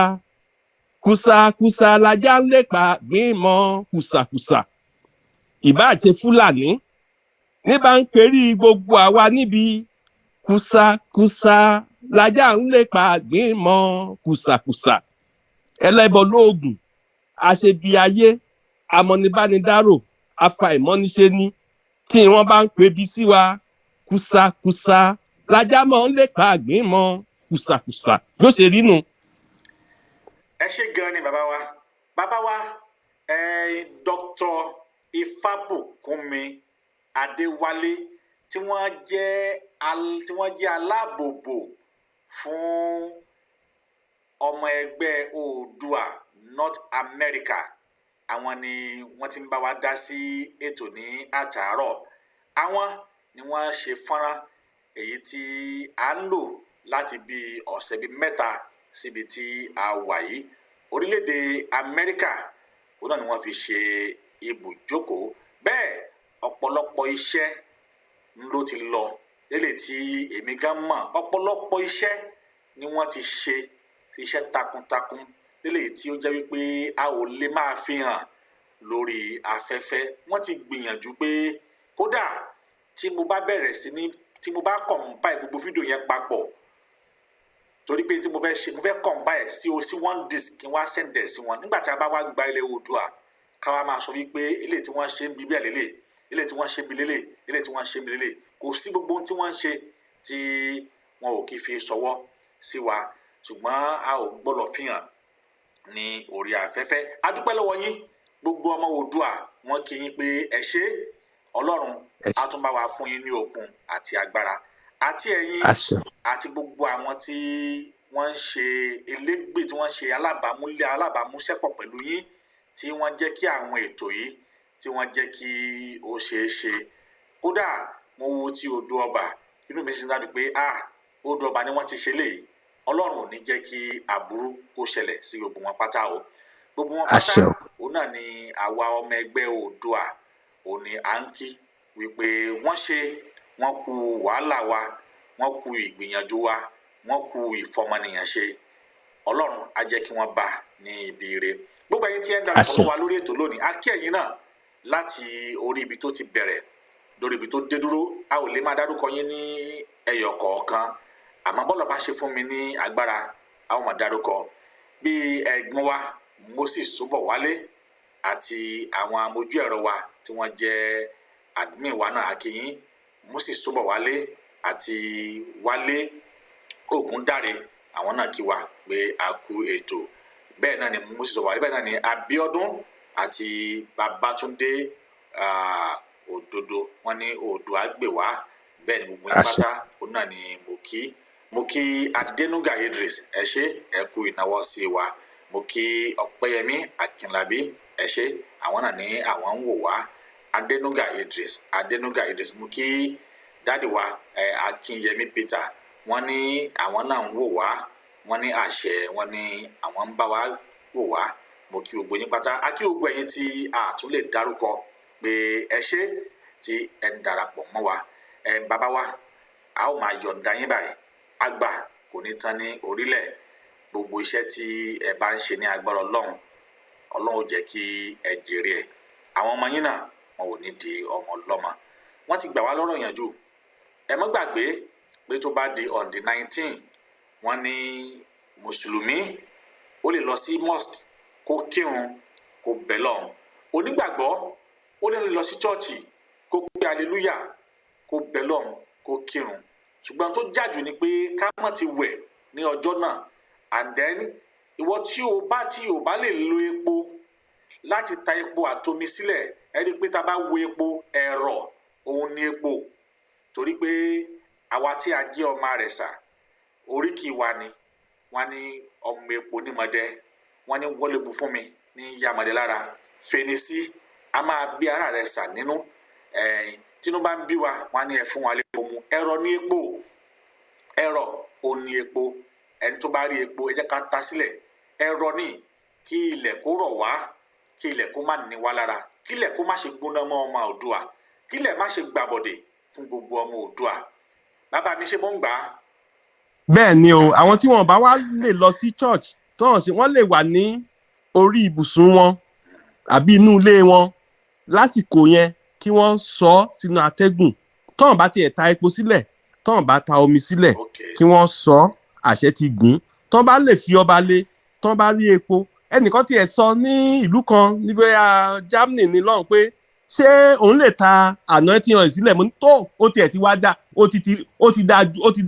Kùsàkùsà lajá ń lépa gbìmọ̀ kùsàkùsà. Ìbáà ṣe Fúlàní ní bá ń perí gbogbo àwa níbi, kùsàkùsà lajá ń lépa gbìmọ̀ kùsàkùsà. Ẹlẹ́bọ lóògùn, àṣebi ayé, amọ̀nibánidárò, afàìmọ́niṣe ni tí wọ́n bá ń pebi sí wa, kùsàkùsà lajá mọ́ ń lépa gbìmọ̀ kùsàkùsà. Ló ṣe rí nu. Ẹ ṣe gan ni, bàbá wa, bàbá wa, Dr. Ifábùkúnmi Adéwálé, tí wọ́n jẹ́ aláàbòbò fún ọmọ ẹgbẹ́ Oòduà North America. Àwọn ni wọ́n ti ń bá wa dá sí ètò ní àtàárọ̀. Àwọn ni wọ́n ṣe fọ́nrán èyí tí à ń lò láti bí ọ̀sẹ̀ bíi 3 síbi tí a wà yìí. Orílẹ̀-èdè Amẹ́ríkà òun náà ni wọ́n fi ṣe ibùjókòó. Bẹ́ẹ̀ ọ̀pọ̀lọpọ̀ iṣẹ́ ló ti lọ lélẹ̀ tí èmi gan mọ̀. Ọ̀pọ̀lọpọ̀ iṣẹ́ ni wọ́n ti ṣe, iṣẹ́ takuntakun lélẹ̀ tí ó jẹ́ wípé a ò lè máa fi hàn lórí afẹ́fẹ́. Wọ́n ti gbìyànjú pé kódà tí mo bá bẹ̀rẹ̀ sí ní tí mo bá compile gbogbo fídíò yẹn papọ̀, torí pé tí mo fẹ́ ṣe, mo fẹ́ compile sí o sí one disc kí n wá send ẹ̀ sí wọn nígbà tí a bá wá gba ilẹ̀ Oòduà, ká wá máa sọ wípé eléyìí tí wọ́n ṣe ń bí bẹ́ẹ̀ lélẹ̀, eléyìí tí wọ́n ṣe ń bí lélẹ̀, eléyìí tí wọ́n ṣe ń bí lélẹ̀. Kò sí gbogbo ohun tí wọ́n ń ṣe tí wọn ò kí fi ṣọwọ́ sí wa, ṣùgbọ́n a ò gbọ́dọ̀ fi hàn ní orí afẹ́fẹ́. A dúpẹ́ lọ́wọ́ yín. Gbogbo ọmọ Oòduà, wọ́n kí yín pé ẹ ṣé. Ọlọ́run á tún bá wa fún yín ní okun àti agbára, àti ẹ̀yin Àṣẹ. àti gbogbo àwọn tí wọ́n ń ṣe elégbè, tí wọ́n ń ṣe alábàámúlẹ̀ alábàámúṣẹ́pọ̀ pẹ̀lú yín, tí wọ́n jẹ́ kí àwọn ètò yìí, tí wọ́n jẹ́ kí ó ṣeé ṣe. Kódà mo wo ti Odò Ọba, inú mi sì ń dájú pé, ah, Odò Ọba ni wọ́n ti ṣe léyìí. Ọlọ́run ò ní jẹ́ kí aburú kó ṣẹlẹ̀ sí gbogbo wọn pátá o, gbogbo wọn pátá. Àṣẹ o. Òun náà ni àwa ọmọ ẹgbẹ́ Oòduà òun ni à ń kí wípé wọ́n ṣe, wọ́n kú wàhálà wa, wọ́n kú ìgbìyànjú wa, wọ́n kú ìfọmọnìyàn ṣe. Ọlọ́run á jẹ́ kí wọ́n bá ní ibi ire. Gbogbo ẹ̀yin tí ẹ ń darapọ̀ Àṣẹ. mọ́ wa lórí ètò lónìí, a kí ẹ̀yin náà láti orí ibi tó ti bẹ̀rẹ̀ lórí ibi tó dé dúró. A ò lè máa dárúkọ yín ní ẹyọ kọ̀ọ̀kan, àmọ́ bọ́lọ̀ bá ṣe fún mi ní agbára, a ó máa dárúkọ bíi ẹ̀gbọ́n wa Moses Sobowale àti àwọn amójú ẹ̀rọ wa tí wọ́n jẹ́ admin wa náà. A kí yín, Moses Sobowale àti Wálé Ògúndáre. Àwọn náà kí wa pé a kú ètò. Bẹ́ẹ̀ náà ni Moses Sobowale, bẹ́ẹ̀ náà ni Abíọ́dún àti Babátúndé Òdodo. Wọ́n ní Oòduà gbè wá. Bẹ́ẹ̀ ni gbogbo yín Àṣẹ. pátá òun náà ni mo kí. Mo kí Adénúgà Idris, ẹ ṣé, ẹ kú ìnáwó sí wa. Mo kí Ọpẹ́yẹmí Akínlábí, ẹ ṣé. Àwọn náà ní àwọn ń wò wá. Adénúgà Idris, Adénúgà Idris. Mo kí daddy wa Akínyẹmí Peter. Wọ́n ní àwọn náà ń wò wá. Wọ́n ní àṣẹ, wọ́n ní àwọn ń bá wa wò wá. Mo kí gbogbo yín pátá. A kí gbogbo ẹ̀yin tí a tún lè dárúkọ pé ẹ ṣé tí ẹ ń darapọ̀ mọ́ wa. Ẹ bàbá wa, a ó máa yọ̀ǹda yín báyìí. Àgbà kò ní tán ní orílẹ̀. Gbogbo iṣẹ́ tí ẹ bá ń ṣe, ní agbára Ọlọ́run, Ọlọ́run ó jẹ́ kí ẹ jèrè ẹ̀. Àwọn ọmọ yín náà, wọn ò ní di ọmọ ọlọ́mọ. Wọ́n ti gbà wá lọ́rọ̀ yànjú. Ẹ má gbàgbé pé tó bá di on the 19, wọ́n ní mùsùlùmí ó lè lọ sí mosque kó kírun, kó bẹ̀ lọ́hùn. Onígbàgbọ́ ó lè lọ sí chọ́ọ̀chì kó pé hallelujah, kó bẹ̀ lọ́hùn, kó kírun. Ṣùgbọ́n tó jájú ni pé ká má ti wẹ̀ ní ọjọ́ náà. And then ìwọ tí o bá lè lo epo láti ta epo àtomi sílẹ̀, ẹ rí i pé tá a bá wo epo, ẹ̀rọ òun ni epo, torí pé àwa tí a jẹ́ ọmọ Àrẹ̀sà, oríkì wa ni wọ́n ní ọmọ epo nímọ̀dẹ́. Wọ́n ní wọ́n lè bu fún mi ní yamọ̀dé lára fèrèsí. A máa bí ara rẹ̀ sà nínú. Tínú bá ń bí wa, wọ́n á ní ẹ fún wa lépo mu. Ẹ̀rọ ní epo, ẹ̀rọ ò ní epo. Ẹni tó bá rí epo, ẹ jẹ́ ká ta sílẹ̀. Ẹ̀rọ ní kí ilẹ̀ kó rọ̀ wá, kí ilẹ̀ kó má ní wá lára, kí ilẹ̀ kó má ṣe gbóná mọ́ ọmọ Oòduà, kí ilẹ̀ má ṣe gbàbọ̀dè fún gbogbo ọmọ Oòduà. Bàbá mi, ṣe mò ń gbà á? Bẹ́ẹ̀ ni o. Àwọn tí wọn bá wá lè lọ sí church tó hàn sí, wọ́n lè wà ní Orí ibùsùn wọn àbí inú ilé wọn lásìkò yẹn, kí wọ́n sọ ọ́ sínú atẹ́gùn. Tọ́n bá tiẹ̀ ta epo sílẹ̀, tọ́n bá ta omi sílẹ̀, kí wọ́n sọ ọ́, àṣẹ ti gùn. Tọ́n bá lè fi ọba lé, tọ́n bá rí epo. Ẹnìkan tiẹ̀ sọ ní ìlú kan ní bóyá Germany ní lọ́hùn pé ṣé òun lè ta anointing oil sílẹ̀. Mo ní tó, ó tiẹ̀ ti wá dá, ó ti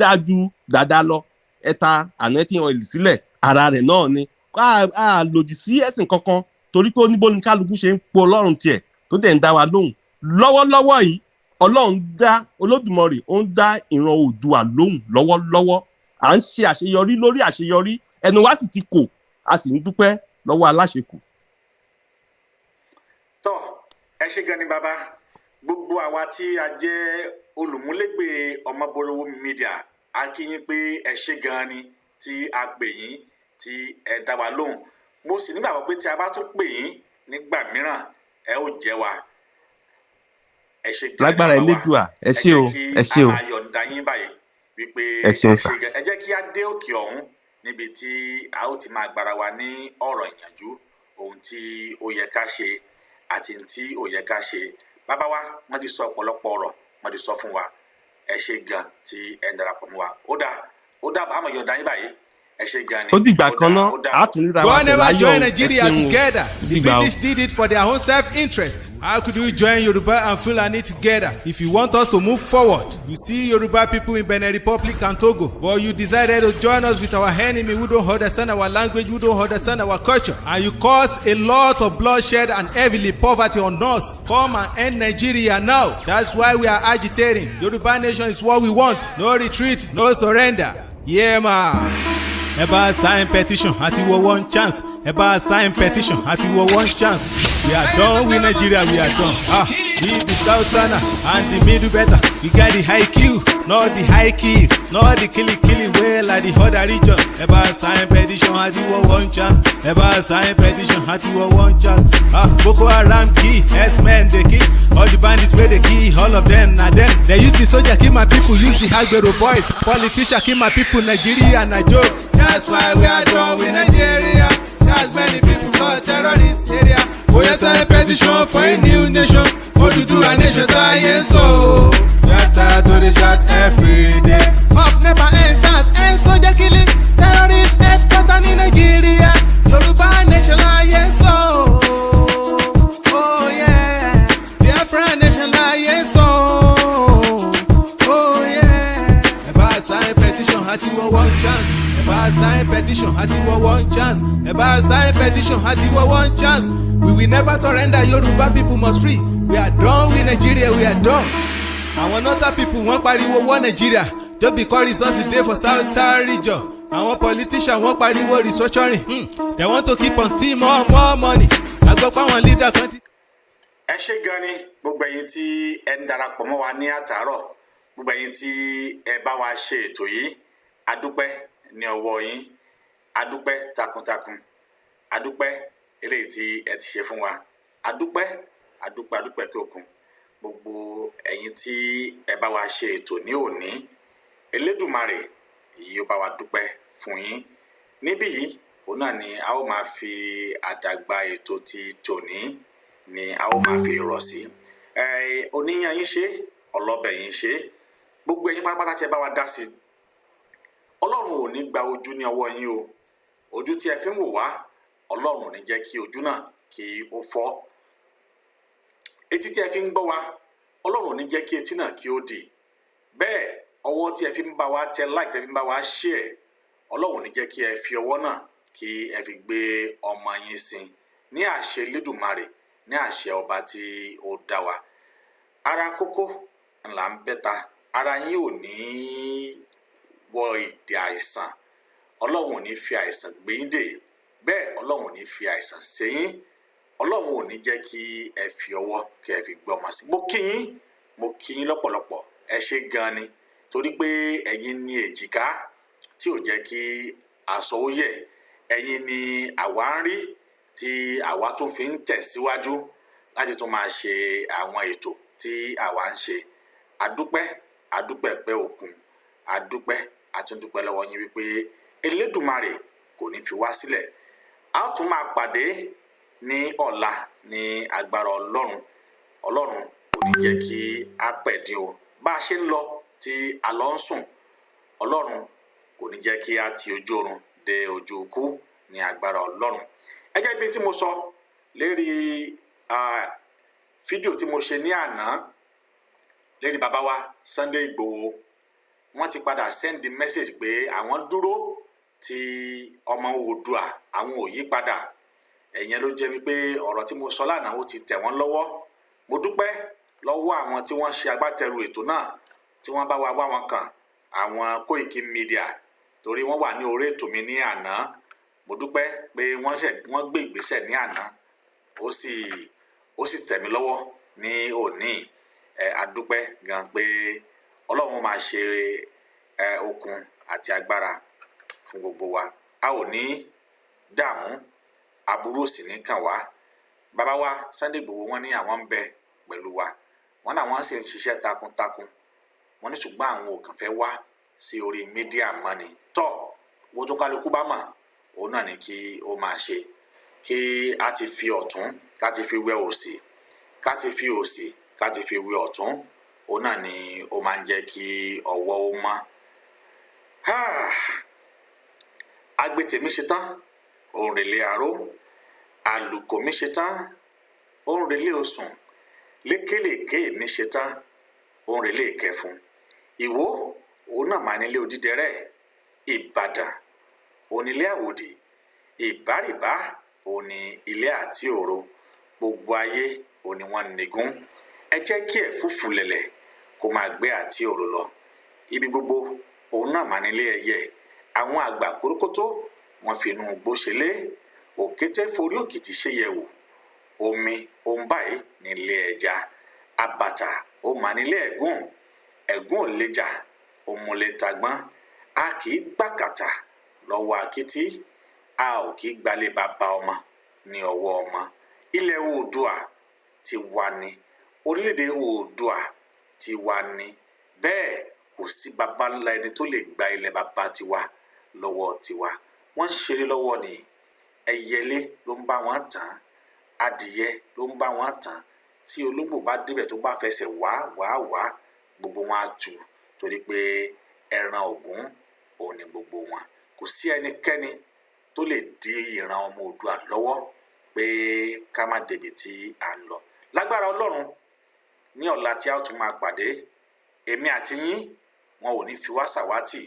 dá ju dáadáa lọ. Ẹ ta anointing oil sílẹ̀, ara rẹ̀ náà ni. A lòdì sí ẹ̀sìn kankan, torí pé oníbó ni kálukú ṣe ń po Ọlọ́run tiẹ̀ tó dẹ̀ ń dá wa lóhùn lọ́wọ́lọ́wọ́ yìí. Ọlọ́run dá Olódùmarè, ó ń dá ìran Oòduà lóhùn lọ́wọ́lọ́wọ́. À ń ṣe àṣeyọrí lórí àṣeyọrí, ẹnu wa sì ti kò, a sì ń dúpẹ́ lọ́wọ́ aláṣekù. Tọ́, ẹ ṣé gan ni, bàbá. Gbogbo àwa tí a jẹ́ olùmúlégbè Ọmọbọrọwọ Media, a kí yín pé ẹ ṣé gan ni tí a pè yín, tí ẹ dá wa lóhùn. Mo sì nígbàgbọ́ pé tí a bá tún pè yín nígbà mìíràn, ẹ ó jẹ́ wa. Ẹ ṣé gan ni, Lágbára bàbá wa. Elédùà. Ẹ ṣé o. Jẹ́ kí Ẹ ṣé a o. máa yọ̀ǹda yín báyìí wípé Ẹ ṣeun ẹ sà. ṣé gan. Ẹ jẹ́ kí a dé òkè ọ̀hún níbi tí a ó ti máa gbára wa ní ọ̀rọ̀ ìyànjú, ohun tí ó yẹ ká ṣe àti ohun tí ò yẹ ká ṣe. Bàbá wa, wọ́n ti sọ ọ̀pọ̀lọpọ̀ ọ̀rọ̀, wọ́n ti sọ fún wa. Ẹ ṣé gan tí ẹ ń darapọ̀ mọ́ wa. Ó dà, ó dà, àmọ̀ yọ̀ǹda yín báyìí. Ẹ ṣé gan ni. Ó dìgbà Ó kan dà, náà, ó dà. a tún ríra wa God pẹ̀lú never ayọ̀ join o. Ẹ Nigeria ṣeun o. together. Ó The dìgbà o. British did it for their own self-interest. How could we join Yoruba and Fulani together? If you want us to move forward, you see Yoruba people in Benin Republic and Togo, but you decided to join us with our enemy who don't understand our language, who don't understand our culture, and you cause a lot of bloodshed and heavily poverty on us. Come and end Nigeria now. That's why we are agitating. Yoruba nation is what we want. No retreat, no surrender. Yeah, man. Ẹ bá sign petition àti wọ one chance. Ẹ bá sign petition àti wọ one chance. We are done with Nigeria, we are done. Ah, we the southerner and the middle belter, we got the high Q, not the high key, not the killy killy way like the other region. Ẹ bá sign petition àti wọ one chance. Ẹ bá sign petition àti wọ one chance. Ah, Boko Haram kill, herdsmen dey kill, all the bandits wey dey kill, all of them na them. They use the soldier kill my people, use the agbero boys, politician kill my people. Nigeria na joke. That's why we are done with Nigeria. That's many people call terrorist area. Oya, sign petition for a new nation. Oduduwa nation táyé ń sọ o. Yàtà tó dey shout every day. Up NEPA, end SARS, end soldier killing. Terrorist headquarter ní Nàìjíríà. Yorùbá nation láyé ń sọ o. Oh yeah. Biafra nation láyé ń sọ o. Oh yeah. Ẹ bá sign petition àti wọ one chance. Ẹ bá sign petition àti wọ one chance. Ẹ bá sign petition àti wọ one chance. We will never surrender. Yorùbá people must free. We are done with Nigeria, we are done. Àwọn northern people wọ́n pariwo wọ Nigeria just because resources dey for southern region. Àwọn politicians wọ́n pariwo restructuring. They want to keep on steal more more money. Àgbọ̀ pé àwọn leader kan ti. Ẹ ṣé gan ni, gbogbo ẹ̀yin tí ẹ ń darapọ̀ mọ́ wa ní àtàárọ̀, gbogbo ẹ̀yin tí ẹ bá wa ṣe ètò yìí, adúpẹ́ ní ọwọ́ yín, adúpẹ́ takuntakun, adúpẹ́ eléyìí tí ẹ ti ṣe fún wa, adúpẹ́, adúpẹ́, adúpẹ́ kí òkun. Gbogbo ẹ̀yin tí ẹ bá wa ṣe ètò ní òní, Elédùmarè yìí ó bá wa dúpẹ́ fún yín. Níbí yìí òun náà ni a ó máa fi àdàgbà ètò ti tòní ni a ó máa fi rọ̀ sí. Oníyan yín ṣe, ọlọ́bẹ̀ yín ṣe, gbogbo ẹ̀yin pátápátá tí ẹ bá wa dá sí, Ọlọ́run ò ní gba ojú ní ọwọ́ yín o. Ojú tí ẹ fi ń wò wá, Ọlọ́run ò ní jẹ́ kí ojú náà kí ó fọ́. Etí tí ẹ fi ń gbọ́ wa, Ọlọ́run ò ní jẹ́ kí etí náà kí ó dì bẹ́ẹ̀. Ọwọ́ tí ẹ fi ń bá wa tẹ like, tẹ fi ń bá wa share, Ọlọ́run ò ní jẹ́ kí ẹ fi ọwọ́ náà kí ẹ fi gbé ọmọ yín sin, ní àṣẹ Elédùmarè, ní àṣẹ ọba tí ó dá wa. Ara kókó ńlá ń bẹ́ta, ara yín ò ní wọ ìdè àìsàn. Ọlọ́run ò ní fi àìsàn gbé yín dè bẹ́ẹ̀, Ọlọ́run ò ní fi àìsàn ṣe yín, Ọlọ́run ò ní jẹ́ kí ẹ fi ọwọ́ kí ẹ fi gbé ọmọ sí. Mo kí yín, mo kí yín lọ́pọ̀lọpọ̀. Ẹ ṣé gan ni, torí pé ẹ̀yin ní èjìká tí ò jẹ́ kí aṣọ ó yẹ̀. Ẹ̀yin ni àwa ń rí tí àwa tún fi ń tẹ̀síwájú láti tún máa ṣe àwọn ètò tí àwa ń ṣe. Adúpẹ́, adúpẹ́ pẹ́ òkun, adúpẹ́, àtúndúpẹ́ lọ́wọ́ yín wípé Elédùmarè kò ní fi wá sílẹ̀. A ó tún máa pàdé ní ọ̀la ní agbára Ọlọ́run. Ọlọ́run kò ní jẹ́ kí a pẹ̀dín o. Bá a ṣe ń lọ tí a lọ ń sùn, Ọlọ́run kò ní jẹ́ kí a ti ojú oorun dé ojú ikú ní agbára Ọlọ́run. Gẹ́gẹ́ bí tí mo sọ lérí fídíò tí mo ṣe ní àná lérí bàbá wa Sunday Igboho, wọ́n ti padà send message pé àwọn dúró ti ọmọ Oòduà, àwọn ò yí padà. Ẹ̀yẹn ló jẹ́ wípé ọ̀rọ̀ tí mo sọ lánàá ó ti tẹ̀ wọ́n lọ́wọ́. Mo dúpẹ́ lọ́wọ́ àwọn tí wọ́n ṣe agbátẹrù ètò náà, tí wọ́n bá wa wá wọn kàn, àwọn Koiki Media, torí wọ́n wà ní orí ètò mi ní àná. Mo dúpẹ́ pé wọ́n ṣe wọ́n gbé ìgbésẹ̀ ní àná, ó sì tẹ̀ mí lọ́wọ́ ní òní. Ẹ adúpẹ́ gan pé Ọlọ́run máa ṣe ẹ okun àti agbára fún gbogbo wa. A ò ní dààmú, aburú ò sì ní kàn wá. Bàbá wa Sunday Igboho, wọ́n ní àwọn ń bẹ pẹ̀lú wa, wọ́n náà wọ́n sì ń ṣiṣẹ́ takuntakun. Wọ́n ní ṣùgbọ́n àwọn ò kàn fẹ́ wá sí orí media mọ́ ni. Tọ́ wo tó kálukú bá mọ̀, òun náà ni kí ó máa ṣe. Kí a ti fi ọ̀tún ká ti fi wẹ òsì, ká ti fi òsì ká ti fi wẹ ọ̀tún, òun náà ni ó máa ń jẹ́ kí ọwọ́ ó mọ́. Agbe tèmi ṣe tán, òun rèlé aró. Àlùkò mi ṣe tán, òun rèlé osùn. Lékèlèké mi ṣe tán, òun rèlé ìkẹfun. Ìwó òun náà máa nílé odídẹrẹ́. Ìbàdàn onílé àwòdì. Ìbárìbá òun ní ilé àti òro. Gbogbo ayé òun ni wọ́n nìgún. Ẹ jẹ́ kí ẹ̀fúùfù lẹ̀lẹ̀ kó máa gbé àti òro lọ. Ibi gbogbo òun náà máa nílé ẹyẹ. Àwọn àgbà kórókótó wọ́n fi inú igbó ṣelé. Òkété forí òkìtì ṣe yẹ̀wò. Omi òun báyìí nílé ẹja. Àbàtà ó máa nílé ẹ̀gún. Ẹ̀gún ò lè jà, òmùlẹ̀ tàgbọ́n. A kì í gbàkàtà lọ́wọ́ akitì, a ò kì í gbalẹ̀ bàbá ọmọ ní ọwọ́ ọmọ. Ilẹ̀ Oòduà ti wà ní, orílẹ̀-èdè Oòduà ti wà ní. Bẹ́ẹ̀ kò sí baba ńlá ẹni tó lè gba ilẹ̀ baba tiwa lọ́wọ́ tiwa. Wọ́n ń ṣeré lọ́wọ́ ni. Ẹyẹlé ló ń bá wọn tàn, adìyẹ ló ń bá wọn tàn. Tí olóńgbò bá débẹ̀ tó bá fẹsẹ̀ wá wá wá, gbogbo wọn á tu, torí pé ẹran Ògún òun ni gbogbo wọn. Kò sí ẹnikẹ́ni tó lè dí ìran ọmọ Oòduà lọ́wọ́ pé ká má débi tí à ń lọ. Lágbára Ọlọ́run, ní ọ̀la tí a ó tún máa pàdé, èmi àti yín, wọn ò ní fi wá ṣàwátì.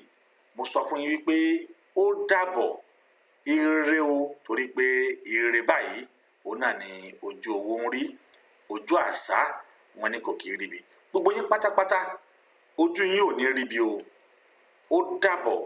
Mo sọ fún yín wípé ó dàbọ̀, ire o, torí pé ire báyìí òun náà ni ojú owó ń rí. Ojú àṣà wọn ni kò kì í ríbi. Gbogbo yín pátápátá, ojú yín ò ní ríbi o. Ó dàbọ̀.